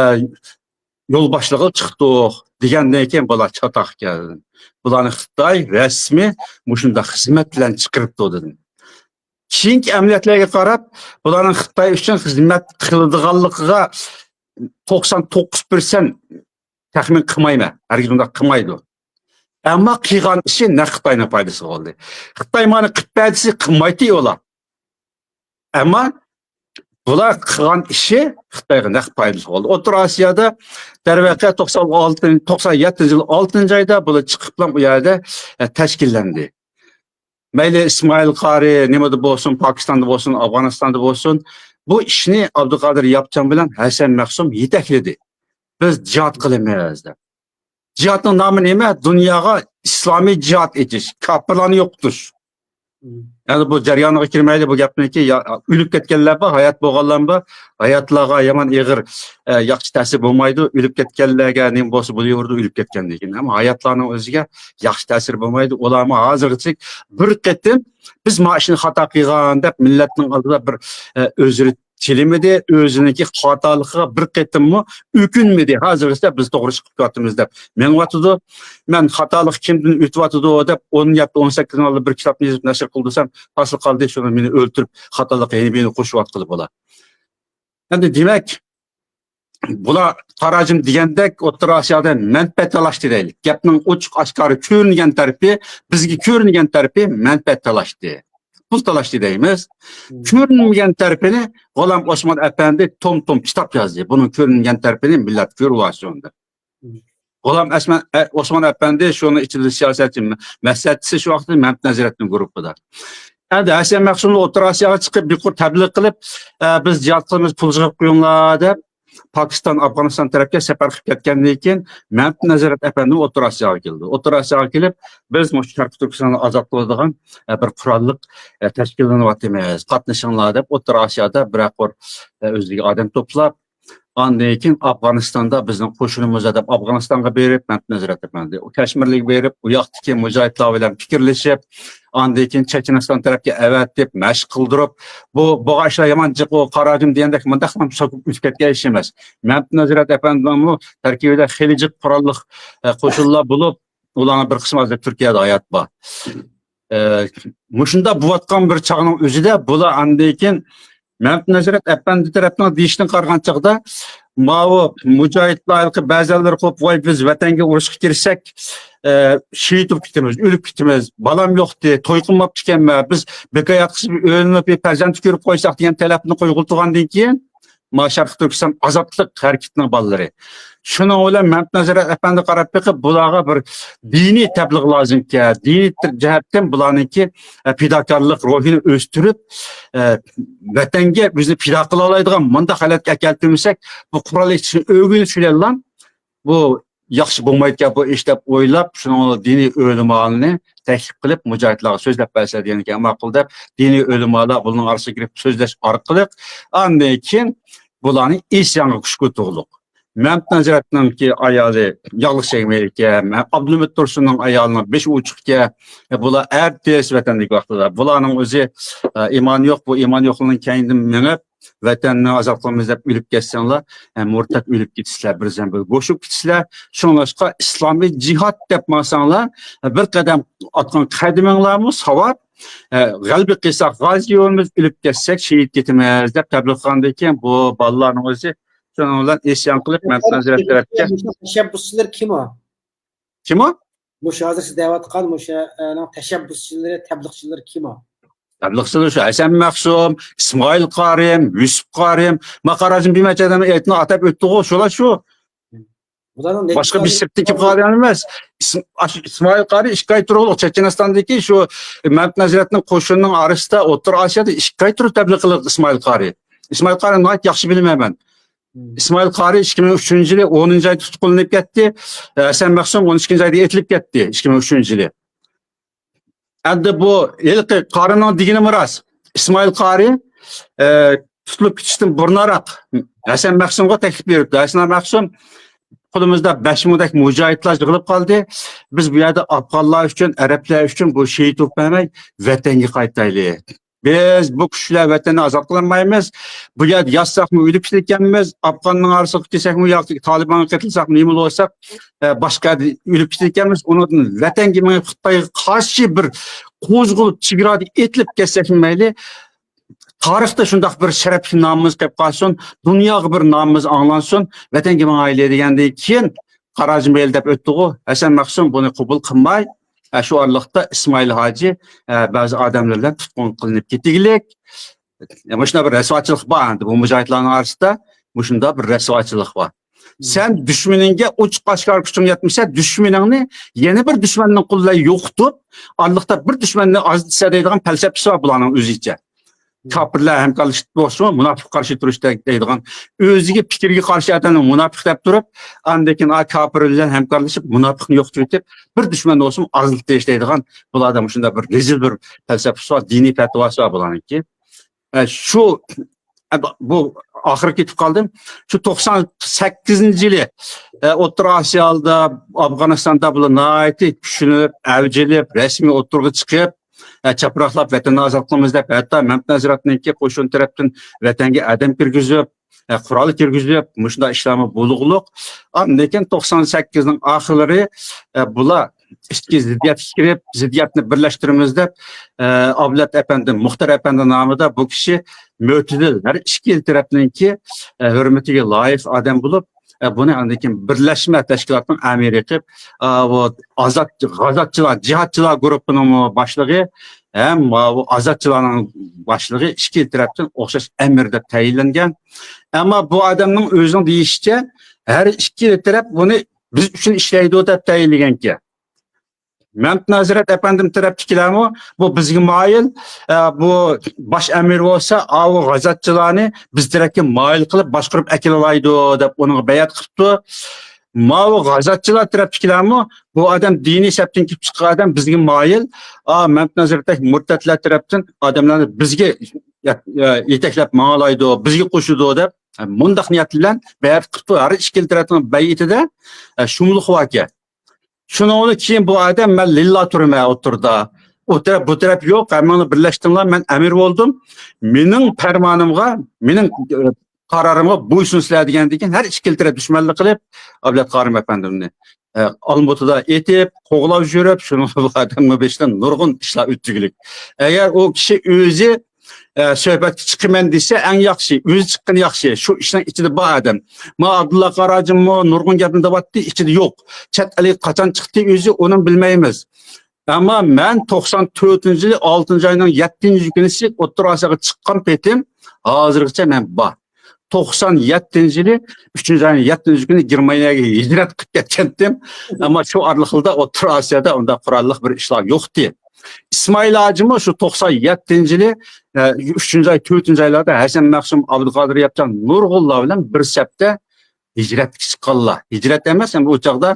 يول باشلىقىغا چىقتۇق دېگەندىن كېيىن، بۇلار چاتاق كەلدى. بۇلارنى خىتاي رەسمىي مۇشۇنداق خىزمەت بىلەن چىقىرىپتۇ دېدىم. كېيىنكى ئەمەلىيەتلەرگە قاراپ، بۇلارنىڭ خىتاي ئۈچۈن خىزمەت قىلىدىغانلىقىغا توقسان توققۇز پىرسەنت تەخمىن قىلمايمەن. ھەرگىز ئۇنداق قىلمايدۇ. ئەمما قىلغان ئىشى نەق خىتاينىڭ پايدىسىغا بولدى. خىتاي مانا قىلىپ بەردى، قىلمايتتى ئۇلار. ئەمما بۇلار قىلغان ئىشى خىتايغا نەق پايدىسى بولدى. ئوتتۇرا ئاسىيادا، دەرۋەقە، توقسان ئالتىنچى، توقسان يەتتىنچى يىل ئالتىنچى ئايدا بۇلار چىقىپلا ئۇ يەردە، ئە، تەشكىللەندى. مەيلى ئىسمائىل قارى نېمىدە بولسۇن، پاكىستاندا بولسۇن، ئافغانىستاندا بولسۇن، بۇ ئىشنى ئابدۇقادىر ياپچان بىلەن ھەسەن مەخسۇم يېتەكلىدى. بىز جىھاد قىلىمىز دەپ. جىھادنىڭ نامى نېمە؟ دۇنياغا ئىسلامىي جىھاد ئېچىش، كاپىرلارنى يوقىتىش. مم. يەنى بۇ جەريانغا كىرمەيلى، بۇ گەپنىكى يا-، ئۆلۈپ كەتكەنلەر بار، ھايات بولغانلار بار. ھاياتلارغا يامان ئېغىر، ئە، ياخشى تەسىر بولمايدۇ. ئۆلۈپ كەتكەنلەرگە نېمە بولسا بولۇۋېرىدۇ، ئۆلۈپ كەتكەندىن كېيىن. ئەمما ھاياتلارنىڭ ئۆزىگە ياخشى تەسىر بولمايدۇ. ئۇلارمۇ ھازىرغىچە بىر قېتىم بىز ما ئىشنى خاتا قىلغان دەپ مىللەتنىڭ ئالدىدا بىر، ئە، ئۆزرە تىلىمىدى، ئۆزىنىڭكى خاتالىقىغا بىر قېتىممۇ ئۆكۈنمىدى. ھازىرغىچە بىز توغرا ئىش قىلىپ كېتىۋاتىمىز دەپ مېڭىۋاتىدۇ. مەن خاتالىق كىمدىن ئۆتۈۋاتىدۇ دەپ ئون ياكى ئون سەككىز يىل بىر كىتابنى يېزىپ نەشر قىلدۇرسام، ھاسىل قالدى، شۇنى مېنى ئۆلتۈرۈپ، خاتالىق يەنە مېنى قوشۇۋاتقىلى بولا. ئەمدى دېمەك، بۇلار قاراجىم دېگەندەك ئوتتۇرا ئاسىيادا مەنپەئەت تالاشتى دەيلى. گەپنىڭ ئوچۇق ئاشكارا كۆرۈنگەن تەرىپى، بىزگە كۆرۈنگەن تەرىپى مەنپەئەت تالاشتى. پۇل تالاشتى دەيمىز. مم. كۆرۈنمىگەن تەرىپىنى غۇلام ئوسمان ئەپەندى توم-توم كىتاب يازدى. بۇنىڭ كۆرۈنگەن تەرىپىنى مىللەت كۆرۈۋالسۇن دەپ. مم. غۇلام ئەسمە-، ئە، ئوسمان ئەپەندى شۇنىڭ ئىچىدە سىياسەتچى، مە-، مەسلىھەتچىسى شۇ ۋاقىتتا مەمتىن ھەزرەتنىڭ گۇرۇپپىدا. ئەمدى ھەسەن مەخسۇملار ئوتتۇرا ئاسىياغا چىقىپ، يۇقىرى تەبلىغ قىلىپ، ئە، «بىز جىھاد قىلىمىز، پۇل يىغىپ قويۇڭلار» دەپ، پاكىستان، ئافغانىستان تەرەپكە سەپەر قىلىپ كەتكەندىن كېيىن، مەمتىن ھەزرەت ئەپەندىمۇ ئوتتۇرا ئاسىياغا كېلىدۇ. ئوتتۇرا ئاسىياغا كېلىپ، «بىز مۇشۇ شەرقىي تۈركىستاننى ئازاد قىلىدىغان، ئە، بىر قوراللىق، ئە، تەشكىللىنىۋاتىمىز، قاتنىشىڭلار» دەپ، ئوتتۇرا ئاسىيادا بىرەر قۇر، ئە، ئۆزىگە ئادەم توپلاپ، ئاندىن كېيىن ئافغانىستاندا بىزنىڭ قوشۇنىمىز دەپ ئافغانىستانغا بېرىپ، مەمتىن ھەزرەت ئەپەندى، ئۇ كەشمىرلىككە بېرىپ، ئۇ ياقتىكى مۇجاھىدلار بىلەن پىكىرلىشىپ، ئاندىن كېيىن چېچەنىستان تەرەپكە ئەۋەتىپ، مەشىق قىلدۇرۇپ، بۇ، بولغان ئىشلار يامان جىق، ئۇ قاراجىم دېگەندەك مۇنداق سوكۇپ ئۆتۈپ كەتكەن ئىش ئەمەس. مەمتىن ھەزرەت ئەپەندىنىڭمۇ تەركىبىدە خېلى جىق قوراللىق، ئە، قوشۇنلار بولۇپ، ئۇلارنىڭ بىر قىسمى ھازىر تۈركىيەدە ھايات بار. ئە، مۇشۇنداق بولۇۋاتقان بىر چاغنىڭ ئۆزىدە بۇلار ئاندىن كېيىن مەمتىن ھەزرەت ئەپەندى تەرەپنىڭ دېيىشىنى قارىغان چاغدا، ماۋۇ مۇجاھىدلار ھېلىقى بەزىلىرى قوپ، «ۋاي، بىز ۋەتەنگە ئۇرۇشقا كىرسەك، ئە، شېھىت بولۇپ كېتىمىز، ئۆلۈپ كېتىمىز، بالام يوقتى، توي قىلماپتىكەنمەن، بىز بىكار ياتقۇزۇپ ئۆلۈپ، پەرزەنت كۆرۈپ قويساق» دېگەن تەلەپنى قويغۇلتۇرغاندىن كېيىن، ما شەرقىي تۈركىستان ئازادلىق ھەرىكىتىنىڭ بالىلىرى. شۇنىڭ بىلەن مەمتىن ھەزرەت ئەپەندى قاراپ بېقىپ، بۇلارغا بىر دىنىي تەبلىغ لازىمكەن، دىنىي تەر-، جەھەتتىن بۇلارنىڭكى، ئە، پىداكارلىق روھىنى ئۆستۈرۈپ، ئە، ۋەتەنگە ئۆزىنى پىدا قىلالايدىغان مۇنداق ھالەتكە ئەكەلتۈرمىسەك، بۇ قورال ئېچىشنى ئۆگىنىش بىلەنلا بۇ ياخشى بولمايدىكەن بۇ ئىش دەپ ئويلاپ، شۇنىڭ دىنىي ئۆلىمالارنى تەكلىپ قىلىپ، مۇجاھىدلارغا سۆزلەپ بەرسە دېگەنكەن، ماقۇل دەپ، دىنىي ئۆلىمالار بۇنىڭ ئارىسىغا كىرىپ سۆزلەش ئارقىلىق، ئاندىن كېيىن بۇلارنى ئىسيانغا كۈشكۈرتتۇق. مەمتىن ھەزرەتنىڭكى ئايالى ياغلىق چەكمەيدىكەن، ئابدۇلمۇت تۇرسۇننىڭ ئايالىنىڭ بېشى ئوچۇقكەن، بۇلار ئەرتىس ۋەتەندىكى ۋاقتىدا. بۇلارنىڭ ئۆزى، ئە، ئىمانى يوق، بۇ ئىمانى يوقلارنىڭ كەينىدىن مېڭىپ، ۋەتەننى ئازاد قىلىمىز دەپ ئۆلۈپ كەتسەڭلار، ھە، مۇرتەت ئۆلۈپ كېتىسىلەر، بىر زەمبىل بوشۇپ كېتىسىلەر. شۇڭلاشقا ئىسلامىي جىھاد دەپ ماڭساڭلار، بىر قەدەم ئاتقان قەدىمىڭلارمۇ ساۋاب. ھە، غەلىبە قىلساق غازى بولىمىز، ئۆلۈپ كەتسەك شېھىت كېتىمىز دەپ تەبلىغ قىلغاندىن كېيىن، بۇ بالىلارنىڭ ئۆزى شۇنىڭ بىلەن ئىسيان قىلىپ، مەمتىن ھەزرەت تەرەپكە. تەشەببۇسچىلىرى كىم ئۇ؟ كىم ئۇ؟ مۇشۇ ھازىر سىز دەۋاتقان مۇشۇنىڭ تەشەببۇسچىلىرى، تەبلىغچىلىرى كىم ئۇ؟ تەبلىغچىلار شۇ ھەسەن مەخسۇم، ئىسمائىل قارىم، يۈسۈپ قارىم، ماقاراجىم بىمەچ ئادەم ئېيتنى ئاتاپ ئۆتتىغۇ، شۇلار شۇ. بۇلارنىڭ باشقا بىر سىرتتىن كېلىپ قالغان ئەمەس. ئىس-، ئاش-، ئىسمائىل قارى ئىككى ئاي تۇرۇقلۇق چېچەنىستاندىكى شۇ مەمتىن ھەزرەتنىڭ قوشۇنىنىڭ ئارىسىدا ئوتتۇرا ئاسىيادا ئىككى ئاي تۇرۇپ تەبلىغ قىلغان ئىسمائىل قارى. ئىسمائىل قارى ناھايىتى ياخشى بىلىمەن مەن. ئىسمائىل قارى ئىككى مىڭ ئۈچىنچى يىلى ئونىنچى ئايدا تۇتقۇنلىنىپ كەتتى. ھەسەن مەخسۇم ئون ئىككىنچى ئايدا ئېتىلىپ كەتتى، ئىككى مىڭ ئۈچىنچى يىلى. ئەمدى بۇ ھېلىقى قارىنىڭ دېگىنىمۇ راست. ئىسمائىل قارى، ئە، تۇتۇلۇپ كېتىشتىن بۇرۇنراق ھەسەن مەخسۇمغا تەكلىپ بېرىپتۇ. ھەسەن مەخسۇم، قولىمىزدا بەش مىڭدەك مۇجاھىدلار يىغىلىپ قالدى. بىز بۇ يەردە ئافغانلار ئۈچۈن، ئەرەبلەر ئۈچۈن بۇ شېھىت بولۇپ بەرمەي، ۋەتەنگە قايتايلى. بىز بۇ كۈچ بىلەن ۋەتەننى ئازاد قىلالمايمىز. بۇ يەردە ياتساقمۇ ئۆلۈپ كېتىدىكەنمىز، ئافغاننىڭ ئارىسىغا كىرسەكمۇ ياكى تالىبانغا قېتىلساقمۇ نېمە بولساق، ئە، باشقا يەردە ئۆلۈپ كېتىدىكەنمىز. ئۇنىڭدىن ۋەتەنگە مېڭىپ خىتايغا قارشى بىر قوزغىلىپ، چېگرادىن ئېتىلىپ كەتسەكمۇ مەيلى، تارىختا شۇنداق بىر شەرەپلىك نامىمىز قېلىپ قالسۇن، دۇنياغا بىر نامىمىز ئاڭلانسۇن، ۋەتەنگە ماڭايلى دېگەندىن كېيىن، قاراجىمەيلى دەپ ئۆتتىغۇ، ھەسەن مەخسۇم بۇنى قوبۇل قىلماي، ئە، شۇ ئارىلىقتا ئىسمائىل ھاجى، ئە، بەزى ئادەملەر بىلەن تۇتقۇن قىلىنىپ كېتىگلىك. مۇشۇنداق بىر رەسۋاچىلىق بار ئەمدى بۇ مۇجاھىدلارنىڭ ئارىسىدا. مۇشۇنداق بىر رەسۋاچىلىق بار. سەن دۈشمىنىڭگە ئوچۇق ئاشكارا كۈچۈڭ يەتمىسە، دۈشمىنىڭنى يەنە بىر دۈشمەننىڭ قولى بىلەن يوقىتىپ، ئارىلىقتا بىر دۈشمەننى ئازلىتىسەن دەيدىغان پەلسەپىسى بار بۇلارنىڭ ئۆزىچە. كاپىرلار ھەمكارلىشىپ بولسىمۇ، مۇناپىق قارشى تۇرۇش دەيدىغان، ئۆزىگە پىكىرگە قارشى ئادەمنى مۇناپىق دەپ تۇرۇپ، ئاندىن كېيىن ئا كاپىر بىلەن ھەمكارلىشىپ، مۇناپىقنى يوقىتىۋېتىپ، بىر دۈشمەن بولسىمۇ ئازلىتىش دەيدىغان، بۇلاردا مۇشۇنداق بىر رېزىل بىر پەلسەپىسى بار، دىنىي پەتىۋاسى بار بۇلارنىڭكى. ئە، شۇ، ئە، بۇ ئاخىرى كېتىپ قالدىم. شۇ توقسان سەككىزىنچى يىلى، ئە، ئوتتۇرا ئاسىيادا، ئافغانىستاندا بۇلار ناھايىتى كۈچلىنىپ، ئەۋج ئېلىپ، رەسمىي ئوتتۇرىغا چىقىپ، ئە، چاپراقلاپ ۋەتەننى ئازاد قىلىمىز دەپ، ھەتتا مەمتىن ھەزرەتنىڭكى قوشۇن تەرەپتىن ۋەتەنگە ئادەم كىرگۈزۈپ، ئە، قورال كىرگۈزۈپ، مۇشۇنداق ئىشلارمۇ بولغۇلۇق. ئاندىن كېيىن توقسان سەككىزنىڭ ئاخىرلىرى، ئە، بۇلار ئىچكى زىددىيەتكە كىرىپ، زىددىيەتنى بىرلەشتۈرىمىز دەپ، ئە، ئابلەت ئەپەندى، مۇختار ئەپەندى نامىدا بۇ كىشى مۆتىدىل، ھەر ئىككى تەرەپنىڭكى، ئە، ھۆرمىتىگە لايىق ئادەم بولۇپ، ئە، بۇنى ئاندىن كېيىن بىرلەشمە تەشكىلاتنىڭ ئەمىرى قىلىپ، ئە، بۇ ئازاد، غازاتچىلار، جىھادچىلار گۇرۇپپىنىڭمۇ باشلىقى ھەم ماۋۇ ئازادچىلارنىڭ باشلىقى ئىككى تەرەپتىن ئوخشاش ئەمىر دەپ تەيىنلەنگەن. ئەمما بۇ ئادەمنىڭ ئۆزىنىڭ دېيىشىچە، ھەر ئىككى تەرەپ بۇنى بىز ئۈچۈن ئىشلەيدۇ دەپ تەيىنلىگەنكەن. مەمتىن ھەزرەت ئەپەندىم تەرەپتىكىلەرمۇ بۇ بىزگە مايىل، ئە، بۇ باش ئەمىر بولسا، ئاۋۇ غازاتچىلارنى بىز تەرەپكە مايىل قىلىپ باشقۇرۇپ ئەكېلەلايدۇ دەپ ئۇنىڭغا بەيئەت قىپتۇ. ماۋۇ غازاتچىلار تەرەپتىكىلەرمۇ بۇ ئادەم دىنىي سەپتىن كېلىپ چىققان ئادەم بىزگە مايىل، ئا، مەمتىن ھەزرەتتەك مۇرتەتلەر تەرەپتىن ئادەملەرنى بىزگە يە-، يە-، يېتەكلەپ ماڭالايدۇ، بىزگە قوشىدۇ دەپ، مۇنداق نىيەت بىلەن بەيئەت قىپتۇ. ھەر ئىككىلا تەرەپنىڭ بەيئىتىدە، ئە، شۇملۇق باركەن. شۇنىڭدىن كېيىن بۇ ئادەم، مەن لىللا تۇرىمەن ئوتتۇرىدا. ئۇ تەرەپ، بۇ تەرەپ يوق، ھەممىڭلار بىرلەشتىڭلار، مەن ئەمىر بولدۇم. مېنىڭ پەرمانىمغا، مېنىڭ، ئە، قارارىمغا بويسۇنسىلەر دېگەندىن كېيىن ھەر ئىككىلا تەرەپ دۈشمەنلىك قىلىپ، ئابلەت قارىم ئەپەندىمنى، ئە، ئالمۇتىدا ئېتىپ، قوغلاپ يۈرۈپ، شۇنىڭ بۇ ئادەمنىڭ بېشىدىن نۇرغۇن ئىشلار ئۆتتۈرگۈلۈك. ئەگەر ئۇ كىشى ئۆزى ئە، سۆھبەتكە چىقىمەن دېسە، ئەڭ ياخشى، ئۆزى چىققىنى ياخشى. شۇ ئىشنىڭ ئىچىدە بار ئادەم. ما ئابدۇللا قاراجىممۇ نۇرغۇن گەپنى دەۋاتتى، ئىچىدە يوق. چەت ئەلگە قاچان چىقتى ئۆزى، ئۇنى بىلمەيمىز. ئەمما مەن توقسان تۆتىنچى يىلى ئالتىنچى ئاينىڭ يەتتىنچى كۈنى ئوتتۇرا ئاسىياغا چىققان پېتىم، ھازىرغىچە مەن بار. توقسان يەتتىنچى يىلى ئۈچىنچى ئاينىڭ يەتتىنچى كۈنى گېرمانىيەگە ھىجرەت قىلىپ كەتكەنتىم. ئەمما شۇ ئارىلىقتا ئوتتۇرا ئاسىيادا ئۇنداق قوراللىق بىر ئىشلار يوقتى. ئىسمائىل ھاجىمۇ شۇ توقسان يەتتىنچى يىلى، ئە، ئۈچىنچى ئاي، تۆتىنچى ئايلاردا ھەسەن مەخسۇم، ئابدۇقادىر ياپچان، نۇرغۇنلار بىلەن بىر سەپتە ھىجرەتكە چىققانلار. ھىجرەت ئەمەس، ئەمما ئۇ چاغدا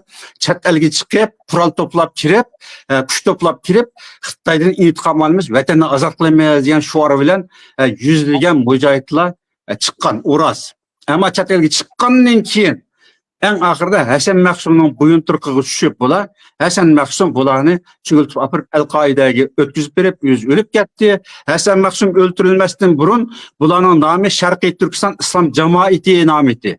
چەت ئەلگە چىقىپ، قورال توپلاپ كىرىپ، ئە، كۈچ توپلاپ كىرىپ، خىتايدىن ئىنتىقام ئالىمىز، ۋەتەننى ئازاد قىلىمىز دېگەن شوئار بىلەن، ئە، يۈزلىگەن مۇجاھىدلار، ئە، چىققان، ئۇ راست. ئەمما چەت ئەلگە چىققاندىن كېيىن، ئەڭ ئاخىرىدا ھەسەن مەخسۇمنىڭ بويۇنتۇرۇقىغا چۈشۈپ، بۇلار، ھەسەن مەخسۇم بۇلارنى چۆگۈلتۈپ ئاپىرىپ، ئەلقائىدەگە ئۆتكۈزۈپ بېرىپ، ئۆزى ئۆلۈپ كەتتى. ھەسەن مەخسۇم ئۆلتۈرۈلمەستىن بۇرۇن بۇلارنىڭ نامى شەرقىي تۈركىستان ئىسلام جامائىتى نامى ئىدى.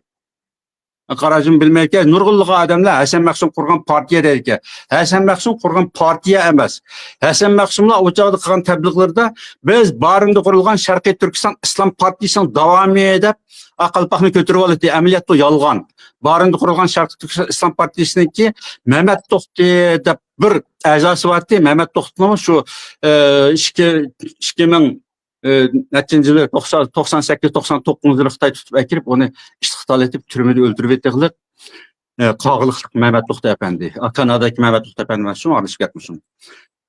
قاراجىم بىلمەيكەن، نۇرغۇنلىغان ئادەملەر ھەسەن مەخسۇم قۇرغان پارتىيە دەيدىكەن. ھەسەن مەخسۇم قۇرغان پارتىيە ئەمەس. ھەسەن مەخسۇملار ئۇ چاغدا قىلغان تەبلىغلىرىدا، بىز بارىندا قۇرۇلغان شەرقىي تۈركىستان ئىسلام پارتىيىسىنىڭ داۋامى دەپ، ئا، قالپاقنى كۆتۈرۈپ ئالاتتى. ئەمەلىيەتتە يالغان. بارىندا قۇرۇلغان شەرقىي تۈركىستان ئىسلام پارتىيىسىنىڭكى مەمەت توختى دەپ بىر ئەزاسى بارتى. مەمەت توختىنىڭ شۇ، ئە، ئىككى، ئىككى مىڭ، ئە، نەچچىنچى يىلى، توقسان، توقسان سەككىز، توقسان توققۇزىنچى يىلى خىتاي تۇتۇپ ئەكىرىپ، ئۇنى ئىشلىق تالىتىپ، تۈرمىدە ئۆلتۈرۈپ يېتىقلىق، ئە، قاغىلىقلىق مەمەت توختى ئەپەندى. ئا، كانادادىكى مەمەت توختى ئەپەندى ئەمەس، شۇ ئارىلىشىپ كەتمىسۇن.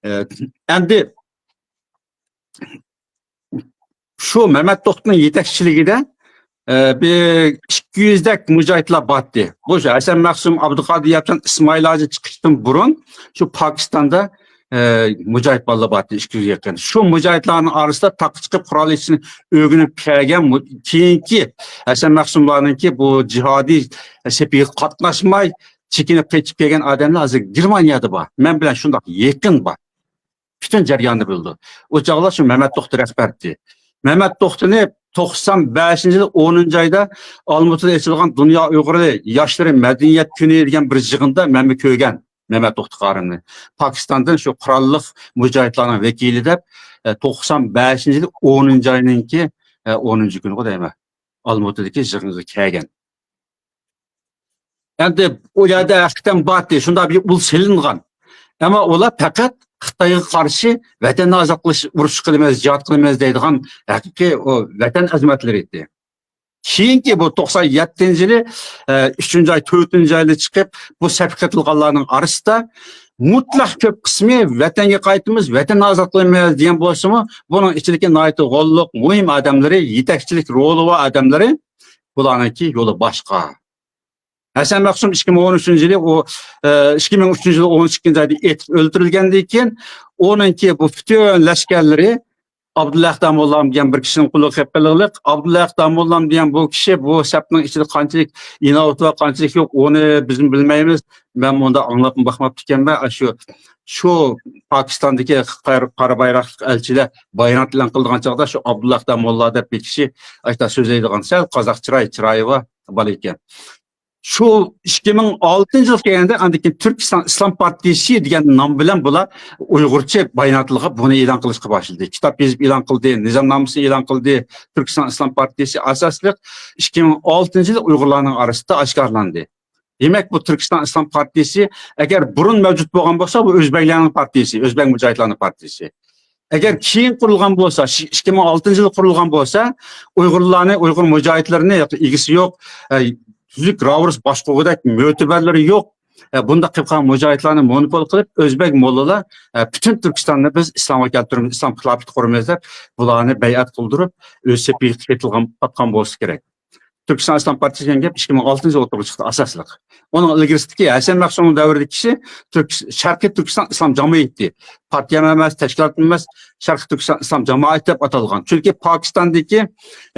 ئە، ئەمدى شۇ مەمەت توختىنىڭ يېتەكچىلىكىدە، ئە، بىر ئىككى يۈزدەك مۇجاھىدلار بارتى. بۇ شۇ ھەسەن مەخسۇم، ئابدۇقادىر ياپچان، ئىسمائىل ھاجى چىقىشتىن بۇرۇن شۇ پاكىستاندا، ئە، مۇجاھىد بالىلار بارتى، ئىككى يۈزگە يېقىن. شۇ مۇجاھىدلارنىڭ ئارىسىدا تاغقا چىقىپ قورال ئېلىشنى ئۆگىنىپ كەلگەن مۇ-، كېيىنكى ھەسەن مەخسۇملارنىڭكى بۇ جىھادىي سېپىگە قاتناشماي، چېكىنىپ قېچىپ كەلگەن ئادەملەر ھازىر گېرمانىيەدە بار. مەن بىلەن شۇنداق يېقىن بار. پۈتۈن جەرياننى بىلىدۇ. ئۇ چاغلار شۇ مەمەت توختى رەھبەرتى. مەمەت توختىنى توقسان بەشىنچى يىل ئونىنچى ئايدا ئالمۇتىدا ئېچىلغان دۇنيا ئۇيغۇرى ياشلىرى مەدەنىيەت كۈنى دېگەن بىر يىغىندا مەنمۇ كۆرگەن. مەمەت توختى قارىمنى. پاكىستاندىن شۇ قوراللىق مۇجاھىدلارنىڭ ۋەكىلى دەپ، ئە، توقسان بەشىنچى يىل ئونىنچى ئاينىڭكى، ئە، ئونىنچى كۈنىغۇ دەيمەن، ئالمۇتىدىكى يىغىنغا كەلگەن. ئەمدى ئۇ يەردە ھەقىقەتەن بارتى، شۇنداق بىر ئۇل سېلىنغان. ئەمما ئۇلار پەقەت خىتايغا قارشى ۋەتەننى ئازاد قىلىش ئۇرۇشى قىلىمىز، جىھاد قىلىمىز دەيدىغان ھەقىقىي ئۇ ۋەتەن ئەزىمەتلىرى ئىدى. كېيىنكى بۇ توقسان يەتتىنچى يىلى، ئە، ئۈچىنچى ئاي، تۆتىنچى ئايدا چىقىپ، بۇ سەپكە قېتىلغانلارنىڭ ئارىسىدا مۇتلەق كۆپ قىسمى ۋەتەنگە قايتىمىز، ۋەتەننى ئازاد قىلىمىز دېگەن بولسىمۇ، بۇنىڭ ئىچىدىكى ناھايىتى غوللۇق، مۇھىم ئادەملىرى، يېتەكچىلىك رولى بار ئادەملىرى بۇلارنىڭكى يولى باشقا. ھەسەن مەخسۇم ئىككى مىڭ ئون ئۈچىنچى يىلى ئۇ، ئە، ئىككى مىڭ ئۈچىنچى يىلى ئون ئىككىنچى ئايدا ئېتىپ ئۆلتۈرۈلگەندىن كېيىن، ئۇنىڭكى بۇ پۈتۈن لەشكەرلىرى ئابدۇللا داموللام دېگەن بىر كىشىنىڭ قولىغا قېلىپ قېلىغلىق. ئابدۇللا داموللام دېگەن بۇ كىشى بۇ سەپنىڭ ئىچىدە قانچىلىك ئىناۋىتى بار، قانچىلىك يوق، ئۇنى بىزمۇ بىلمەيمىز. مەن ئۇندا ئاڭلاپمۇ باقماپتىكەنمەن. ئاشۇ، شۇ پاكىستاندىكى قارا، قارا بايراقلىق ئەلچىلەر بايانات ئېلان قىلىدىغان چاغدا شۇ ئابدۇللا داموللا دەپ بىر كىشى ئاشۇنداق سۆزلەيدىغان، سەل قازاق چىراي، چىرايى بار بالا ئىكەن. شۇ ئىككى مىڭ ئالتىنچى يىلغا كەلگەندە ئاندىن كېيىن تۈركىستان ئىسلام پارتىيىسى دېگەن نام بىلەن بۇلار ئۇيغۇرچە باياناتلارغا بۇنى ئېلان قىلىشقا باشلىدى. كىتاب يېزىپ ئېلان قىلدى، نىزامنامىسىنى ئېلان قىلدى. تۈركىستان ئىسلام پارتىيىسى ئاساسلىق ئىككى مىڭ ئالتىنچى يىل ئۇيغۇرلارنىڭ ئارىسىدا ئاشكارىلاندى. دېمەك، بۇ تۈركىستان ئىسلام پارتىيىسى ئەگەر بۇرۇن مەۋجۇت بولغان بولسا، بۇ ئۆزبەكلەرنىڭ پارتىيىسى، ئۆزبەك مۇجاھىدلارنىڭ پارتىيىسى. ئەگەر كېيىن قۇرۇلغان بولسا، شى-، ئىككى مىڭ ئالتىنچى يىلى قۇرۇلغان بولسا، ئۇيغۇرلارنى، ئۇيغۇر مۇجاھىدلىرىنى، ياكى ئىگىسى يوق، ئە، تۈزۈك راۋۇرۇس باشقۇرغۇدەك مۆتىبەرلىرى يوق، ئە، بۇنداق قىلىپ قالغان مۇجاھىدلارنى مونوپول قىلىپ، ئۆزبەك موللىلار، ئە، پۈتۈن تۈركىستاننى بىز ئىسلامغا كەلتۈرىمىز، ئىسلام خىلاپىتى قۇرىمىز دەپ، بۇلارنى بەيئەت قىلدۇرۇپ، ئۆز سېپىگە قېتىلغان، قاتقان بولسا كېرەك. تۈركىستان ئىسلام پارتىيىسى دېگەن گەپ ئىككى مىڭ ئالتىنچى يىل ئوتتۇرىغا چىقتى ئاساسلىق. ئۇنىڭ ئىلگىرىسىدىكى ھەسەن مەخسۇمنىڭ دەۋرىدىكى كىشى تۈرك-، شەرقىي تۈركىستان ئىسلام جامائىتى، پارتىيە ئەمەس، تەشكىلات ئەمەس، شەرقىي تۈركىستان ئىسلام جامائىتى دەپ ئاتالغان. چۈنكى پاكىستاندىكى،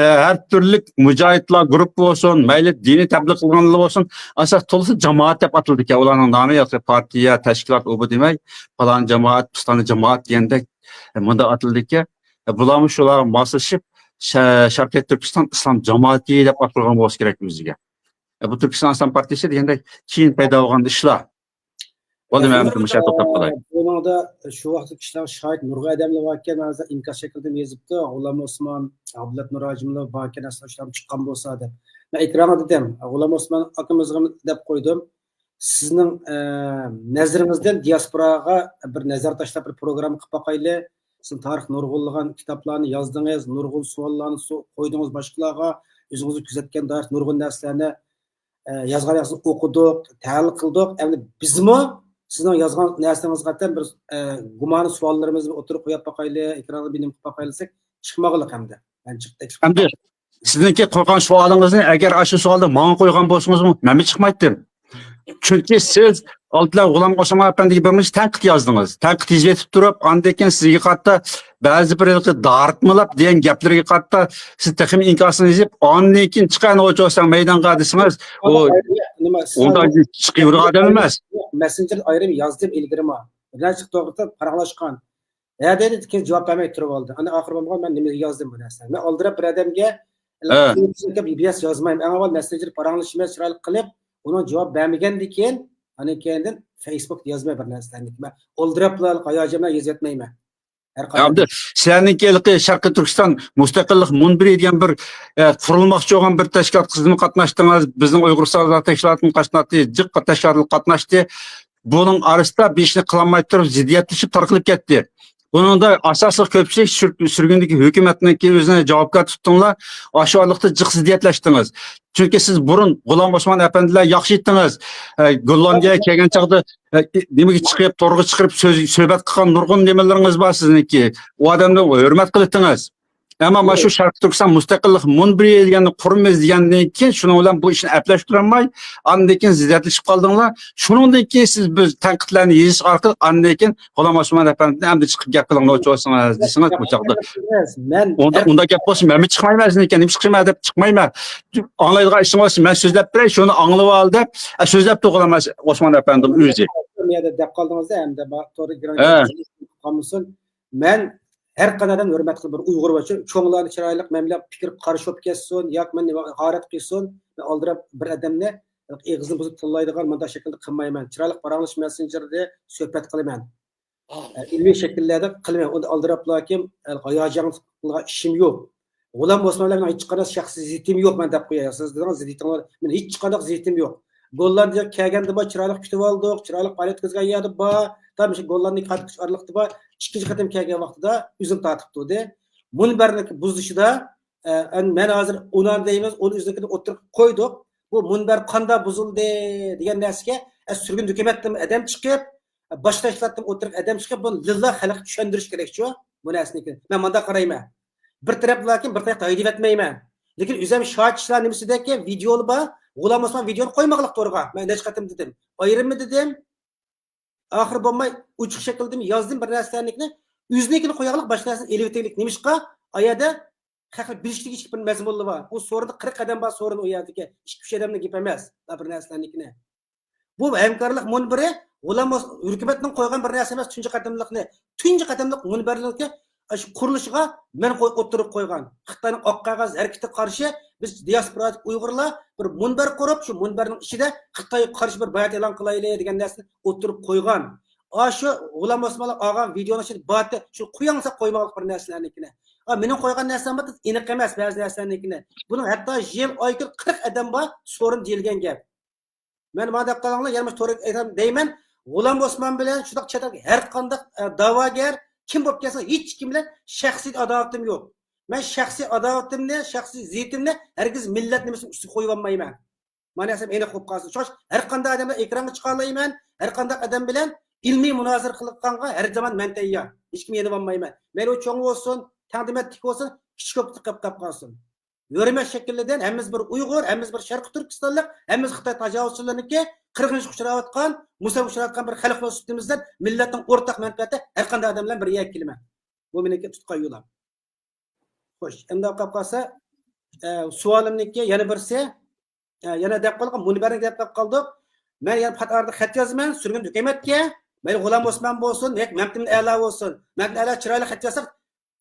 ئە، ھەر تۈرلۈك مۇجاھىدلار گۇرۇپپا بولسۇن، مەيلى دىنىي تەبلىغ قىلغانلار بولسۇن، ئاساس تولىسى جامائەت دەپ ئاتىلىدىكەن. ئۇلارنىڭ نامى ياكى پارتىيە، تەشكىلات، ئۇ بۇ دېمەي، پالان جامائەت، پىستانى جامائەت دېگەندەك، ئە، مۇنداق ئاتىلىدىكەن. ئە، بۇلارمۇ شۇلارغا ماسلىشىپ، شە-، شەرقىي تۈركىستان ئىسلام جامائىتى دەپ ئاتالغان بولسا كېرەك ئۆزىگە. ئە، بۇ تۈركىستان ئىسلام پارتىيىسى دېگەندەك كېيىن پەيدا بولغان ئىشلار. بولدى، مەن مەن بىر مۇشۇ يەردە توختاپ قالاي. بۇنىڭدا شۇ ۋاقىتتا كىشىلەر شاھىت نۇرغۇن ئادەملەر باركەن، ھازىر ئىنكاس شەكلىدە يېزىپتۇ، غۇلام ئوسمان، ئابدۇللا نۇرھاجىملار باركەن، ئەسلى شۇلار چىققان بولسا دەپ. مەن ئېكرانغا دېدىم، غۇلام ئوسمان ئاكىمىزغا دەپ قويدۇم. سىزنىڭ، ئە، نەزىرىڭىزدىن دىياسپوراغا بىر نەزەر تاشلاپ، بىر پروگرامما قىلىپ باقايلى. سىزنىڭ تارىخ نۇرغۇنلىغان كىتابلارنى يازدىڭىز، نۇرغۇن سوئاللارنى سو-، قويدىڭىز باشقىلارغا، ئۆزىڭىزگە كۆزەتكەن دائىر نۇرغۇن نەرسىلەرنى، ئە، يازغان يازغىنى ئوقۇدۇق، تەھلىل قىلدۇق. ئەمدى بىزمۇ سىزنىڭ يازغان نەرسىڭىزگە قارىتا بىر، ئە، گۇمانىي سوئاللىرىمىزنى ئوتتۇرىغا قويۇپ باقايلى، ئېكرانغا بىر نېمە قىلىپ باقايلى دېسەك، چىقمىغانلىق ئەمدى. مەن چىق-، تەكلىپ سىزنىڭكى قويغان سوئالىڭىزنى ئەگەر ئاشۇ سوئالنى ماڭا قويغان بولسىڭىزمۇ، مەنمۇ چىقمايتتىم. چۈنكى سىز ئالدى بىلەن غۇلام ئوسمان ئەپەندىگە بىر مۇنچە تەنقىد يازدىڭىز. تەنقىد يېزىۋېتىپ تۇرۇپ، ئاندىن كېيىن سىزگە قارىتا بەزى بىر ھېلىقى دارتمىلاپ دېگەن گەپلىرىگە قارىتا سىز تېخىمۇ ئىنكاسىنى يېزىپ، ئاندىن كېيىن چىقايىن ئوچۇرساڭ مەيدانغا دېسىڭىز، ئۇ ئۇنداق چىقىۋېرىدىغان ئادەم ئەمەس. مەسسېنجېردا ئايرىم يازدىم ئىلگىرىمۇ. بىر نەچچە توغرىدا پاراڭلاشقان. ھە دەيدۇ، كېيىن جاۋاب بەرمەي تۇرۇۋالدى. ئاندىن ئاخىرى بولمىغان، مەن نېمىگە يازدىم بۇ نەرسىنى؟ مەن ئالدىراپ بىر ئادەمگە بىر نەرسە يازمايمەن. ئەڭ ئاۋۋال مەسسېنجېر پاراڭلىشىمىز چىرايلىق قىلىپ، ئۇنىڭ جاۋاب بەرمىگەندىن كېيىن، ئاندىن كېيىندىن فېيسبۇكتا يازماي بىر نەرسىلەرنى. مەن ئالدىراپلا ھاياجانلا يېزىۋەتمەيمەن. ھەر قانداق. ئابدۇ، سىلەرنىڭكى ھېلىقى شەرقىي تۈركىستان مۇستەقىللىق مۇنبىرى دېگەن بىر، ئە، قۇرۇلماقچى بولغان بىر تەشكىلاتقا سىزمۇ قاتناشتىڭىز، بىزنىڭ ئۇيغۇرىستان ئازادلىق تەشكىلاتىمۇ قاتناشتى، جىق تەشكىلاتلار قاتناشتى. بۇنىڭ ئارىسىدا بىر ئىشنى قىلالماي تۇرۇپ زىددىيەتلىشىپ تارقىلىپ كەتتى. بۇنىڭدا ئاساسلىق كۆپچىلىك سۈر-، سۈرگۈندىكى ھۆكۈمەتنىڭكى ئۆزىنى جاۋابكار تۇتتۇڭلار، ئاشۇ ئارىلىقتا جىق زىددىيەتلەشتىڭىز. چۈنكى سىز بۇرۇن غۇلام ئوسمان ئەپەندىلەر ياخشى ئىدىڭىز. ئە، گوللاندىيەگە كەلگەن چاغدا، ئە، نېمىگە چىقىپ، تورغا چىقىرىپ سۆز، سۆھبەت قىلغان نۇرغۇن نېمىلىرىڭىز بار سىزنىڭكى. ئۇ ئادەمنى ھۆرمەت قىلىتىڭىز. ئەمما مانا شۇ شەرقىي تۈركىستان مۇستەقىللىق مۇنبىرى دېگەننى قۇرىمىز دېگەندىن كېيىن، شۇنىڭ بىلەن بۇ ئىشنى ئەپلەشتۈرەلمەي، ئاندىن كېيىن زىددىيەتلىشىپ قالدىڭلار. شۇنىڭدىن كېيىن سىز بىز تەنقىدلەرنى يېزىش ئارقىلىق، ئاندىن كېيىن غۇلام ئوسمان ئەپەندىنى ئەمدى چىقىپ گەپ قىلىڭلار، ئوچۇرسىڭىز دېسىڭىز بۇ چاغدا. مەن ئۇنداق، ئۇنداق گەپ بولسا مەنمۇ چىقمايمەن، ئەزىزىم ئىكەن، نېمە چىقىشىم دەپ چىقمايمەن. ئاڭلايدىغان ئىشىڭ بولسا مەن سۆزلەپ بېرەي، شۇنى ئاڭلىۋال دەپ، ئە، سۆزلەپتۇ غۇلام ئوسمان ئەپەندىم ئۆزى. دەپ قالدىڭىز-دە، ئەمدى تور قالمىسۇن. مەن ھەر قانداق ئادەمنى ھۆرمەت قىلىمەن، بىر ئۇيغۇر بار، چوڭلارنى چىرايلىق، مەن بىلەن پىكىر قارشى بولۇپ كەتسۇن ياكى مېنى ھاقارەت قىلسۇن، مەن ئالدىراپ بىر ئادەمنى ئېغىزنى بۇزۇپ تىللايدىغان مۇنداق شەكىلدە قىلمايمەن. چىرايلىق پاراڭلىشىش مەسسېنجېرىدە سۆھبەت قىلىمەن. ئە، ئىلمىي شەكىللەردە قىلىمەن. ئۇندا ئالدىراپلا كىم، ئە، ھاياجانلىق قىلىدىغان ئىشىم يوق. غۇلام ئوسمان بىلەن مېنىڭ ھېچقانداق شەخسىي زىتىم يوق، مەن دەپ قوياي. سىز دېدىڭىز زىتىڭلار، مېنىڭ ھېچقانداق زىتىم يوق. گوللاندىيەگە كەلگەندە بار، چىرايلىق كۈتۈۋالدۇق، چىرايلىق پائالىيەت ئۆتكۈزگەن يەردە بار. تا مۇشۇ گوللاندىيە قايتقۇچ ئارىلىقتا بار، ئىككىنچى قېتىم كەلگەن ۋاقتىدا ئۆزىنى تارتىپ تۇردى. مۇنبەرنىڭ بۇزۇلۇشىدا، ئە، ئەن-، مەن ھازىر ئۇنان دەيمىز، ئۇنى ئۆزىنىڭكىنى ئوتتۇرىغا قويدۇق. بۇ مۇنبەر قانداق بۇزۇلدى دېگەن نەرسىگە، ئە، سۈرگۈن ھۆكۈمەتتىن ئادەم چىقىپ، ئە، باشقا تەشكىلاتتىن ئوتتۇرىغا ئادەم چىقىپ، بۇنى لىللا خەلققە چۈشەندۈرۈش كېرەكچۇ، بۇ نەرسىنى. مەن مۇنداق قارايمەن. بىر تەرەپلەركىن بىر تەرەپتە ھەيدىۋەتمەيمەن. لېكىن ئۆزۈم شاھىت ئىشلار نېمىسىدەكى ۋىدىيولار بار. غۇلام ئوسمان ۋىدىيونى قويمىغىلىق تورغا. مەن نەچچە قېتىم دېدىم. ئايرىممۇ دېدىم. ئاخىرى بولماي ئوچۇق شەكىلدىمۇ يازدىم بىر نەرسىلەرنىكىنى. ئۆزىنىڭكىنى قوياغلىق، باشقا نەرسىنى ئېلىۋېتەيلىك. نېمىشقا؟ ئا يەردە خەقلەر بىلىشلىك ھېچ بىر مەزمۇنلىرى بار. ئۇ سورۇندا قىرىق ئادەم بار، سورۇن ئۇ يەردىكى. ئىككى، ئۈچ ئادەمنىڭ گېپى ئەمەس. بىر نەرسىلەرنىكىنى. بۇ ھەمكارلىق مۇنبىرى غۇلام ھۆكۈمەتنىڭ قويغان بىر نەرسە ئەمەس، تۇنجى قەدەملىقنى، تۇنجى قەدەملىق مۇنبەرلىكى شۇ قۇرۇلۇشىغا مەن قوي-، ئوتتۇرىغا قويغان. خىتاينىڭ ئاق قەغەز ھەرىكىتىگە قارشى بىز دىياسپورادىكى ئۇيغۇرلار بىر مۇنبەر قۇرۇپ، شۇ مۇنبەرنىڭ ئىچىدە خىتايغا قارشى بىر بايان ئېلان قىلايلى دېگەن نەرسىنى ئوتتۇرىغا قويغان. ئاشۇ غۇلام ئوسمانلار ئالغان ۋىدىيونىڭ ئىچىدە باتى شۇ قوياڭسا قويماقلىق بىر نەرسىلەرنىڭكىنى. ئا، مېنىڭ قويغان نەرسەم بار، ئېنىق ئەمەس بەزى نەرسىلەرنىڭكىنى. بۇنىڭ ھەتتا يىل، ئاي، كۈن قىرىق ئادەم بار، سورۇن دېيىلگەن گەپ. مەن مانا دەپ قالاڭلار، يەنە مۇشۇ توردا ئېيتاي دەيمەن، غۇلام ئوسمان بىلەن شۇنداق چەت ئەلدىكى ھەر قانداق، ئە، دەۋاگەر كىم بولۇپ كەلسە، ھېچكىم بىلەن شەخسىي ئاداۋىتىم يوق. مەن شەخسىي ئاداۋىتىمنى، شەخسىي زىتىمنى ھەرگىز مىللەت نېمىسىنىڭ ئۈستىگە قويۇۋالمايمەن. مانا نەرسەم ئېنىق بولۇپ قالسۇن. شۇڭا ھەر قانداق ئادەم بىلەن ئېكرانغا چىقالايمەن، ھەر قانداق ئادەم بىلەن ئىلمىي مۇنازىرە قىلىدىغانغا ھەر زامان مەن تەييار. ھېچكىمنى يېنىۋالمايمەن. مەيلى ئۇ چوڭ بولسۇن، تەڭدىمەتلىك بولسۇن، كىچىك بولۇپ قېلىپ قالسۇن. ھۆرمەت شەكلىدىن ھەممىمىز بىر ئۇيغۇر، ھەممىمىز بىر شەرقىي تۈركىستانلىق، ھەممىمىز خىتاي تاجاۋۇزچىلىرىنىڭكى قىرغىنچىلىققا ئۇچراۋاتقان، مۇساپىگە ئۇچراۋاتقان بىر خەلق بولۇش سۈپىتىمىزدىن مىللەتنىڭ ئورتاق مەنپەئەتى ھەر قانداق ئادەم بىلەن بىر يەرگە كېلىمەن. بۇ مېنىڭكى تۇتقان يولۇم. خوش، ئەمدى قاپ قالسا، ئە، سوئالىمنىڭكى يەنە بىرسى، ئە، يەنە دەپ قالغان، مۇنبەرنى دەپ قالدۇق. مەن يەنە پات ئارىدا خەت يازىمەن، سۈرگۈن ھۆكۈمەتكە، مەيلى غۇلام ئوسمان بولسۇن، ياكى مەمتىمىن ئەلا بولسۇن. مەمتىمىن ئەلا چىرايلىق خەت يازسا،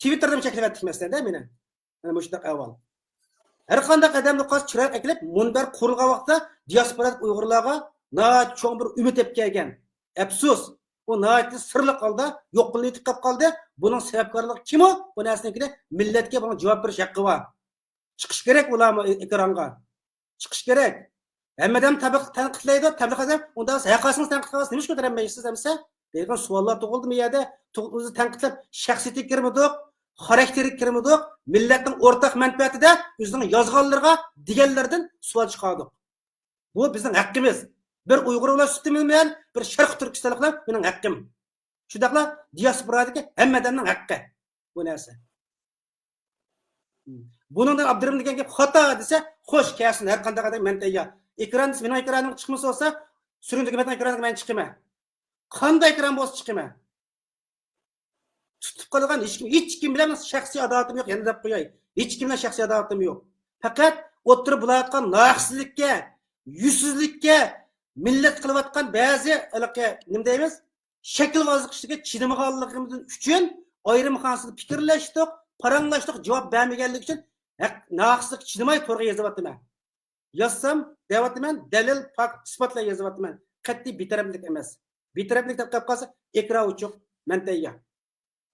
تىۋىتتېردىمۇ چەكلىۋەتتىك مەسىلەن-دە مېنى. مانا مۇشۇنداق ئەھۋال. ھەر قانداق ئادەمنى قاس چىرايلىق ئەكېلىپ، مۇنبەر قۇرۇلغان ۋاقىتتا دىياسپورادىكى ئۇيغۇرلارغا ناھايىتى چوڭ بىر ئۈمىد ئېلىپ كەلگەن. ئەپسۇس، ئۇ ناھايىتى سىرلىق ھالدا يوق قىلىنىپ كېتىپ قالدى. بۇنىڭ سەۋەبكارلىقى كىم ئۇ؟ بۇ نەرسىنىڭكىنى مىللەتكە بۇنىڭ جاۋاب بېرىش ھەققى بار. چىقىش كېرەك ئۇلارمۇ ئېكرانغا. چىقىش كېرەك. ھەممە ئادەم تەبلىق-، تەنقىدلەيدۇ، تەبلىق قىلسا، ئۇنداق ھەققاسىڭىز تەنقىد قىلغانسىز، نېمىشقا كۆتۈرەلمەيسىز ئەمىسە؟ دەيدىغان سوئاللار تۇغۇلدى بۇ يەردە. تۇغ-، ئۆزى تەنقىدلەپ، شەخسىيىتىگە كىرمىدۇق، خاراكتېرىگە كىرمىدۇق، مىللەتنىڭ ئورتاق مەنپەئەتىدە ئۆزىنىڭ يازغانلىرىغا، دېگەنلىرىدىن سوئال چىقاردۇق. بۇ بىزنىڭ ھەققىمىز. بىر ئۇيغۇر بولۇش سۈپىتىم بىلەن، بىر شەرقىي تۈركىستانلىق بىلەن مېنىڭ ھەققىم. شۇنداقلا دىياسپورادىكى ھەممە ئادەمنىڭ ھەققى بۇ نەرسە. بۇنىڭدىن ئابدۇرېھىم دېگەن گەپ خاتا دېسە، خوش، كەلسۇن، ھەر قانداق ئادەم مەن تەييار. ئېكران دېسە، مېنىڭ ئېكرانىمغا چىقمىسا بولسا، سۈرگۈن ھۆكۈمەتنىڭ ئېكرانىغا مەن چىقىمەن. قانداق ئېكران بولسا چىقىمەن. تۇتۇپ قالغان ھېچكىم، ھېچكىم بىلەن شەخسىي ئاداۋىتىم يوق، يەنە دەپ قوياي. ھېچكىم بىلەن شەخسىي ئاداۋىتىم يوق. پەقەت ئوتتۇرا بولاۋاتقان ناھەقسىزلىككە، يۈزسىزلىككە، مىللەت قىلىۋاتقان بەزى ھېلىقى، نېمە دەيمىز، شەكىلۋازلىق ئىشلىرىگە چىدىمىغانلىقىمىز ئۈچۈن ئايرىم خانىسىدا پىكىرلەشتۇق، پاراڭلاشتۇق، جاۋاب بەرمىگەنلىكى ئۈچۈن ھەق، ناھەقسىزلىككە چىدىماي تورغا يېزىۋاتىمەن. يازسام دەۋاتىمەن، دەلىل، پاكىت، ئىسپاتلار يېزىۋاتىمەن. قەتئىي بىتەرەپلىك ئەمەس. بىتەرەپلىك دەپ قاپ قالسا، ئېكران ئوچۇق، مەن تەييار.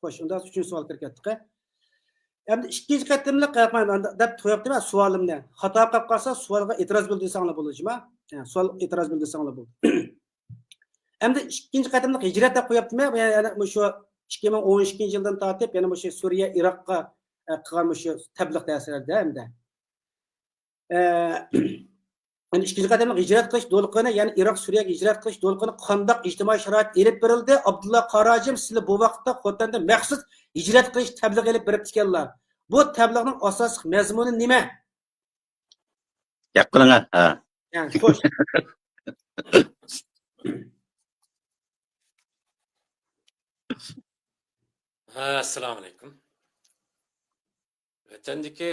خوش، ئۇنداق ئۈچىنچى سوئال كىرىپ كەتتۇق. ئەمدى ئىككىنچى قېتىملىق، ئە، مانا دەپ قويۇپتىمەن سوئالىمنى. خاتا قىلىپ قالسا، سوئالغا ئېتىراز بىلدۈرسەڭلار بولىدۇ، جۇما. ئە، سوئال، ئېتىراز بىلدۈرسەڭلار بولىدۇ. ئەمدى ئىككىنچى قېتىملىق ھىجرەت دەپ قويۇپتىمەن. يەنە، يەنە مۇشۇ ئىككى مىڭ ئون ئىككىنچى يىلدىن تارتىپ، يەنە مۇشۇ سۈرىيە، ئىراققا، ئە، قىلغان مۇشۇ تەبلىغ دەرسلەردە ئەمدى. ئە، يەنە ئىككىنچى قېتىملىق ھىجرەت قىلىش دولقۇنى، يەنى ئىراق، سۈرىيەگە ھىجرەت قىلىش دولقۇنى قانداق ئىجتىمائىي شارائىت ئېلىپ بېرىلدى؟ ئابدۇللا قاراجىم، سىلەر بۇ ۋاقىتتا خوتەندە مەخسۇس ھىجرەت قىلىش تەبلىغى ئېلىپ بېرىپتىكەنلەر. بۇ تەبلىغنىڭ ئاساسلىق مەزمۇنى نېمە؟ گەپ قىلىڭە. ھە. ھە، خوش. ھە، ئەسسالامۇئەلەيكۇم. ۋەتەندىكى،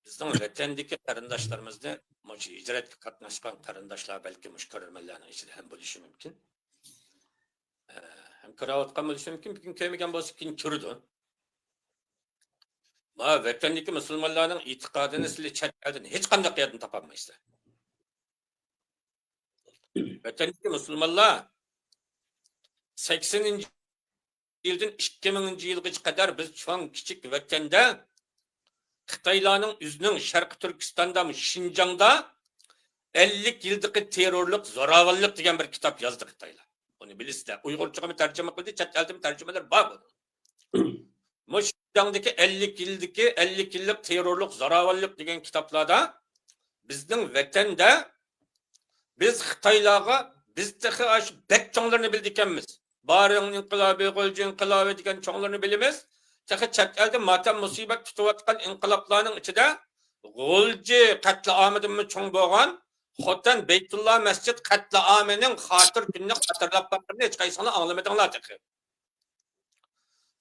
بىزنىڭ ۋەتەندىكى قېرىنداشلىرىمىزنى، مۇشۇ ھىجرەتكە قاتناشقان قېرىنداشلار بەلكى مۇشۇ كۆرۈرمەنلەرنىڭ ئىچىدە ھەم بولۇشى مۇمكىن. ئە، ھەم كۆرۈۋاتقان بولۇشى مۇمكىن، بۈگۈن كۆرمىگەن بولسا، كېيىن كۆرىدۇ. ما ۋەتەندىكى مۇسۇلمانلارنىڭ ئېتىقادىنى سىلى چەت ئەلدىن ھېچقانداق يەردىن تاپالمايسىلەر. ۋەتەندىكى مۇسۇلمانلار سەكسىنىنچى يىلدىن ئىككى مىڭىنچى يىلغىچە قەدەر بىز چوڭ كىچىك ۋەتەندە خىتايلارنىڭ ئۆزىنىڭ شەرقىي تۈركىستاندا، شىنجاڭدا ئەللىك يىلدىكى تېررورلۇق، زوراۋانلىق دېگەن بىر كىتاب يازدى خىتايلار. ئۇنى بىلىسىزلەر. ئۇيغۇرچىغىمۇ تەرجىمە قىلدى، چەت ئەلدىمۇ تەرجىمىلەر بار بۇنىڭ. مۇشۇ شىنجاڭدىكى ئەللىك يىلدىكى، ئەللىك يىللىق تېررورلۇق، زوراۋانلىق دېگەن كىتابلاردا بىزنىڭ ۋەتەندە بىز خىتايلارغا، بىز تېخى ئاشۇ بەك چوڭلىرىنى بىلىدىكەنمىز. بارىڭ ئىنقىلابى، غۇلجى ئىنقىلابى دېگەن چوڭلىرىنى بىلىمىز. تېخى چەت ئەلدە ماتەم مۇسىبەت تۇتۇۋاتقان ئىنقىلابلارنىڭ ئىچىدە غۇلجى قەتلىئامىدىنمۇ چوڭ بولغان خوتەن بەيتۇللا مەسچىت قەتلىئامىنىڭ خاتىرە كۈنىنى خاتىرىلەپ باققىنىنى ھېچقايسىڭلار ئاڭلىمىدىڭلار تېخى.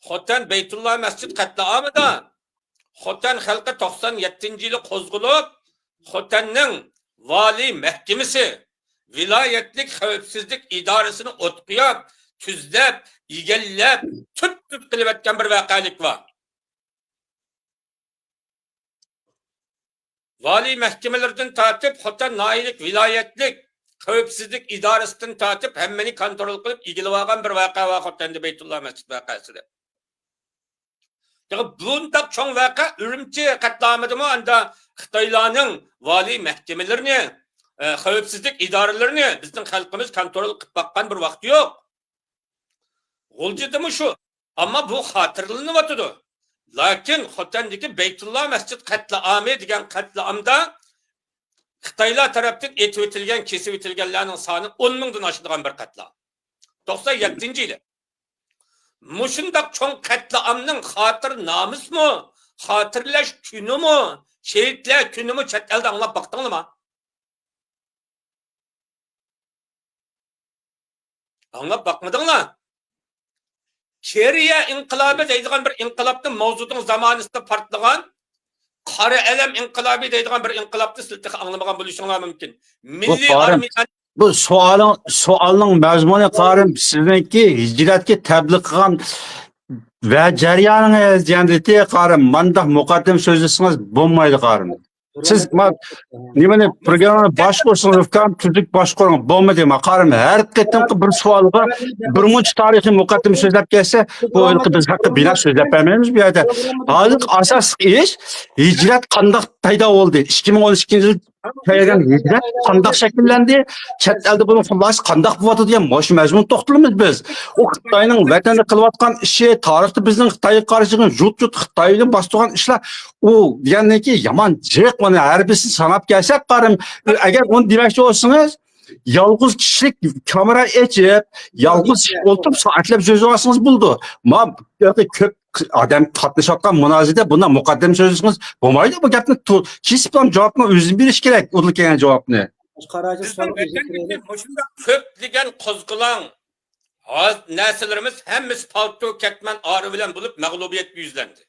خوتەن بەيتۇللا مەسچىت قەتلىئامىدا خوتەن خەلقى توقسان يەتتىنچى يىلى قوزغىلىپ، خوتەننىڭ ۋالىي مەھكىمىسى، ۋىلايەتلىك خەۋپسىزلىك ئىدارىسىنى ئوتقا ياپ، تۈزلەپ، ئىگىلەپ، تۈپ-تۈپ قىلىۋەتكەن بىر ۋەقەلىك بار. ۋالىي مەھكىمىلىرىدىن تارتىپ، خوتەن ناھىيەلىك ۋىلايەتلىك خەۋپسىزلىك ئىدارىسىدىن تارتىپ، ھەممىنى كونترول قىلىپ ئىگىلىۋالغان بىر ۋەقە بار خوتەندە بەيتۇللا مەسچىت ۋەقەسىدە. ياق، بۇنداق چوڭ ۋەقە ئۈرۈمچى قەتلىئامىدىمۇ ئاندا خىتايلارنىڭ ۋالىي مەھكىمىلىرىنى، ئە، خەۋپسىزلىك ئىدارىلىرىنى بىزنىڭ خەلقىمىز كونترول قىلىپ باققان بىر ۋاقتى يوق. غۇلجىدىمۇ شۇ. ئەمما بۇ خاتىرىلىنىۋاتىدۇ. لېكىن خوتەندىكى بەيتۇللا مەسچىت قەتلىئامى دېگەن قەتلىئامدا خىتايلار تەرەپتىن ئېتىۋېتىلگەن، كېسىۋېتىلگەنلەرنىڭ سانى ئون مىڭدىن ئاشىدىغان بىر قەتلىئام. توقسان يەتتىنچى يىلى. مۇشۇنداق چوڭ قەتلىئامنىڭ خاتىرىنامىسىمۇ، خاتىرىلەش كۈنىمۇ، شېھىتلەر كۈنىمۇ چەت ئەلدە ئاڭلاپ باقتىڭلارمۇ؟ ئاڭلاپ باقمىدىڭلار؟ كېرىيە ئىنقىلابى دەيدىغان بىر ئىنقىلابنى، ماۋزېدۇڭ زامانىسىدا پارتلىغان قارا ئەلەم ئىنقىلابى دەيدىغان بىر ئىنقىلابنى سىلەر تېخى ئاڭلىمىغان بولۇشۇڭلار مۇمكىن. بۇ مىللىي قارىم، ئارمىيە بۇ سوئالىڭ، سوئالنىڭ مەزمۇنى قارىم، سىزنىڭكى ھىجرەتكە تەبلىغ قىلغان ۋە جەريانىڭىز دېگەندىكى قارىم، مانداق مۇقەددىمە سۆزلىسىڭىز بولمايدۇ قارىم. سىز ما-، نېمىنى، پروگراممىنى باشقۇرسىڭىز، ئۇكام، تۈزۈك باشقۇرۇڭ. بولمىدى ما قارىم. ھەر قېتىمقى بىر سوئالغا بىر مۇنچە تارىخىي مۇقەددىمە سۆزلەپ كەلسە، بۇ ھېلىقى بىز ھەققى بىنا سۆزلەپ بەرمەيمىز بۇ يەردە. ھازىر ئاساسلىق ئىش، ھىجرەت قانداق پەيدا بولدى؟ ئىككى مىڭ ئون ئىككىنچى يىل كەلگەن ھىجرەت قانداق شەكىللەندى؟ چەت ئەلدە بۇنىڭ خۇلاسىسى قانداق بولۇۋاتىدۇ دېگەن مۇشۇ مەزمۇندا توختىلىمىز بىز. ئۇ خىتاينىڭ ۋەتەندە قىلىۋاتقان ئىشى، تارىختا بىزنىڭ خىتايغا قارشى چىققان يۇرت-يۇرت خىتاي بىلەن باستۇرغان ئىشلار، ئۇ دېگەندىن كېيىن يامان جىق، مانا ھەر بىرسىنى ساناپ كەلسەك، قارىم، ئەگەر ئۇنى دېمەكچى بولسىڭىز، يالغۇز كىشىلىك كامېرا ئېچىپ، يالغۇز ئولتۇرۇپ سائەتلەپ سۆزلىۋالسىڭىز بولىدۇ. ما كۆپ ئادەم قاتنىشىۋاتقان مۇنازىرىدە بۇنداق مۇقەددىمە سۆزلىسىڭىز بولمايدۇ. بۇ گەپنى تو-، كېسىپ جاۋابنى ئۆزىدىن بېرىش كېرەك، ئۇدۇل كەلگەن جاۋابنى. بىزنىڭ ۋەتەندىكى مۇشۇنداق كۆپلىگەن قوزغىلاڭ، ھاز-، نەرسىلىرىمىز ھەممىسى پالتو، كەتمەن، ئارا بىلەن بولۇپ مەغلۇبىيەتكە يۈزلەندى.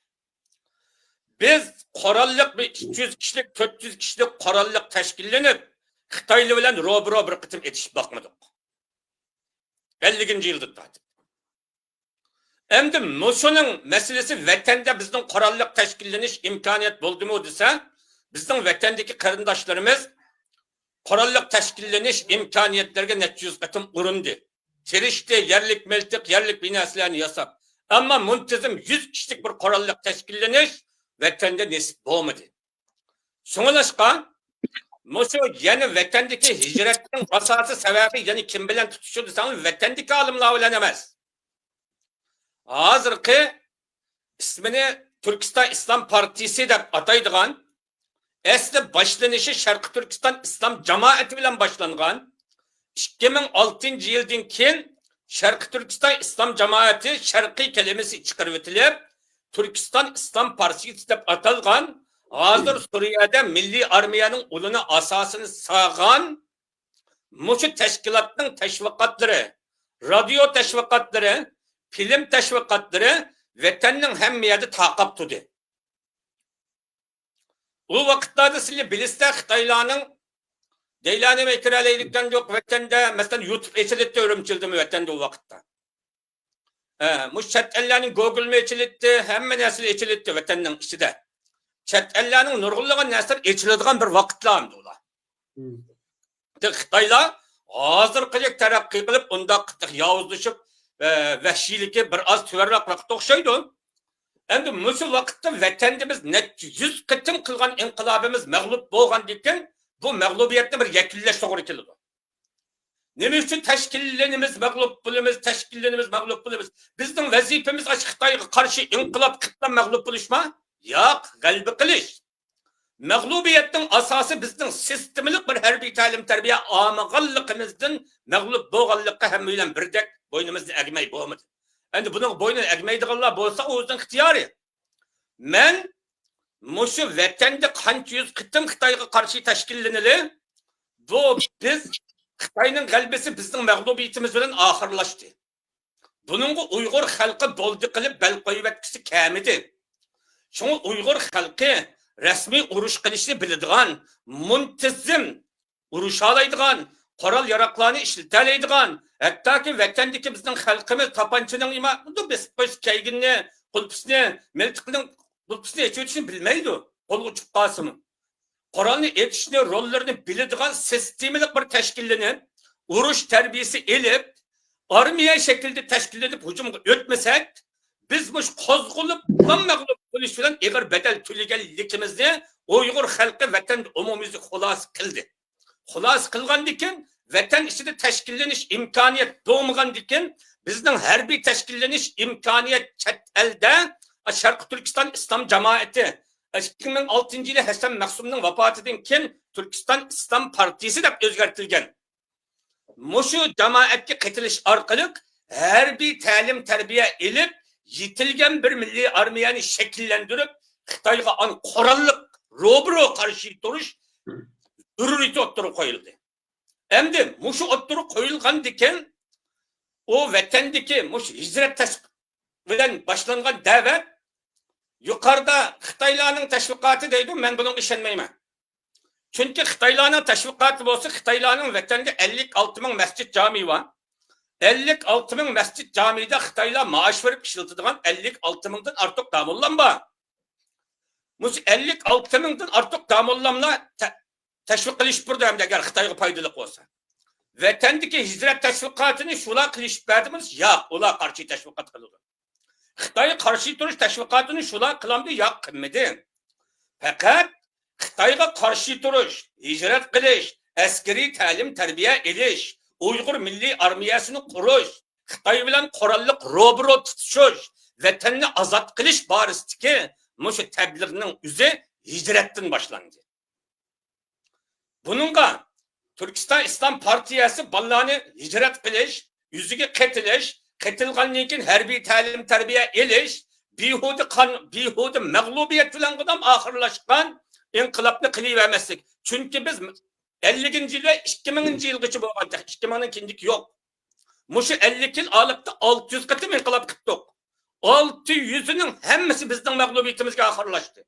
بىز قوراللىق بىر ئۈچ يۈز كىشىلىك، تۆت يۈز كىشىلىك قوراللىق تەشكىللىنىپ، خىتايلار بىلەن روبىرو بىر قېتىم ئېتىشىپ باقمىدۇق. ئەللىكىنچى يىلدىن تارتىپ. ئەمدى مۇشۇنىڭ مەسىلىسى ۋەتەندە بىزنىڭ قوراللىق تەشكىللىنىش ئىمكانىيەت بولدىمۇ دېسە، بىزنىڭ ۋەتەندىكى قېرىنداشلىرىمىز قوراللىق تەشكىللىنىش ئىمكانىيەتلىرىگە نەچچە يۈز قېتىم ئۇرۇندى. تىرىشتى، يەرلىك مىلتىق، يەرلىك بىنەسىلەرنى ياساپ. ئەمما مۇنتىزىم يۈز كىشىلىك بىر قوراللىق تەشكىللىنىش ۋەتەندە نېسىپ بولمىدى. شۇڭلاشقا، مۇشۇ يەنە ۋەتەندىكى ھىجرەتنىڭ ئاساسىي سەۋەبى يەنە كىم بىلەن تۇتىشىدۇ دېسەڭلار، ۋەتەندىكى ئالىملار بىلەن ئەمەس. ھازىرقى ئىسمىنى تۈركىستان ئىسلام پارتىيىسى دەپ ئاتايدىغان، ئەسلى باشلىنىشى شەرقىي تۈركىستان ئىسلام جامائىتى بىلەن باشلانغان، ئىككى مىڭ ئالتىنچى يىلدىن كېيىن شەرقىي تۈركىستان ئىسلام جامائىتى، شەرقىي كەلىمىسى چىقىرىۋېتىلىپ، تۈركىستان ئىسلام پارتىيىسى دەپ ئاتالغان، ھازىر سۈرىيەدە مىللىي ئارمىيەنىڭ ئۇلىنى، ئاساسىنى سالغان مۇشۇ تەشكىلاتنىڭ تەشۋىقاتلىرى، رادىيو تەشۋىقاتلىرى، فىلىم تەشۋىقاتلىرى ۋەتەننىڭ ھەممە يەردە تارقاپ تۇردى. ئۇ ۋاقىتلاردا سىلى بىلىسىلەر، خىتايلارنىڭ دەيلانى ۋە كىرەلەيلىككەن يوق ۋەتەندە، مەسىلەن، يۇتۇپ ئېچىلىتتى ئۈرۈمچىلدىمۇ ۋەتەندە ئۇ ۋاقىتتا. ئە، مۇشۇ چەت ئەللەرنىڭ گوگلمۇ ئېچىلىتتى، ھەممە نەرسىلەر ئېچىلىتتى ۋەتەننىڭ ئىچىدە. چەت ئەللەرنىڭ نۇرغۇنلىغان نەرسىلەر ئېچىلىدىغان بىر ۋاقىتلار ئەمدى ئۇلار. خىتايلار ھازىرقىدەك تەرەققىي قىلىپ، ئۇنداق ياۋۇزلىشىپ، ئە، ۋەھشىيلىكى بىر ئاز تۆۋەنرەك ۋاقىتتا ئوخشايدۇ. ئەمدى مۇشۇ ۋاقىتتا ۋەتەندە بىز نەچچە يۈز قېتىم قىلغان ئىنقىلابىمىز مەغلۇپ بولغاندىكىن، بۇ مەغلۇبىيەتنى بىر يەكۈنلەش توغرا كېلىدۇ. نېمە ئۈچۈن تەشكىللىنىمىز، مەغلۇپ بولىمىز، تەشكىللىنىمىز، مەغلۇپ بولىمىز؟ بىزنىڭ ۋەزىپىمىز ئاشۇ خىتايغا قارشى ئىنقىلاب قىلىپلا مەغلۇپ بولۇشما؟ ياق، غەلىبە قىلىش. مەغلۇبىيەتنىڭ ئاساسى بىزنىڭ سىستېمىلىق بىر ھەربىي تەلىم-تەربىيە ئالمىغانلىقىمىزدىن مەغلۇپ بولغانلىققا ھەممە بىلەن بىردەك بوينىمىزنى ئەگمەي بولمىدى. ئەمدى بۇنىڭغا بوينىنى ئەگمەيدىغانلار بولسا، ئۇ ئۆزىنىڭ ئىختىيارى. مەن مۇشۇ ۋەتەندە قانچە يۈز قېتىم خىتايغا قارشى تەشكىللىنىلى، بۇ بىز، خىتاينىڭ غەلىبىسى بىزنىڭ مەغلۇبىيىتىمىز بىلەن ئاخىرلاشتى. بۇنىڭغا ئۇيغۇر خەلقى بولدى قىلىپ بەل قويۇۋەتكۈسى كەلمىدى. شۇڭا ئۇيغۇر خەلقى رەسمىي ئۇرۇش قىلىشنى بىلىدىغان، مۇنتىزىم ئۇرۇشالايدىغان، قورال-ياراغلارنى ئىشلىتەلەيدىغان، ھەتتاكى ۋەتەندىكى بىزنىڭ خەلقىمىز تاپانچىنىڭ ئىما-، بۇنداق بېسىپ قويسا كەيگىننى، قۇلپىسىنى، مىلتىقىنىڭ قۇلپىسىنى ئېچىۋېتىشنى بىلمەيدۇ، قولغا چۈشۈپ قالسىمۇ. قورالنى ئېتىشنى، روللىرىنى بىلىدىغان سىستېمىلىق بىر تەشكىللىنىپ، ئۇرۇش تەربىيىسى ئېلىپ، ئارمىيە شەكلىدە تەشكىللىنىپ ھۇجۇمغا ئۆتمىسەك، بىز مۇشۇ قوزغىلىپ مەغلۇپ بولۇش بىلەن ئېغىر بەدەل تۆلىگەنلىكىمىزنى ئۇيغۇر خەلقى ۋەتەندە ئومۇميۈزلۈك خۇلاسە قىلدى. خۇلاسە قىلغاندىكىن، ۋەتەن ئىچىدە تەشكىللىنىش ئىمكانىيەت بولمىغاندىكىن، بىزنىڭ ھەربىي تەشكىللىنىش ئىمكانىيەت چەت ئەلدە، شەرقىي تۈركىستان ئىسلام جامائىتى، ئىككى مىڭ ئالتىنچى يىلى ھەسەن مەخسۇمنىڭ ۋاپاتىدىن كېيىن تۈركىستان ئىسلام پارتىيىسى دەپ ئۆزگەرتىلگەن. مۇشۇ جامائەتكە قېتىلىش ئارقىلىق ھەربىي تەلىم-تەربىيە ئېلىپ، يېتىلگەن بىر مىللىي ئارمىيەنى شەكىللەندۈرۈپ، خىتايغا ئان قوراللىق روبىرو قارشى تۇرۇش زۆرۈرىيىتى ئوتتۇرىغا قويۇلدى. ئەمدى مۇشۇ ئوتتۇرىغا قويۇلغاندىكىن، ئۇ ۋەتەندىكى مۇشۇ ھىجرەت تەشۋىقى بىلەن باشلانغان دەۋەت يۇقىرىدا خىتايلارنىڭ تەشۋىقاتى دەيدۇ، مەن بۇنىڭغا ئىشەنمەيمەن. چۈنكى خىتايلارنىڭ تەشۋىقاتى بولسا، خىتايلارنىڭ ۋەتەندە ئەللىك ئالتە مىڭ مەسچىت جامى بار. ئەللىك ئالتە مىڭ مەسچىت جامىدا خىتايلار مائاش بېرىپ ئىشلىتىدىغان ئەللىك ئالتە مىڭدىن ئارتۇق داموللام بار. مۇشۇ ئەللىك ئالتە مىڭدىن ئارتۇق داموللاملار تە-، تەشۋىق قىلىشىپ تۇرىدۇ ئەمدى، ئەگەر خىتايغا پايدىلىق بولسا. ۋەتەندىكى ھىجرەت تەشۋىقاتىنى شۇلار قىلىشىپ بەردىمۇ؟ ياق، ئۇلار قارشى تەشۋىقات قىلىدۇ. خىتايغا قارشى تۇرۇش تەشۋىقاتىنى شۇلار قىلامدۇ؟ ياق، قىلمىدى. پەقەت خىتايغا قارشى تۇرۇش، ھىجرەت قىلىش، ئەسكىرىي تەلىم-تەربىيە ئېلىش، ئۇيغۇر مىللىي ئارمىيەسىنى قۇرۇش، خىتاي بىلەن قوراللىق روبىرو تۇتۇشۇش، ۋەتەننى ئازاد قىلىش بارىسىدىكى مۇشۇ تەبلىغنىڭ ئۆزى ھىجرەتتىن باشلاندى. بۇنىڭغا تۈركىستان ئىسلام پارتىيەسى بالىلارنى ھىجرەت قىلىش، ئۆزىگە قېتىلىش، قېتىلغاندىن كېيىن ھەربىي تەلىم-تەربىيە ئېلىش، بىھۇدە قان-، بىھۇدە مەغلۇبىيەت بىلەن ئاخىرلاشقان ئىنقىلابنى قىلىۋەرمەسلىك. چۈنكى بىز ئەللىكىنچى يىل ۋە ئىككى مىڭىنچى يىلغىچە بولغان، تېخى ئىككى مىڭدىن كېيىنكى يوق. مۇشۇ ئەللىك يىل ئارىلىقتا ئالتە يۈز قېتىم ئىنقىلاب قىلدۇق. ئالتە يۈزىنىڭ ھەممىسى بىزنىڭ مەغلۇبىيىتىمىزگە ئاخىرلاشتى.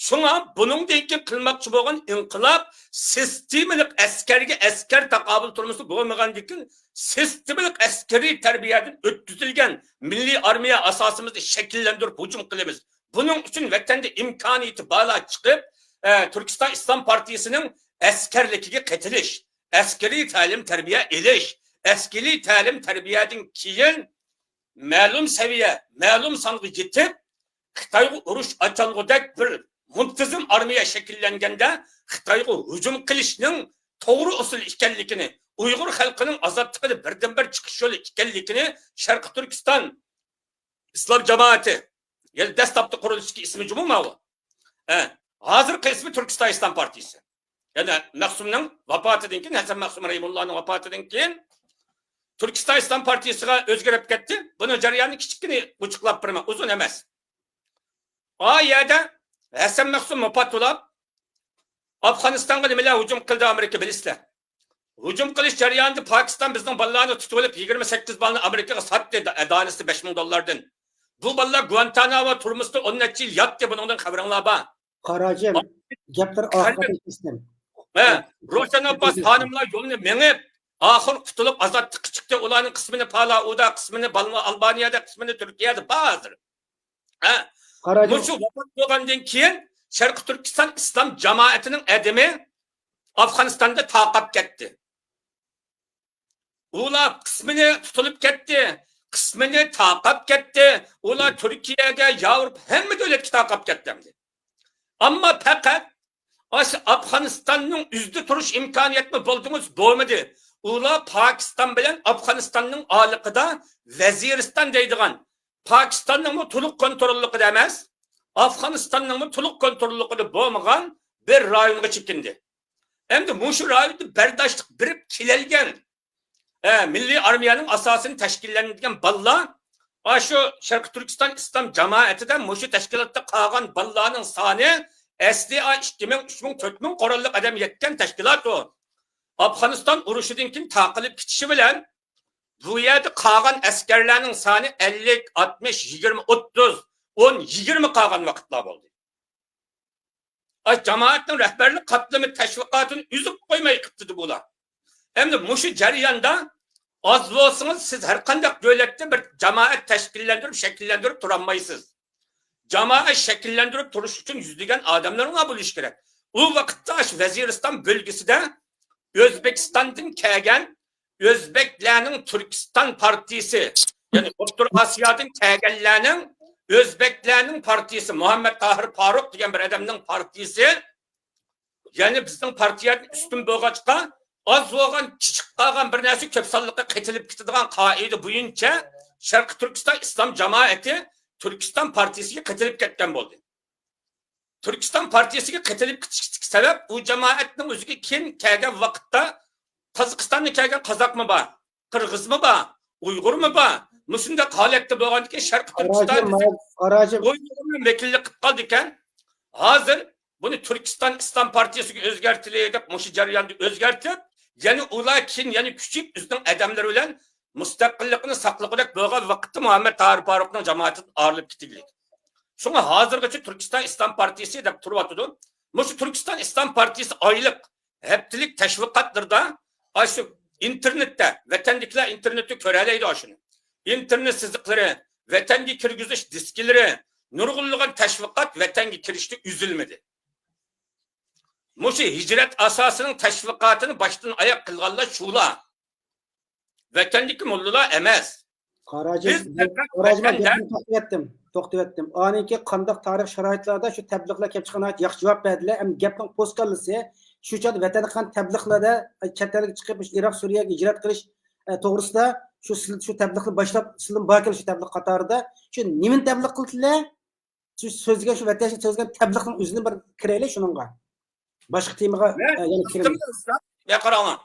شۇڭا بۇنىڭدىن كېيىن قىلماقچى بولغان ئىنقىلاب سىستېمىلىق ئەسكەرگە ئەسكەر تاقابىل تۇرمىسى بولمىغاندىن كېيىن، سىستېمىلىق ئەسكىرىي تەربىيەدىن ئۆتكۈزۈلگەن مىللىي ئارمىيە ئاساسىمىزنى شەكىللەندۈرۈپ ھۇجۇم قىلىمىز. بۇنىڭ ئۈچۈن ۋەتەندە ئىمكانىيىتى بارلار چىقىپ، ئە، تۈركىستان ئىسلام پارتىيىسىنىڭ ئەسكەرلىكىگە قېتىلىش، ئەسكىرىي تەلىم-تەربىيە ئېلىش، ئەسكىرىي تەلىم-تەربىيەدىن كېيىن مەلۇم سەۋىيە، مەلۇم سانغا يېتىپ، خىتايغا ئۇرۇش ئاچالغۇدەك بىر مۇنتىزىم ئارمىيە شەكىللەنگەندە، خىتايغا ھۇجۇم قىلىشنىڭ توغرا ئۇسۇل ئىكەنلىكىنى، ئۇيغۇر خەلقىنىڭ ئازادلىقىدا بىردىنبىر چىقىش يولى ئىكەنلىكىنى شەرقىي تۈركىستان ئىسلام جامائىتى، يەنى دەسلەپتە قۇرۇلۇشتىكى ئىسمى جۇمۇ ماۋۇ. ھە، ھازىرقى ئىسمى تۈركىستان ئىسلام پارتىيىسى. يەنى مەخسۇمنىڭ ۋاپاتىدىن كېيىن، ھەسەن مەخسۇم رەھىمۇللانىڭ ۋاپاتىدىن كېيىن تۈركىستان ئىسلام پارتىيىسىغا ئۆزگىرىپ كەتتى. بۇنىڭ جەريانىنى كىچىككىنە ئوچۇقلاپ بېرىمەن، ئۇزۇن ئەمەس. ئا يەردە ھەسەن مەخسۇم ۋاپات بولاپ، ئافغانىستانغا نېمىلەر ھۇجۇم قىلدى ئامېرىكا، بىلىسىلەر. ھۇجۇم قىلىش جەريانىدا پاكىستان بىزنىڭ بالىلارنى تۇتۇۋېلىپ، يىگىرمە سەككىز بالىنى ئامېرىكىغا ساتتى، دانىسى بەش مىڭ دوللاردىن. بۇ بالىلار گۇانتانامو تۈرمىسىدە ئون نەچچە يىل ياتتى، بۇنىڭدىن خەۋىرىڭلار بار. قاراجىم، گەپلىرى ئاخىرىدا كەسكىن. ھە، روشەن ئابباس خانىملار يولنى مېڭىپ، ئاخىر قۇتۇلۇپ ئازادلىققا چىقتى. ئۇلارنىڭ قىسمىنى پالاۋدا، قىسمىنى بالما-، ئالبانىيەدە، قىسمىنى تۈركىيەدە بار ھازىر. ھە؟ قاراجان. مۇشۇ ۋاپات بولغاندىن كېيىن شەرقىي تۈركىستان ئىسلام جامائىتىنىڭ ئادىمى ئافغانىستاندا تاقاپ كەتتى. ئۇلار قىسمىنى تۇتۇلۇپ كەتتى، قىسمىنى تاقاپ كەتتى. ئۇلار تۈركىيەگە، ياۋروپا، ھەممە دۆلەتكە تاقاپ كەتتى ئەمدى. ئەمما پەقەت ئاشۇ ئافغانىستاننىڭ ئۆزىدە تۇرۇش ئىمكانىيەتمۇ بولدىڭىز بولمىدى. ئۇلار پاكىستان بىلەن ئافغانىستاننىڭ ئارىلىقىدا ۋەزىرىستان دەيدىغان، پاكىستاننىڭمۇ تولۇق كونتروللۇقىدا ئەمەس، ئافغانىستاننىڭمۇ تولۇق كونتروللۇقىدا بولمىغان بىر رايونغا چېكىندى. ئەمدى مۇشۇ رايوندا بەرداشلىق بېرىپ كېلەلگەن، ئە، مىللىي ئارمىيەنىڭ ئاساسىنى تەشكىللەندۈرگەن بالىلار، ئاشۇ شەرقىي تۈركىستان ئىسلام جامائىتىدە مۇشۇ تەشكىلاتتا قالغان بالىلارنىڭ سانى ئەسلى ئىككى مىڭ، ئۈچ مىڭ، تۆت مىڭ قوراللىق ئادەم يەتكەن تەشكىلات ئۇ. ئافغانىستان ئۇرۇشىدىن كېيىن تاقىلىپ كېتىشى بىلەن بۇ يەردە قالغان ئەسكەرلەرنىڭ سانى ئەللىك، ئاتمىش، يىگىرمە، ئوتتۇز، ئون، يىگىرمە قالغان ۋاقىتلار بولدى. ئاي، جامائەتنىڭ رەھبەرلىك قاتلىمى تەشۋىقاتىنى ئۈزۈپ قويماي قىپتىدى بۇلار. ئەمدى مۇشۇ جەرياندا ئاز بولسىڭىز، سىز ھەر قانداق دۆلەتتە بىر جامائەت تەشكىللەندۈرۈپ، شەكىللەندۈرۈپ تۇرالمايسىز. جامائەت شەكىللەندۈرۈپ تۇرۇش ئۈچۈن يۈزلىگەن ئادەملىرىڭلار بولۇشى كېرەك. ئۇ ۋاقىتتا شۇ ۋەزىرىستان بۆلگىسىدە ئۆزبېكىستاندىن كەلگەن ئۆزبەكلەرنىڭ تۈركىستان پارتىيىسى، يەنى ئوتتۇرا ئاسىيادىن كەلگەنلەرنىڭ ئۆزبەكلەرنىڭ پارتىيىسى، مۇھەممەد تاھىر پاروق دېگەن بىر ئادەمنىڭ پارتىيىسى، يەنى بىزنىڭ پارتىيەدىن ئۈستۈن بولغاچقا، ئاز بولغان، كىچىك قالغان بىر نەرسە كۆپ سانلىققا قېتىلىپ كېتىدىغان قائىدە بويىچە شەرقىي تۈركىستان ئىسلام جامائىتى تۈركىستان پارتىيىسىگە قېتىلىپ كەتكەن بولدى. تۈركىستان پارتىيىسىگە قېتىلىپ كېتىشتىكى سەۋەب، ئۇ جامائەتنىڭ ئۆزىگە كېيىن كەلگەن ۋاقىتتا قازاقىستاندىن كەلگەن قازاقمۇ بار، قىرغىزمۇ بار، ئۇيغۇرمۇ بار. مۇشۇنداق ھالەتتە بولغاندىكىن شەرقىي تۈركىستان ئۇيغۇرنى ۋەكىللىك قىلىپ قالىدىكەن. ھازىر بۇنى تۈركىستان ئىسلام پارتىيىسىگە ئۆزگەرتىلى دەپ مۇشۇ جەرياندا ئۆزگەرتىپ، يەنە ئۇلار كېيىن يەنە كۈچىيىپ ئۆزىنىڭ ئادەملىرى بىلەن مۇستەقىللىقىنى ساقلىغۇدەك بولغان ۋاقىتتا مۇھەممەد تاھىر پاروقنىڭ جامائىتىدىن ئايرىلىپ كېتىگلىك. شۇڭا ھازىرغىچە تۈركىستان ئىسلام پارتىيىسى دەپ تۇرۇۋاتىدۇ. مۇشۇ تۈركىستان ئىسلام پارتىيىسى ئايلىق، ھەپتىلىك تەشۋىقاتلىرىدا، ئاشۇ ئىنتېرنېتتا، ۋەتەندىكىلەر ئىنتېرنېتتا كۆرەلەيدۇ ئاشۇنى. ئىنتېرنېت سىزىقلىرى، ۋەتەنگە كىرگۈزۈش دىسكىلىرى، نۇرغۇنلىغان تەشۋىقات ۋەتەنگە كىرىشتە ئۈزۈلمىدى. مۇشۇ ھىجرەت ئاساسىنىڭ تەشۋىقاتىنى باشتىن ئاياق قىلغانلار شۇلار. ۋەتەندىكى موللىلار ئەمەس. قاراجىم، بىز پەقەت قاراجىم، ۋەتەندە گەپنى توختىتىۋەتتىم، توختىتىۋەتتىم. ئانىڭكى قانداق تارىخ شارائىتلاردا شۇ تەبلىغلار كەپ چىققان، ناھايىتى ياخشى جاۋاب بەردىلەر. ئەمما گەپنىڭ پوسكاللىسى، شۇ چاغدا ۋەتەندە قىلغان تەبلىغلاردا، چەت ئەلگە چىقىپ، ئىراق، سۈرىيەگە ھىجرەت قىلىش، ئە، توغرىسىدا شۇ سىل-، شۇ تەبلىغنى باشلاپ، سىلىم باركەن شۇ تەبلىغ قاتارىدا. شۇ نېمىنى تەبلىغ قىلدىلە؟ شۇ سۆزگە، شۇ ۋەتەندە سۆزگە تەبلىغنىڭ ئۆزىنى بىر كىرەيلى شۇنىڭغا. باشقا تېمىغا، مەن ئە، يەنە كىرىمىز. ئىستىمال قىلسام، يا قاراڭلار.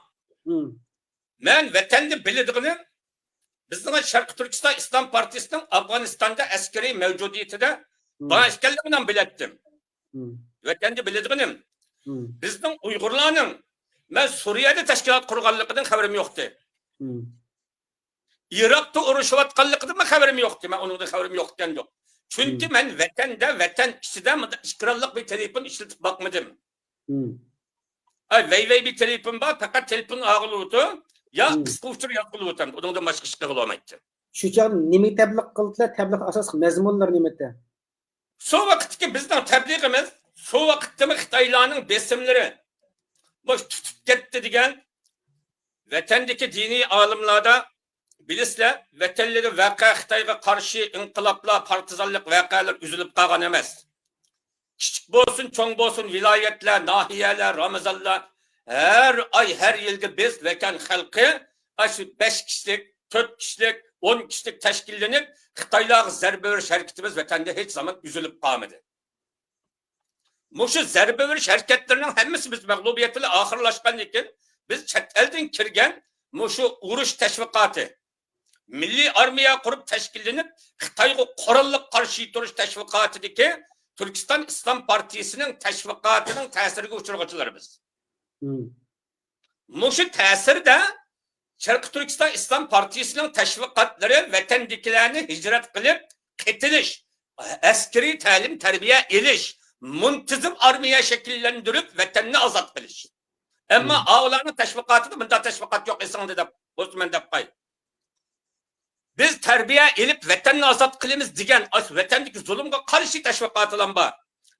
مم. مەن ۋەتەندە بىلىدىغىنىم، بىزنىڭ شەرقىي تۈركىستان ئىسلام پارتىيىسىنىڭ ئافغانىستاندا ئەسكىرىي مەۋجۇدىيىتىدە مم. بار ئىكەنلىكىنى بىلەتتىم. مم. ۋەتەندە بىلىدىغىنىم، مم. بىزنىڭ ئۇيغۇرلارنىڭ مەن سۈرىيەدە تەشكىلات قۇرغانلىقىدىن خەۋىرىم يوقتى. مم. ئىراقتا ئۇرۇشۇۋاتقانلىقىدىنمۇ خەۋىرىم يوقتى. مەن ئۇنىڭدىن خەۋىرىم يوق دېگەن يوق. چۈنكى مم. مەن ۋەتەندە، ۋەتەن ئىچىدە مۇنداق ئېكرانلىق بىر تېلېفون ئىشلىتىپ باقمىدىم. مم. ئاي، ۋەي ۋەي بىر تېلېفون بار، پەقەت تېلېفون ئاغىلىۋاتىدۇ، يا مم. قىسقا ئۇچۇر يازغىلىۋاتامدۇ. ئۇنىڭدىن باشقا ئىش قىلغىلىۋالمايتتى. شۇ چاغدا نېمىگە تەبلىغ قىلدىلە؟ تەبلىغ ئاساسلىق مەزمۇنلىرى نېمىدى؟ شۇ ۋاقىتتىكى بىزنىڭ تەبلىغىمىز، شۇ ۋاقىتتىمۇ خىتايلارنىڭ بېسىملىرى، بۇ تۇتۇپ كەتتى دېگەن، ۋەتەندىكى دىنىي ئالىملاردا بىلىسىلەر، ۋەتەنلىرى ۋەقە، خىتايغا قارشى ئىنقىلابلار، پارتىزانلىق ۋەقەلەر ئۈزۈلۈپ قالغان ئەمەس. كىچىك بولسۇن، چوڭ بولسۇن، ۋىلايەتلەر، ناھىيەلەر، رامىزانلار، ھەر ئاي، ھەر يىلدا بىز ۋەتەن خەلقى ئاشۇ بەش كىشىلىك، تۆت كىشىلىك، ئون كىشىلىك تەشكىللىنىپ، خىتايلارغا زەربە بېرىش ھەرىكىتىمىز ۋەتەندە ھېچ زامان ئۈزۈلۈپ قالمىدى. مۇشۇ زەربە بېرىش ھەرىكەتلىرىنىڭ ھەممىسى بىز مەغلۇبىيەت بىلەن ئاخىرلاشقاندىن كېيىن، بىز چەت ئەلدىن كىرگەن مۇشۇ ئۇرۇش تەشۋىقاتى، مىللىي ئارمىيە قۇرۇپ تەشكىللىنىپ، خىتايغا قوراللىق قارشى تۇرۇش تەشۋىقاتىدىكى تۈركىستان ئىسلام پارتىيىسىنىڭ تەشۋىقاتىنىڭ تەسىرىگە ئۇچرىغۇچىلار بىز. مم. مۇشۇ تەسىردە شەرقىي تۈركىستان ئىسلام پارتىيىسىنىڭ تەشۋىقاتلىرى ۋەتەندىكىلەرنى ھىجرەت قىلىپ قېتىلىش، ئەسكىرىي تەلىم تەربىيە ئېلىش، مۇنتىزىم ئارمىيە شەكىللەندۈرۈپ ۋەتەننى ئازاد قىلىش. ئەمما ئاۋۇلارنىڭ تەشۋىقاتىدا بۇنداق تەشۋىقات يوق، ئېسىڭدە دەپ بولسا مەن دەپ قوي. بىز تەربىيە ئېلىپ ۋەتەننى ئازاد قىلىمىز دېگەن ئاشۇ ۋەتەندىكى زۇلۇمغا قارشى تەشۋىقاتلام بار.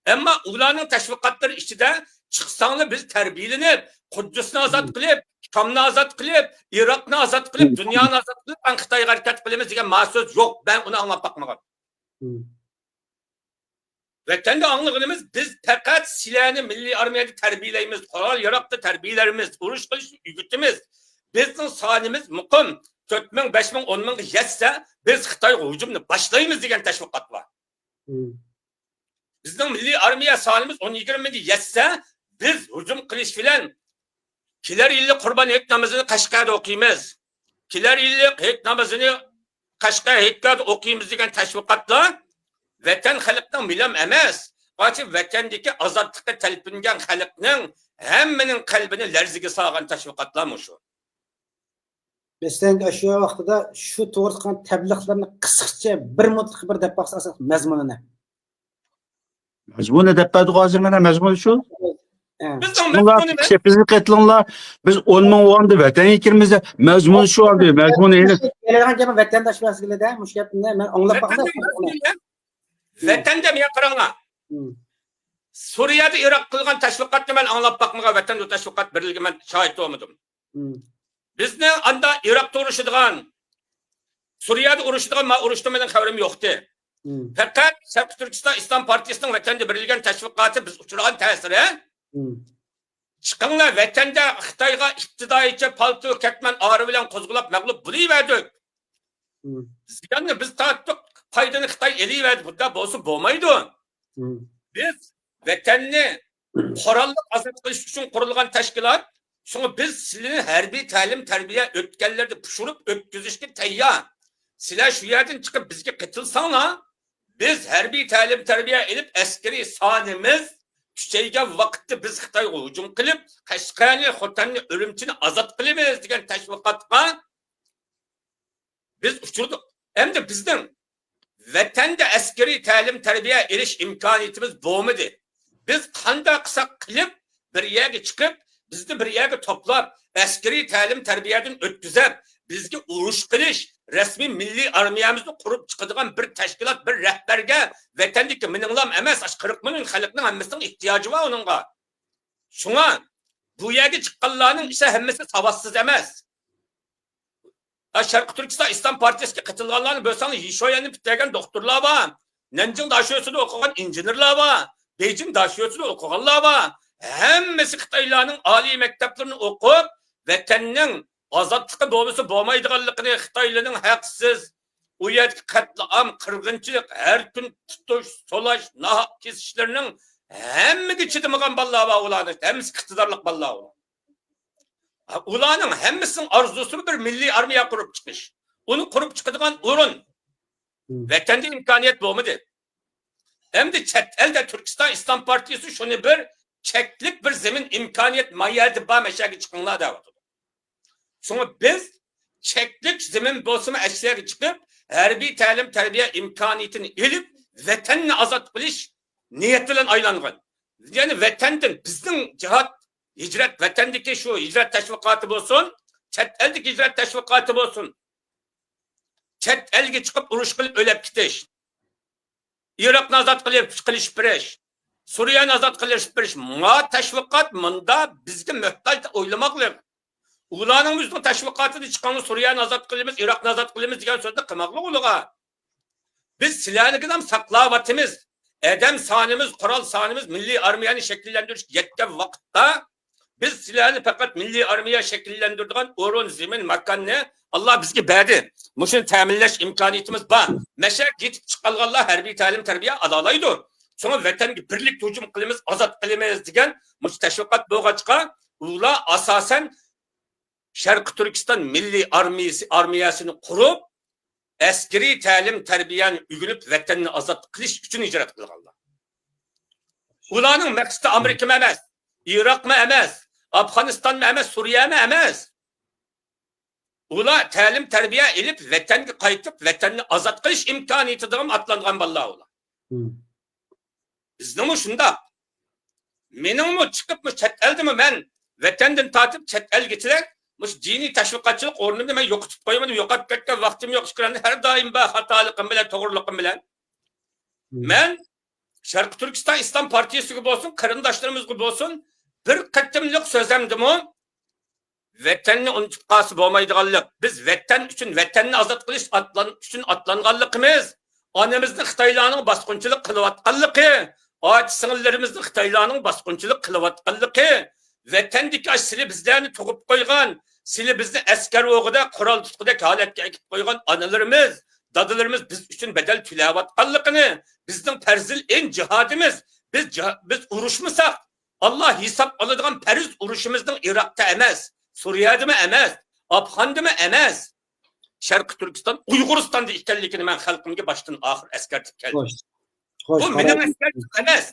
ئەمما ئۇلارنىڭ تەشۋىقاتلىرى ئىچىدە چىقساڭلار بىز تەربىيەلىنىپ، قۇددۇسنى ئازاد قىلىپ، شامنى ئازاد قىلىپ، ئىراقنى ئازاد قىلىپ، دۇنيانى ئازاد قىلىپ، مەن خىتايغا ھەرىكەت قىلىمىز دېگەن ما سۆز يوق. مەن ئۇنى ئاڭلاپ باقمىغان. ۋەتەندە ئاڭلىغىنىمىز، بىز پەقەت سىلەرنى مىللىي ئارمىيەدە تەربىيەلەيمىز، قورال ياراقتا تەربىيەلەرمىز، ئۇرۇش قىلىشنى ئۆگىتىمىز. بىزنىڭ سانىمىز مۇقىم، تۆت مىڭ، بەش مىڭ، ئون مىڭغا يەتسە، بىز خىتايغا ھۇجۇمنى باشلايمىز دېگەن تەشۋىقات بار. بىزنىڭ مىللىي ئارمىيە سانىمىز ئون يىگىرمە مىڭغا يەتسە، بىز ھۇجۇم قىلىش بىلەن كېلەر يىللىق قۇربان ھېيت نامىزىنى قەشقەردە ئوقۇيمىز. كېلەر يىللىق ھېيت نامىزىنى قەشقەر ھېيتگاھدا ئوقۇيمىز دېگەن تەشۋىقاتلار ۋەتەن خەلقنىڭ مىلام ئەمەس، بەلكى ۋەتەندىكى ئازادلىققا تەلپۈنگەن خەلقنىڭ ھەممىنىڭ قەلبىنى لەرزىگە سالغان تەشۋىقاتلار مۇشۇ. مەسىلەن، ئاشۇ ۋاقتىدا شۇ توغرىلىق قىلغان تەبلىغلىرنى قىسقىچە بىر مىنۇتلۇق بىر دەپ باقسا، ئاساسلىق مەزمۇنىنى. مەزمۇنى دەپ بەردىغۇ ھازىر مانا مەزمۇنى شۇ. بىزنىڭ مەزمۇنىمىز بىزنى قېتىلىڭلار، بىز ئون مىڭ ئوغاندا ۋەتەن يېكىرمىز دەپ مەزمۇنى شۇ ئاندى مەزمۇنى ئېنىق. كېلىدىغان گېپىم ۋەتەنداش ۋەسىلىدە مۇشۇ گەپنى مەن ئاڭلاپ باقسام. ۋەتەندە مېنى قاراڭلار. سۈرىيەدە ئىراق قىلغان تەشۋىقاتنى مەن ئاڭلاپ باقمىغان، ۋەتەندە تەشۋىقات بېرىلگەن مەن شاھىت بولمىدىم. بىزنى ئاندا ئىراقتا ئۇرۇشىدىغان، سۈرىيەدە ئۇرۇشىدىغان، ما ئۇرۇشتا مېنىڭ خەۋىرىم يوقتى. پەقەت شەرقىي تۈركىستان ئىسلام پارتىيىسىنىڭ ۋەتەندە بېرىلگەن تەشۋىقاتى بىز ئۇچرىغان تەسىرى. چىقىڭلار، ۋەتەندە خىتايغا ئىپتىدائىيچە پالتو كەتمەن ئارا بىلەن قوزغىلاپ مەغلۇپ بولۇۋەردۇق. زىياننى بىز تارتتۇق، پايدىنى خىتاي ئېلىۋەردى. بۇنداق بولسا بولمايدۇ. بىز ۋەتەننى قوراللىق ئازاد قىلىش ئۈچۈن قۇرۇلغان تەشكىلات. شۇڭا بىز سىلىنى ھەربىي تەلىم تەربىيە ئۆتكەنلەردە پۇشۇرۇپ ئۆتكۈزۈشكە تەييار. سىلەر شۇ يەردىن چىقىپ بىزگە قېتىلساڭلار، بىز ھەربىي تەلىم تەربىيە ئېلىپ ئەسكىرىي سانىمىز كۈچەيگەن ۋاقىتتا بىز خىتايغا ھۇجۇم قىلىپ، قەشقەرنى، خوتەننى، ئۈرۈمچىنى ئازاد قىلىمىز دېگەن تەشۋىقاتقا بىز ئۇچرىدۇق. ئەمدى بىزنىڭ ۋەتەندە ئەسكىرىي تەلىم تەربىيە ئېلىش ئىمكانىيىتىمىز بولمىدى. بىز قانداق قىلساق قىلىپ بىر يەرگە چىقىپ، بىزنى بىر يەرگە توپلاپ، ئەسكىرىي تەلىم تەربىيەدىن ئۆتكۈزۈپ، بىزگە ئۇرۇش قىلىش، رەسمىي مىللىي ئارمىيەمىزنى قۇرۇپ چىقىدىغان بىر تەشكىلات، بىر رەھبەرگە ۋەتەندىكى مىڭلام ئەمەس، ئاشۇ قىرىق مىليون خەلقنىڭ ھەممىسىنىڭ ئېھتىياجى بار ئۇنىڭغا. شۇڭا بۇ يەرگە چىققانلارنىڭ ئىچى ھەممىسى ساۋاتسىز ئەمەس. شەرقىي تۈركىستان ئىسلام پارتىيىسىگە قېتىلغانلارنى بىلسەڭلار، يىشويەننى پۈتتۈرگەن دوختۇرلار بار، نەنجىڭ داشۆسىدە ئوقۇغان ئىنژېنېرلار بار، بېيجىڭ داشۆسىدە ئوقۇغانلار بار. ھەممىسى خىتايلارنىڭ ئالىي مەكتەپلىرىنى ئوقۇپ، ۋەتەننىڭ ئازادلىقى بولمىسا بولمايدىغانلىقىنى، خىتايلارنىڭ ھەقسىز ئۇ يەردىكى قەتلىئام، قىرغىنچىلىق، ھەر كۈن تۇتۇش، سولاش، ناھەق كېسىشلىرىنىڭ ھەممىگە چىدىمىغان بالىلار بار ئۇلارنىڭ، ھەممىسى ئىقتىدارلىق بالىلار ئۇلار. ئۇلارنىڭ ھەممىسىنىڭ ئارزۇسى بىر مىللىي ئارمىيە قۇرۇپ چىقىش. ئۇنى قۇرۇپ چىقىدىغان ئورۇن. ۋەتەندە ئىمكانىيەت بولمىدى. ئەمدى چەت ئەلدە تۈركىستان ئىسلام پارتىيىسى شۇنى بىر چەكلىك بىر زېمىن ئىمكانىيەت ما يەردە بار، مەشەگە چىقىڭلار دەۋاتىدۇ. شۇڭا بىز چەكلىك زېمىن بولسىمۇ ئەشلەرگە چىقىپ، ھەربىي تەلىم تەربىيە ئىمكانىيىتىنى ئېلىپ، ۋەتەننى ئازاد قىلىش نىيەت بىلەن ئايلانغان. يەنى ۋەتەندىن بىزنىڭ جىھاد، ھىجرەت، ۋەتەندىكى شۇ ھىجرەت تەشۋىقاتى بولسۇن، چەت ئەلدىكى ھىجرەت تەشۋىقاتى بولسۇن، چەت ئەلگە چىقىپ ئۇرۇش قىلىپ ئۆلۈپ كېتىش، ئىراقنى ئازاد قىلىپ، قىلىشىپ بېرىش، سۈرىيەنى ئازاد قىلىشىپ بېرىش، ما تەشۋىقات مۇندا بىزگە موھتاج دەپ ئويلىماقلىق. ئۇلارنىڭ ئۆزىنىڭ تەشۋىقاتىدا چىققان سۈرىيەنى ئازاد قىلىمىز، ئىراقنى ئازاد قىلىمىز دېگەن سۆزنى قىلماقلىق ئۇلىغا. بىز سىلەرنىڭكىنى ھەم ساقلاۋاتىمىز. ئادەم سانىمىز، قورال سانىمىز مىللىي ئارمىيەنى شەكىللەندۈرۈشكە يەتكەن ۋاقىتتا، بىز سىلەرنى پەقەت مىللىي ئارمىيە شەكىللەندۈرىدىغان ئورۇن، زېمىن، ماكاننى ئاللا بىزگە بەردى. مۇشۇنى تەمىنلەش ئىمكانىيىتىمىز بار. مەشەگە يېتىپ چىقالغانلار ھەربىي تەلىم تەربىيە ئالالايدۇ. شۇڭا ۋەتەنگە بىرلىكتە ھۇجۇم قىلىمىز، ئازاد قىلىمىز دېگەن مۇشۇ تەشۋىقات بولغاچقا، ئۇلار ئاساسەن شەرقىي تۈركىستان مىللىي ئارمىيىسى، ئارمىيەسىنى قۇرۇپ، ئەسكىرىي تەلىم تەربىيەنى ئۆگىنىپ، ۋەتەننى ئازاد قىلىش ئۈچۈن ھىجرەت قىلغانلار. ئۇلارنىڭ مەقسىتى ئامېرىكىمۇ ئەمەس، ئىراقمۇ ئەمەس، ئافغانىستانمۇ ئەمەس، سۈرىيەمۇ ئەمەس. ئۇلار تەلىم تەربىيە ئېلىپ، ۋەتەنگە قايتىپ، ۋەتەننى ئازاد قىلىش ئىمكانىيىتىدىغىمۇ ئاتلانغان بالىلار ئۇلار. بىزنىڭمۇ شۇنداق. مېنىڭمۇ چىقىپمۇ چەت ئەلدىمۇ مەن ۋەتەندىن تارتىپ چەت ئەلگىچىلىك مۇشۇ دىنىي تەشۋىقاتچىلىق ئورنىمنى مەن يوقىتىپ قويمىدىم، يوقاپ كەتكەن ۋاقتىم يوق، شۈكرانە ھەر دائىم بار خاتالىقىم بىلەن، توغرىلىقىم بىلەن. مەن شەرقىي تۈركىستان ئىسلام پارتىيىسىگە بولسۇن، قېرىنداشلىرىمىزغا بولسۇن، بىر قېتىملىق سۆزەمدىمۇ ۋەتەننى ئۇنتۇپ قالسا بولمايدىغانلىق، بىز ۋەتەن ئۈچۈن، ۋەتەننى ئازاد قىلىش ئاتلان-، ئۈچۈن ئاتلانغانلىقىمىز، ئانىمىزنى خىتايلارنىڭ باسقۇنچىلىق قىلىۋاتقانلىقى، ئاچا-سىڭىللىرىمىزنى خىتايلارنىڭ باسقۇنچىلىق قىلىۋاتقانلىقى، ۋەتەندىكى ئاشۇ سىلى بىزلەرنى تۇغۇپ قويغان، سىلى بىزنى ئەسكەر ئوغىدا، قورال تۇتقۇدەك ھالەتكە ئەكىپ قويغان ئانىلىرىمىز، دادىلىرىمىز بىز ئۈچۈن بەدەل تۆلەۋاتقانلىقىنى، بىزنىڭ پەرزىل ئىن جىھادىمىز، بىز جا-، بىز ئۇرۇشمىساق، ئاللا ھېساب ئالىدىغان پەرز ئۇرۇشىمىزنىڭ ئىراقتا ئەمەس، سۈرىيەدىمۇ ئەمەس، ئافغاندىمۇ ئەمەس، شەرقىي تۈركىستان، ئۇيغۇرىستاندا ئىكەنلىكىنى مەن خەلقىمگە باشتىن ئاخىر ئەسكەرتىپ كەلدىم. خوش. خوش، بۇ مېنىڭ ئەسكەرتىشىم ئەمەس.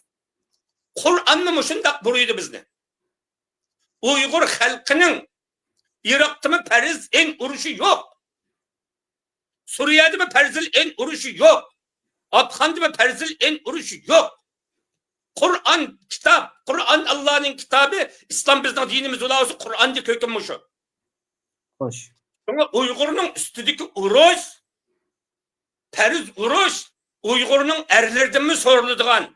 قۇرئانمۇ مۇشۇنداق بۇيرۇيدۇ بىزنى. ئۇيغۇر خەلقىنىڭ ئىراقتىمۇ پەرز ئىن ئۇرۇشى يوق. سۈرىيەدىمۇ پەرزىل ئىن ئۇرۇشى يوق. ئافغاندىمۇ پەرزىل ئىن ئۇرۇشى يوق. قۇرئان كىتاب، قۇرئان ئاللانىڭ كىتابى، ئىسلام بىزنىڭ دىنىمىز بولسا قۇرئاندىكى ھۆكۈم مۇشۇ. خوش. شۇڭا ئۇيغۇرنىڭ ئۈستىدىكى ئۇرۇش، پەرز ئۇرۇش ئۇيغۇرنىڭ ئەرلىرىدىنمۇ سورىلىدىغان،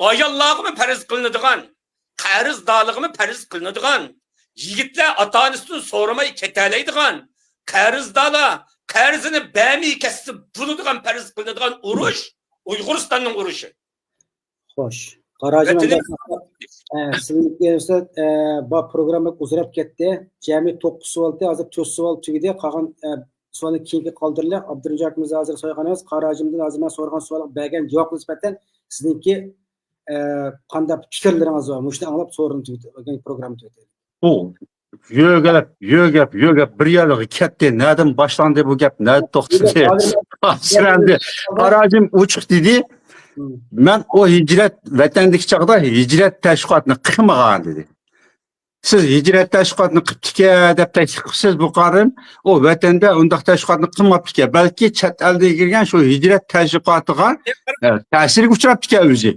ئاياللارغىمۇ پەرز قىلىنىدىغان، قەرزدارلىقىمۇ پەرز قىلىنىدىغان، يىگىتلەر ئاتا-ئانىسىدىن سورىماي كېتەلەيدىغان، قەرزدارلار قەرزىنى بەرمەي كەتسە بولىدىغان پەرز قىلىنىدىغان ئۇرۇش ئۇيغۇرىستاننىڭ ئۇرۇشى. خوش. قاراجىم، ۋەتىنىم ئەمدى، ئە، سىزنىڭكى ئۇستاز، ئە، بار پروگرامما ئۇزىراپ كەتتى. جەمئىي توققۇز سوئالدى، ھازىر تۆت سوئال تۈگىدى. قالغان، ئە، سوئالنى كېيىنكى قالدۇرىلى. ئابدۇرېھىم ئاكىمىز ھازىر سورايدىغان ئەمەس. قاراجىمدىن ھازىر مەن سورىغان سوئالغا بەرگەن جاۋابقا نىسبەتەن سىزنىڭكى، ئە، قانداق پىكىرلىرىڭىز بار؟ مۇشۇنى ئاڭلاپ سورۇننى تۈگىتىپ، پروگرامما تۈگىتەيلى. بۇ يۆگەپ، يۆگەپ، يۆگەپ بىر يەرلەرگە كەتتى. نەدىن باشلاندى بۇ گەپ؟ نەدە توختىدى؟ ھازىر ئەمدى قاراجىم ئوچۇق دېدى. مەن ئۇ ھىجرەت، ۋەتەندىكى چاغدا ھىجرەت تەشۋىقاتىنى قىلمىغان دېدى. سىز ھىجرەت تەشۋىقاتىنى قىپتىكەن دەپ تەكلىپ قىپسىز بۇ قارىم. ئۇ ۋەتەندە ئۇنداق تەشۋىقاتنى قىلماپتىكەن. بەلكى چەت ئەلدىن كىرگەن شۇ ھىجرەت تەشۋىقاتىغا، ئە، تەسىرگە ئۇچراپتىكەن ئۆزى.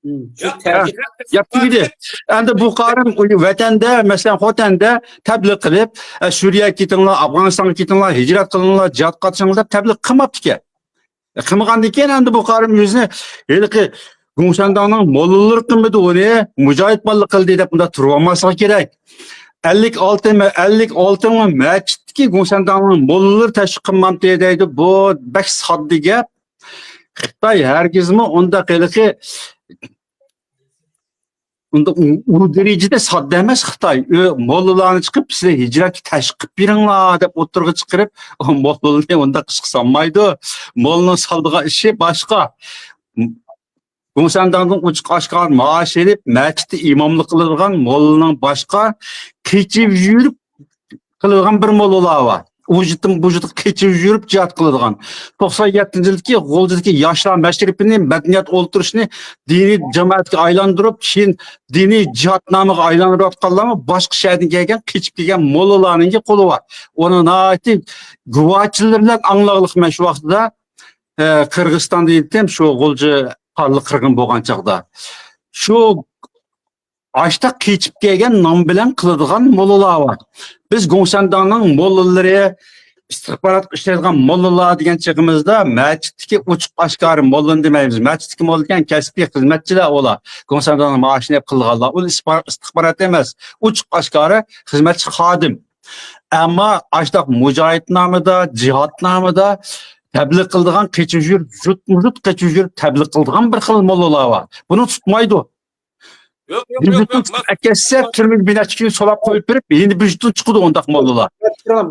مم. شۇ ياق، تەسىر ياق، تۈگىدى. ئەمدى بۇ قارىم ۋەتەندە، مەسىلەن، خوتەندە تەبلىغ قىلىپ، ئە، سۈرىيەگە كېتىڭلار، ئافغانىستانغا كېتىڭلار، ھىجرەت قىلىڭلار، جىھاد قاتنىشىڭلار دەپ تەبلىغ قىلماپتىكەن. قىلمىغاندىن كېيىن ئەمدى بۇ قارىم ئۆزىنى ھېلىقى گۇڭشەنداڭنىڭ موللىلىرى قىلمىدى ئۇنى، مۇجاھىد بالىلار قىلدى دەپ مۇنداق تۇرۇۋالماسلىقى كېرەك. ئەللىك ئالتە مە-، ئەللىك ئالتە مەسچىتتىكى گۇڭشەنداڭنىڭ موللىلىرى تەشۋىق قىلمامتى دەيدۇ. بۇ بەك ساددا گەپ. خىتاي ھەرگىزمۇ ئۇنداق ھېلىقى ئۇنداق ئۇ، ئۇ دەرىجىدە ساددا ئەمەس خىتاي. ئۆ-، موللىلارنى چىقىپ، سىلەر ھىجرەتكە تەشۋىق قىلىپ بېرىڭلار دەپ ئوتتۇرىغا چىقىرىپ، ئۇ موللىنى ئۇنداق ئىشقا سالمايدۇ. موللىنىڭ سالىدىغان ئىشى باشقا. گۇڭشەنداڭدىن ئوچۇق ئاشكارا مائاش ئېلىپ، مەسچىتتە ئىماملىق قىلىدىغان موللىنىڭ باشقا قېچىپ يۈرۈپ قىلىدىغان بىر موللىلار بار. ئۇ يۇرتتىن بۇ يۇرتقا قېچىپ يۈرۈپ جىھاد قىلىدىغان. توقسان يەتتىنچى يىلدىكى غۇلجىدىكى ياشلار مەشرىپىنى، مەدەنىيەت ئولتۇرۇشىنى دىنىي جامائەتكە ئايلاندۇرۇپ، كېيىن دىنىي جىھادنامىغا ئايلاندۇرۇۋاتقانلارمۇ باشقا شەھەردىن كەلگەن، قېچىپ كەلگەن موللىلارنىڭكى قولى بار. ئۇنىڭ ناھايىتى گۇۋاھچىلىرى بىلەن ئاڭلاغلىق مەن شۇ ۋاقتىدا، ئە، قىرغىزىستاندا ئىدىم، شۇ غۇلجا قانلىق قىرغىن بولغان چاغدا. شۇ ئاشتا قېچىپ كەلگەن نام بىلەن قىلىدىغان موللىلار بار. بىز گۇڭشەنداڭنىڭ موللىلىرى، ئىستىخباراتقا ئىشلەيدىغان موللىلار دېگەن چېغىمىزدا، مەسچىتتىكى ئوچۇق ئاشكارا موللىنى دېمەيمىز. مەسچىتتىكى موللا دېگەن كەسپىي خىزمەتچىلەر ئۇلار. گۇڭشەنداڭنىڭ مائاشىنى ئېلىپ قىلىدىغانلار. ئۇ ئىستىخبار-، ئىستىخبارات ئەمەس. ئوچۇق ئاشكارا خىزمەتچى خادىم. ئەمما ئاشتاق مۇجاھىد نامىدا، جىھاد نامىدا تەبلىغ قىلىدىغان، قېچىپ يۈرۈپ، جۇتمۇ جۇت قېچىپ يۈرۈپ تەبلىغ قىلىدىغان بىر خىل موللىلار بار. بۇنى تۇتمايدۇ. يوق، يوق، بىر يوق، جۇتنى يوق، تۇتۇپ ماس-، ئەكەتسە، تۈرمىگە بىر نەچچە كۈن سولاپ قويۇپ بېرىپ، يەنە بىر جۇتتىن چىقىدۇ ئۇنداق موللىلار.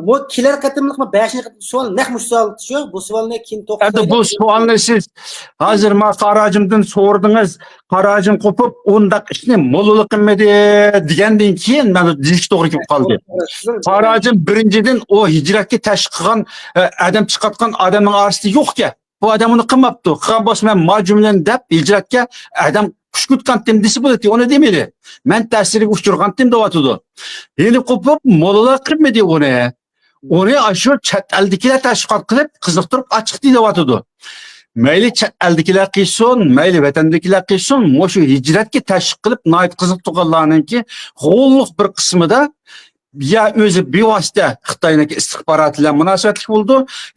بۇ كېلەر قېتىملىقمۇ بەشىنچى قېتىم سوئال، نەق مۇشۇ سوئال شۇ. بۇ سوئالنى كېيىن توختايلى. ئەمدى بۇ سوئالنى سىز ھازىر ما قاراجىمدىن سورىدىڭىز. قاراجىم قوپۇپ، ئۇنداق ئىشنى موللىلار قىلمىدى دېگەندىن كېيىن مانا دېيىش توغرا كېلىپ قالدى. قاراجىم بىرىنچىدىن ئۇ ھىجرەتكە تەشۋىق قىلغان، ئە، ئادەم چىقارتقان ئادەمنىڭ ئارىسىدا يوقكەن. بۇ ئادەم ئۇنى قىلماپتۇ. قىلغان بولسا مەن ما جۈملىنى دەپ ھىجرەتكە ئادەم كۈشكۈرتكەنتىم دېسە بولاتتى، ئۇنى دېمىدى. مەن تەسىرگە ئۇچرىغانتىم دەۋاتىدۇ. يەنە قوپۇپ، موللىلار قىلمىدى ئۇنى. ئۇنى ئاشۇ چەت ئەلدىكىلەر تەشۋىقات قىلىپ، قىزىقتۇرۇپ ئاچىقتى دەۋاتىدۇ. مەيلى چەت ئەلدىكىلەر قىلسۇن، مەيلى ۋەتەندىكىلەر قىلسۇن، مۇشۇ ھىجرەتكە تەشۋىق قىلىپ، ناھايىتى قىزىقىپ تۇرغانلارنىڭكى غۇللۇق بىر قىسمىدا يا ئۆزى بىۋاسىتە خىتاينىڭكى ئىستىخباراتى بىلەن مۇناسىۋەتلىك بولىدۇ،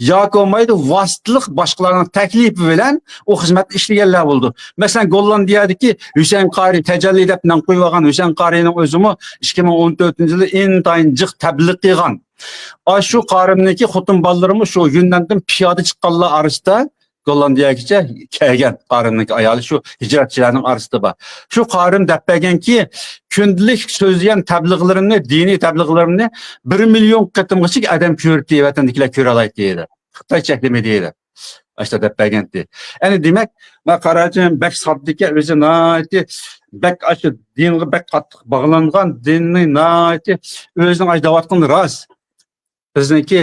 ياكى بولمايدۇ ۋاسىتىلىق باشقىلارنىڭ تەكلىپى بىلەن ئۇ خىزمەتنى ئىشلىگەنلەر بولىدۇ. مەسىلەن، گوللاندىيەدىكى ھۈسەيىن قارى تەجەللى دەپ نام قويۇۋالغان ھۈسەيىن قارىنىڭ ئۆزىمۇ ئىككى مىڭ ئون تۆتىنچى يىلى ئىنتايىن جىق تەبلىغ قىلغان. ئاشۇ قارىمنىڭكى خوتۇن بالىلىرىمۇ شۇ يۈننەندىن پىيادە چىققانلار ئارىسىدا، گوللاندىيەگىچە كەلگەن قارىمنىڭكى ئايالى شۇ ھىجرەتچىلەرنىڭ ئارىسىدا بار. شۇ قارىم دەپ بەرگەنكى، كۈندىلىك سۆزلىگەن تەبلىغلىرىمنى، دىنىي تەبلىغلىرىمنى بىر مىليون قېتىمغىچە ئادەم كۆردى، ۋەتەندىكىلەر كۆرەلەيتتى دەپ. خىتاي چەكلىمىدى دەپ. ئاشۇنداق دەپ بەرگەنتى. ئەنە دېمەك، ما قاراجىم بەك ساددىكەن، ئۆزى ناھايىتى بەك ئاشۇ دىنغا بەك قاتتىق باغلانغان، دىننى ناھايىتى ئۆزىنىڭ ئاشۇ دەۋاتقىنى راست. بىزنىڭكى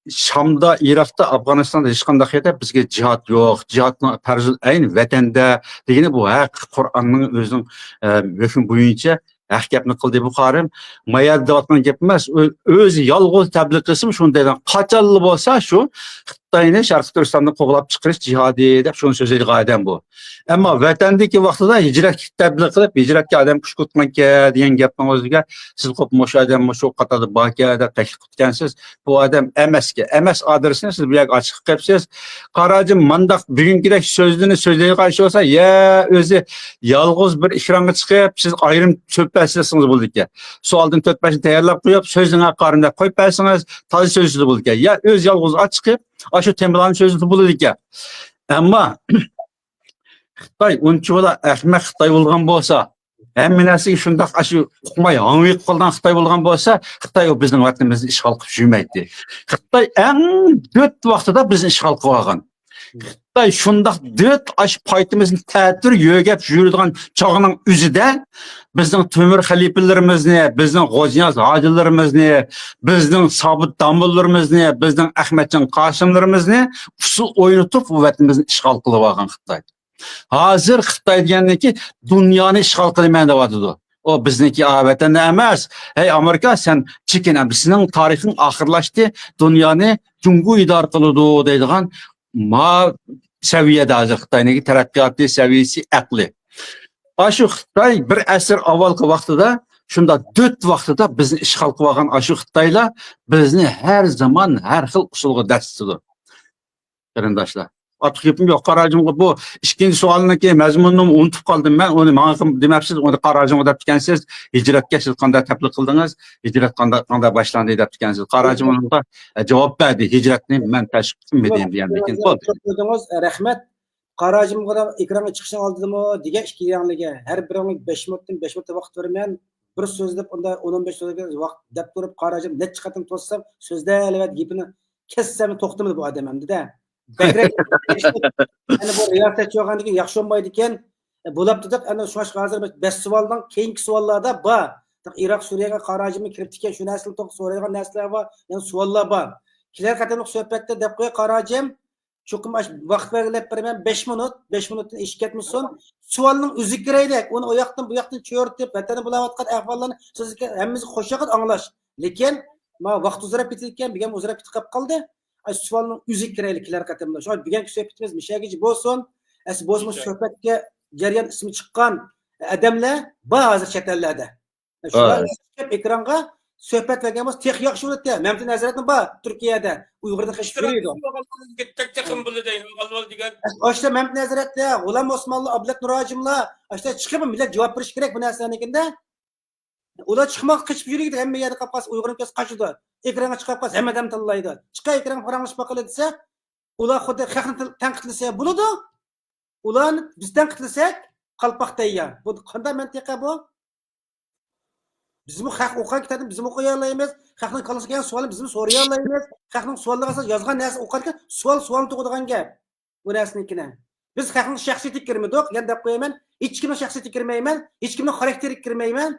شامدا، ئىراقتا، ئافغانىستاندا ھېچقانداق يەردە بىزگە جىھاد يوق. جىھادنىڭ پەرزۇل ئەين ۋەتەندە دېگىنى بۇ ھەق، قۇرئاننىڭ ئۆزىنىڭ، ئە، ھۆكمى بويىچە ھەق گەپنى قىلدى بۇ قارىم. ما يەردە دەۋاتقان گەپ ئەمەس. ئۆ-، ئۆزى يالغۇز تەبلىغ قىلسىمۇ شۇنى دەيدىغان. قاچانلا بولسا شۇ خىتاينى شەرقىي تۈركىستاندىن قوغلاپ چىقىرىش جىھادى دەپ شۇنى سۆزلەيدىغان ئادەم بۇ. ئەمما ۋەتەندىكى ۋاقتىدا ھىجرەت تەبلىغ قىلىپ، ھىجرەتكە ئادەم كۈشكۈرتكەنكەن دېگەن گەپنىڭ ئۆزىگە سىز قوپمۇ شۇ ئادەم مۇشۇ قاتاردا باركەن دەپ تەكلىپ قىپتىكەنسىز. بۇ ئادەم ئەمەسكەن. ئەمەس ئادرېسىنى سىز بۇ يەرگە ئاچىقىپ قويۇپسىز. قاراجىم مانداق بۈگۈنكىدەك سۆزلىرىنى سۆزلەيدىغان ئىش بولسا، يا ئۆزى يالغۇز بىر ئېكرانغا چىقىپ، سىز ئايرىم سۆھبەتلەشسىڭىز بولىدىكەن. سوئالدىن تۆت بەشنى تەييارلاپ قويۇپ، سۆزىڭىز قارىمدا قويۇپ بەرسىڭىز، تازا سۆزلىسە بولىدىكەن. يا ئۆزى يالغۇز چىقىپ، ئاشۇ تېمىلارنى سۆزلىسە بولىدىكەن. ئەمما خىتاي ئۇنچىۋالا ئەخمەق خىتاي بولغان بولسا، ھەممە نەرسىگە شۇنداق ئاشۇ ئۇقماي ھاڭۋېقىپ قالغان خىتاي بولغان بولسا، خىتاي ئۇ بىزنىڭ ۋەتىنىمىزنى ئىشغال قىلىپ يۈرمەيتتى. خىتاي ئەڭ دۆت ۋاقتىدا بىزنى ئىشغال قىلىۋالغان. خىتاي شۇنداق دۆت ئاشۇ پايتىمىزنى تەتۈر يۆگەپ يۈرىدىغان چاغنىڭ ئۆزىدە بىزنىڭ تۆمۈر خەلىپىلىرىمىزنى، بىزنىڭ غوجىنىياز ھاجىلىرىمىزنى، بىزنىڭ سابىت داموللىرىمىزنى، بىزنىڭ ئەخمەتجان قاسىملىرىمىزنى ئۇسسۇل ئوينىتىپ، بۇ ۋەتىنىمىزنى ئىشغال قىلىۋالغان خىتاي. ھازىر خىتاي دېگەندىكى دۇنيانى ئىشغال قىلىمەن دەۋاتىدۇ. ئۇ بىزنىڭكى، ئا، ۋەتەندە ئەمەس. ھەي ئامېرىكا، سەن چېكىن، ئەمدى سېنىڭ تارىخىڭ ئاخىرلاشتى، دۇنيانى جۇڭگو ئىدارە قىلىدۇ دەيدىغان ما سەۋىيەدە ھازىر خىتاينىڭكى تەرەققىياتى سەۋىيەسى، ئەقلى. ئاشۇ خىتاي بىر ئەسىر ئاۋۋالقى ۋاقتىدا شۇنداق دۆت ۋاقتىدا بىزنى ئىشغال قىلىۋالغان ئاشۇ خىتايلار بىزنى ھەر زامان ھەر خىل ئۇسۇلغا دەسسىتىدۇ. قېرىنداشلار. ئارتۇق گېپىم يوق، قاراجىمغا بۇ ئىككىنچى سوئالنىڭكى مەزمۇنىنىمۇ ئۇنتۇپ قالدىم مەن. ئۇنى ماڭا دېمەپسىز، ئۇنى قاراجىمغا دەپتىكەنسىز. ھىجرەتكە سىز قانداق تەبلىغ قىلدىڭىز؟ ھىجرەت قانداق، قانداق باشلاندى دەپتىكەنسىز. قاراجىم ئۇنىڭغا، ئە، جاۋاب بەردى. ھىجرەتنى مەن تەشۋىق قىلمىدىم دېگەندىن كېيىن بولدى. رەھمەت. قاراجىمغا ئېكرانغا چىقىشنىڭ ئالدىدىمۇ دېگەن ئىككى يەڭلىگە ھەر بىرىڭلارغا بەش مىنۇتتىن بەش مىنۇت ۋاقىت بېرىمەن. بىر سۆزلەپ ئۇندا ئون ئون بەش سۆزگە ۋاقىت دەپ تۇرۇپ قاراجىم نەچچە قېتىم توسسام سۆزلەۋەردى، گېپىنى كەسسەم توختىمىدى بۇ ئادەم ئەمدىدە. بەكرەك يەنە بۇ رىياسەتچى بولغاندىن كېيىن ياخشى بولمايدىكەن. بولاپتۇ دەپ، ئەنە شۇڭلاشقا ھازىر بەش سوئالدىن كېيىنكى سوئاللاردا بار. ئىراق، سۈرىيەگە قاراجىممۇ كىرىپتىكەن، شۇ نەرسىنى توغرا سورايدىغان نەرسىلەر بار، يەنە سوئاللار بار. كېلەر قېتىملىق سۆھبەتتە دەپ قوياي قاراجىم. چوقۇم ئاش-، ۋاقىت بەلگىلەپ بېرىمەن، بەش مىنۇت، بەش مىنۇتتىن ئېشىپ كەتمىسۇن. سوئالنىڭ ئۆزى كىرەيلى، ئۇنى ئۇ ياقتىن بۇ ياقتىن چۆرتۈپ، ۋەتەندە بولاۋاتقان ئەھۋاللارنى سىزگە ھەممىمىزگە خوش ۋاقىت ئاڭلاش. لېكىن، ما ۋاقىت ئۇزىراپ كېتىدىكەن، بۈگۈن ئۇزىراپ كېتىپ قاپ قالدى. ئاي، سوئالنىڭ ئۆزىگە كىرەيلى كېلەر قېتىمدا. شۇڭا بۈگۈنكى سۆھبىتىمىز مۇشۇ يەرگىچە بولسۇن. ئەسلى بولسىمۇ سۆھبەتكە جەريان ئىسمى چىققان ئادەملەر بار ھازىر چەت ئەللەردە. شۇلار چىقىپ ئېكرانغا سۆھبەت بەرگەن بولسا تېخى ياخشى بولاتتى. مەمتىن ھەزرەتمۇ بار تۈركىيەدە، ئۇيغۇردىن قېچىپ يۈرىدۇ. تېخىمۇ بولىدۇ، ئەينى ئالۋال دېگەن. ئاشتا مەمتىن ھەزرەتلەر، غۇلام ئوسمانلار، ئابلەت نۇراجىملار، ئاشتا چىقىپ مىللەت جاۋاب بېرىشى كېرەك بۇ نەرسىلەرنىڭكىندە. ئۇلار چىقماق قېچىپ يۈرىدۇ، ھەممە يەردە قاپ قالسا ئۇيغۇرنىڭ كۆزى قاچىدۇ. ئېكرانغا چىقىپ قالسا ھەممە ئادەم تىللايدۇ. چىقاي ئېكرانغا پاراڭلىشىپ باقىلى دېسە، ئۇلار خۇددى خەقنى تەنقىدلىسە بولىدۇ. ئۇلارنى بىز تەنقىدلىسەك، قالپاق تەييار. بۇ قانداق مەنتىقە بۇ؟ بىزمۇ خەق ئوقۇغان كىتابنى بىزمۇ ئوقۇيالايمىز. خەقنىڭ كاللىسىغا كەلگەن سوئالنى بىزمۇ سورىيالايمىز. خەقنىڭ سوئاللىرىغا ئاساسەن يازغان نەرسە ئوقۇغانكەن، سوئال سوئالنى تۇغىدىغان گەپ. بۇ نەرسىنىڭكىنى. بىز خەقنىڭ شەخسىيىتىگە كىرمىدۇق، يەنە دەپ قويايمەن. ھېچكىمنىڭ شەخسىيىتىگە كىرمەيمەن، ھېچكىمنىڭ خاراكتېرىگە كىرمەيمەن.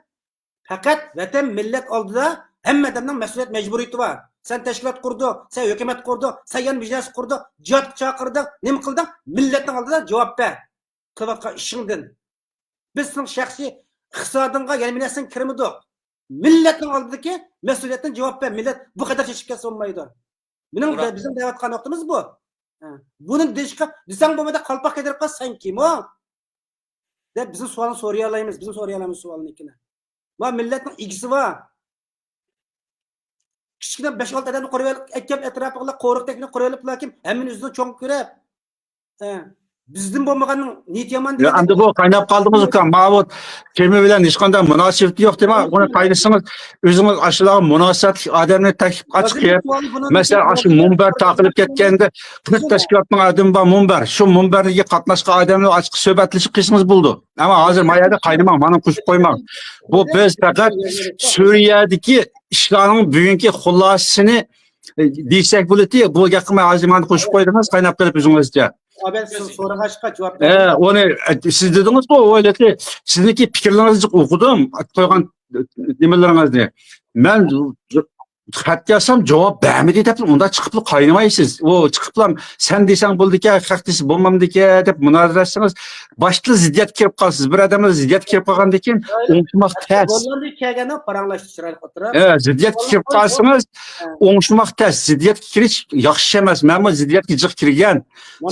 پەقەت ۋەتەن، مىللەت ئالدىدا ھەممە ئادەمنىڭ مەسئۇلىيەت مەجبۇرىيىتى بار. سەن تەشكىلات قۇردۇڭ، سەن ھۆكۈمەت قۇردۇڭ، سەن يەنە بىر نەرسە قۇردۇڭ، جىھادقا چاقىردىڭ، نېمە قىلدىڭ؟ مىللەتنىڭ ئالدىدا جاۋاب بەر. قىلىۋاتقان ئىشىڭدىن. بىز سېنىڭ شەخسىي ئىقتىسادىڭغا، يەنە بىر نەرسىگە كىرمىدۇق. مىللەتنىڭ ئالدىدىكى مەسئۇلىيەتتىن جاۋاب بەر. مىللەت بۇ قەدەر چېچىپ كەتسە بولمايدۇ. مېنىڭ، بىزنىڭ دەۋاتقان نۇقتىمىز بۇ. ھە. بۇنى دېيىشقا، دېسەڭ بولمايدۇ، قالپاق كىيدۈرۈپ قال، سەن كىم ئۇ؟ دەپ بىزنىڭ سوئالنى سورايالايمىز، بىزمۇ سورايالايمىز سوئالنىڭكىنى. ما مىللەتنىڭ ئىگىسى بار. كىچىككىنە بەش-ئالتە ئادەمنى قۇرۇۋېلىپ، ئەكەپ ئەتراپىغا قورۇق تەكنى قۇرۇۋېلىپ، لاكىن ھەممىنى ئۆزىنىڭ چوڭ كۆرۈپ، ھە، بىزدىن بولمىغاننىڭ نىيىتى يامان يا، دېگەن ئەمدى بۇ قايناپ قالدىڭىز ئۇكام. ماۋۇ تېما بىلەن ھېچقانداق مۇناسىۋىتى يوق تېما. ئۇنى قايلىسىڭىز، ئۆزىڭىز ئاشۇلارغا مۇناسىۋەتلىك ئادەمنى تەكلىپ قىلىپ، مەسىلەن، ئاشۇ مۇنبەر تاقىلىپ كەتكەندە، قىرىق تەشكىلاتنىڭ ئادىمى بار مۇنبەر. شۇ مۇنبەرگە قاتناشقان ئادەملەر ئاچىق سۆھبەتلىشىپ قىلسىڭىز بولىدۇ. ئەمما ھازىر ما يەردە قاينىماڭ، مانا قوشۇپ قويماڭ. بۇ بىز پەقەت سۈرىيەدىكى ئىشلارنىڭ بۈگۈنكى خۇلاسىسىنى، ئە، دېيىشسەك بولىدۇ. بۇ گەپنى ھازىر مانا قوشۇپ قويدىڭىز، قايناپ قېلىپ ئۆزىڭىزچە. ئە، ئۇنى، ئە، سىز دېدىڭىزغۇ، ئۇ ھېلىقى سىزنىڭكى پىكىرلىرىڭىزنى ئوقۇدۇم، قويغان نېمىلىرىڭىزنى. مەن خەت يازسام جاۋاب بەرمىدى دەپ ئۇنداق چىقىپلا قاينىمايسىز. ئۇ چىقىپلا سەن دېسەڭ بولىدىكەن، خەق دېسە بولمامدىكەن دەپ مۇنازىرە ئەتسىڭىز، باشتا زىددىيەتكە كىرىپ قالىسىز. بىر ئادەملەر زىددىيەتكە كىرىپ قالغاندىن كېيىن ئوڭشىماق تەس. گوللاندىيە كەلگەندە پاراڭلاشتى چىرايلىق ئولتۇرۇپ. ئە، زىددىيەتكە كىرىپ قالسىڭىز، ئوڭشىماق تەس. زىددىيەتكە كىرىش ياخشى ئەمەس. مەنمۇ زىددىيەتكە جىق كىرگەن.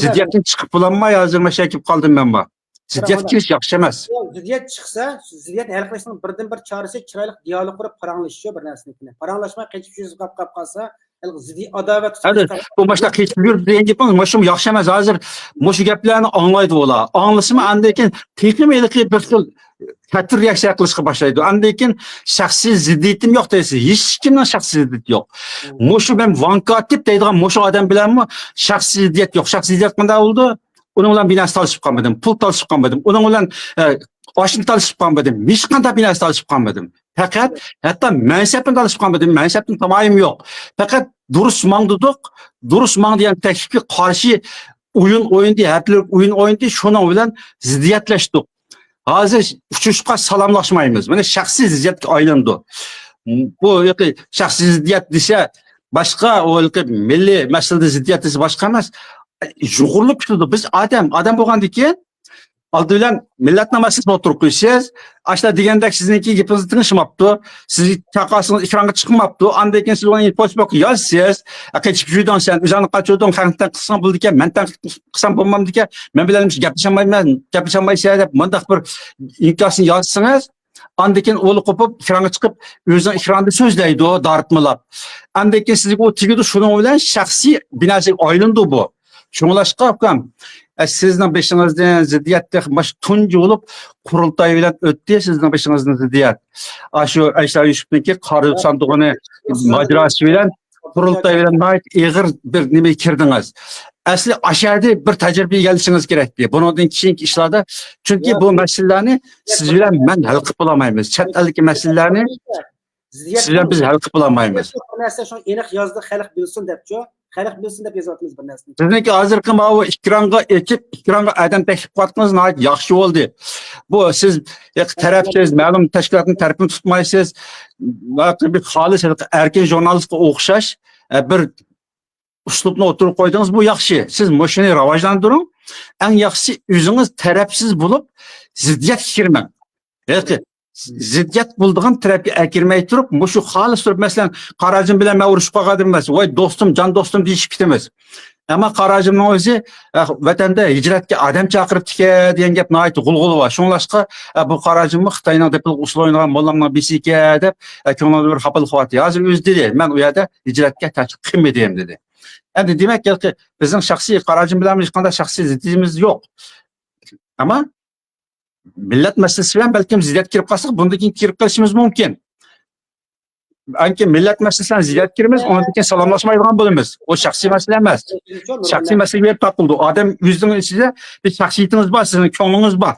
زىددىيەتتىن چىقىپ بولالماي ھازىر مەشەگە كېلىپ قالدىم مەنمۇ. زىددىيەتكە كىرىش ياخشى ئەمەس. زىددىيەت چىقسا، زىددىيەتنى ھەل قىلىشنىڭ بىردىن بىر چارىسى چىرايلىق دىيالوگ قۇرۇپ پاراڭلىشىش، بىر نەرسىنىڭكىنى. پاراڭلاشماي قېچىپ يۈزۈپ قاپ قاپ قالسا، ھېلىقى زىددىي ئاداۋەت. ئەمدى بۇ ماشۇنداق قېچىپ يۈرۈپ دېگەن گېپىڭىز مۇشۇمۇ ياخشى ئەمەس. ھازىر مۇشۇ گەپلەرنى ئاڭلايدۇ ئۇلار. ئاڭلىسىمۇ ئاندىن كېيىن تېخىمۇ ھېلىقى بىر خىل تەتۈر رېئاكسىيە قىلىشقا باشلايدۇ. ئاندىن كېيىن شەخسىي زىددىيىتىم يوق دەيسىز. ھېچكىمنىڭ شەخسىي زىددىيىتى يوق. مۇشۇ مەن ۋانكاتىپ دەيدىغان مۇشۇ ئادەم بىلەنمۇ شەخسىي زىددىيەت يوق. شەخسىي زىددىيەت قانداق بولىدۇ؟ ئۇنىڭ بىلەن بىناسى تالىشىپ قالمىدىم، پۇل تالىشىپ قالمىدىم، ئۇنىڭ بىلەن، ئە، ئاشنى تالىشىپ قالمىدىم، ھېچقانداق بىناسى تالىشىپ قالمىدىم. پەقەت ھەتتا مەنسەپنى تالىشىپ قالمىدىم، مەنسەپتىن تامايىم يوق. پەقەت دۇرۇس ماڭ دېدۇق، دۇرۇس ماڭ دېگەن تەكلىپكە قارشى ئويۇن ئوينىدى، ھەپتىلىك ئويۇن ئوينىدى، شۇنىڭ بىلەن زىددىيەتلەشتۇق. ھازىر ئۇچرىشىپ قالسا سالاملاشمايمىز. مانا شەخسىي زىددىيەتكە ئايلىنىدۇ. بۇ ھېلىقى شەخسىي زىددىيەت دېسە باشقا، ئۇ ھېلىقى مىللىي مەسىلىدە زىددىيەت دېسە باشقا ئەمەس. يۇغۇرۇلۇپ كېتىدۇ. بىز ئادەم، ئادەم بولغاندىن كېيىن ئالدى بىلەن مىللەتنىڭ مەسىلىسىنى ئوتتۇرىغا قويىسىز. ئاشۇنداق دېگەندەك سىزنىڭكى گېپىڭىزنى تىڭشىماپتۇ. سىز چاقىرسىڭىز ئېكرانغا چىقماپتۇ. ئاندىن كېيىن سىز ئۇنى پوستبوكقا يازىسىز. ئە، قېچىپ يۈردۈڭ سەن، ئۆزۈڭنى قاچۇردۇڭ، خەقنى تەنقىد قىلساڭ بولىدىكەن، مەن تەنقىد قىلسام بولمامدىكەن، مەن بىلەن گەپلىشەلمەيمەن، گەپلىشەلمەيسەن دەپ مۇنداق بىر ئىنكاسنى يازسىڭىز، ئاندىن كېيىن ئۇلا قوپۇپ ئېكرانغا چىقىپ ئۆزىنىڭ ئېكرانىدا سۆزلەيدۇ، دارىتمىلاپ. ئاندىن كېيىن سىزگە ئۇ تېگىدۇ، شۇنىڭ بىلەن شەخسىي بىناسىگە ئايلىنىدۇ بۇ. شۇڭلاشقا ئۇكام، ئە، سىزنىڭ بېشىڭىزدىن زىددىيەت تېخى ماش تۇنجى بولۇپ قۇرۇلتاي بىلەن ئۆتتى، سىزنىڭ بېشىڭىزدىن زىددىيەت. ئاشۇ ئەيسا يۈسۈپنىڭكى قارا ساندۇقىنى ماجىراسى بىلەن قۇرۇلتاي بىلەن ناھايىتى ئېغىر بىر نېمىگە كىردىڭىز. ئەسلى ئاشۇ يەردە بىر تەجرىبە ئىگىلىشىڭىز كېرەكتى. بۇنىڭدىن كېيىنكى ئىشلاردا، چۈنكى بۇ مەسىلىلەرنى سىز بىلەن مەن ھەل قىلىپ بولالمايمىز. چەت ئەلدىكى مەسىلىلەرنى سىز بىلەن بىز ھەل قىلىپ بولالمايمىز. بىر نەرسە شۇ ئېنىق يازدى، خەلق بىلسۇن دەپچۇ. خەلق بىلسۇن دەپ يېزىۋاتىمىز بىر نەرسىنى. سىزنىڭكى ھازىرقى ماۋۇ ئېكرانغا ئېچىپ، ئېكرانغا ئادەم تەكلىپ قىلىۋاتقىنىڭىز ناھايىتى ياخشى بولدى. بۇ سىز تەرەپسىز، مەلۇم تەشكىلاتنىڭ تەرىپىنى تۇتمايسىز. بىر خالىس ئەركىن ژۇرنالىستقا ئوخشاش، ئە، بىر ئۇسلۇبنى ئوتتۇرىغا قويدىڭىز، بۇ ياخشى. سىز مۇشۇنى راۋاجلاندۇرۇڭ. ئەڭ ياخشىسى ئۆزىڭىز تەرەپسىز بولۇپ، زىددىيەتكە كىرمەڭ. ھېلىقى زىددىيەت بولىدىغان تەرەپكە ئەكىرمەي تۇرۇپ، مۇشۇ خالىس تۇرۇپ، مەسىلەن، قاراجىم بىلەن مەن ئۇرۇشۇپ قالغان ئەمەس، ۋاي دوستۇم، جان دوستۇم دېيىشىپ كېتىمىز. ئەمما قاراجىمنىڭ ئۆزى، ئە، ۋەتەندە ھىجرەتكە ئادەم چاقىرىپتىكەن دېگەن گەپ ناھايىتى غۇلغۇلا بار. شۇڭلاشقا، ئە، بۇ قاراجىممۇ خىتاينىڭ دېپىلىق ئۇسسۇل ئوينىغان موللامنىڭ بېشى ئىكەن دەپ، ئە، كۆڭلىدە بىر خاپىلىق بار. ھازىر ئۆزى دېدى، مەن ئۇ يەردە ھىجرەتكە تەكلىپ قىلمىدىم دېدى. ئەمدى دېمەك، ھېلىقى بىزنىڭ شەخسىي قاراجىم بىلەن ھېچقانداق شەخسىي زىددىيىتىمىز يوق. ئەمما مىللەت مەسىلىسى بىلەن بەلكىم زىددىيەتكە كىرىپ قالساق، بۇندىن كېيىن كىرىپ قېلىشىمىز مۇمكىن. ئەنكى مىللەت مەسىلىسى بىلەن زىددىيەتكە كىرىمىز، ئۇنىڭدىن كېيىن سالاملاشمايدىغان بولىمىز. ئۇ شەخسىي مەسىلە ئەمەس. شەخسىي مەسىلىگە بېرىپ تاقىلىدۇ. ئادەم ئۆزىنىڭ ئىچىدە بىر شەخسىيىتىڭىز بار، سىزنىڭ كۆڭلىڭىز بار.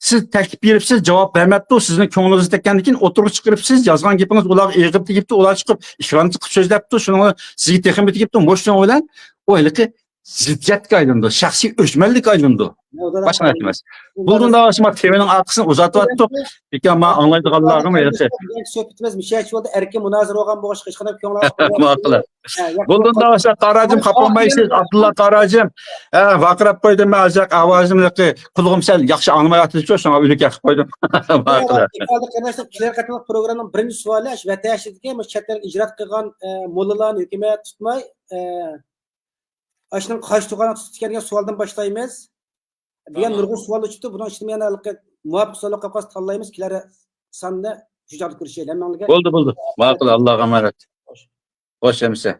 سىز تەكلىپ بېرىپسىز، جاۋاب بەرمەپتۇ، سىزنىڭ كۆڭلىڭىزگە تەگكەندىن كېيىن ئوتتۇرىغا چىقىرىپسىز، يازغان گېپىڭىز ئۇلارغا ئېغىر تېگىپتۇ، ئۇلار چىقىپ ئېكراندا چىقىپ سۆزلەپتۇ، شۇنىڭ سىزگە تېخىمۇ تېگىپتۇ، مۇشۇنىڭ بىلەن ئۇ ھېلىقى زىددىيەتكە ئايلىنىدۇ، شەخسىي ئۆچمەنلىككە ئايلىنىدۇ. باشقا نەرسە ئەمەس. بولدى، ئۇنداق بولسا، تېمىنىڭ ئارقىسىنى ئۇزارتىۋەتتۇق. لېكىن مانا ئاڭلايدىغانلارغىمۇ ھېلىقى. سۆھبىتىمىز مۇشۇ يەرگىچە بولدى. ئەركىن مۇنازىرە بولغان بولغاچقا ھېچقانداق كۆڭلىڭلار ماقۇل. بولدى، ئۇنداق بولسا، قاراجىم، خاپا بولمايسىز، ئابدۇللا قاراجىم. ھە، ۋارقىراپ قويدۇم مەن ئازراق، ئاۋازىم قۇلىقىم سەل ياخشى ئاڭلىمايۋاتىدۇ، شۇڭا ئۈنۈكرەك قىلىپ قويدۇم. ماقۇل. قېرىنداشلار، كېلەر قېتىملىق پروگراممىنىڭ بىرىنچى سوئالى، ئاشۇ ۋەتەن ئىچىدىكى مۇشۇ چەت ئەلگە ھىجرەت قىلغان، ئە، موللىلارنى ھۆكۈمەت تۇتماي، ئە، ئاشۇنىڭ قايسى تۇغقانلىق تۇتۇپ كەلگەن سوئالدىن باشلايمىز دېگەن نۇرغۇن سوئال ئۇچۇپتۇ. بۇنىڭ ئىچىدىن يەنە مۇۋاپىق سوئاللار قاپقالسا تاللايمىز. كېلەر ساندا شۇ چاغدا كۆرۈشەيلى. ھەممىڭلارغا. بولدى، بولدى. ماقۇل، ئاللاغا ئامانەت. خوش ئەمىسە.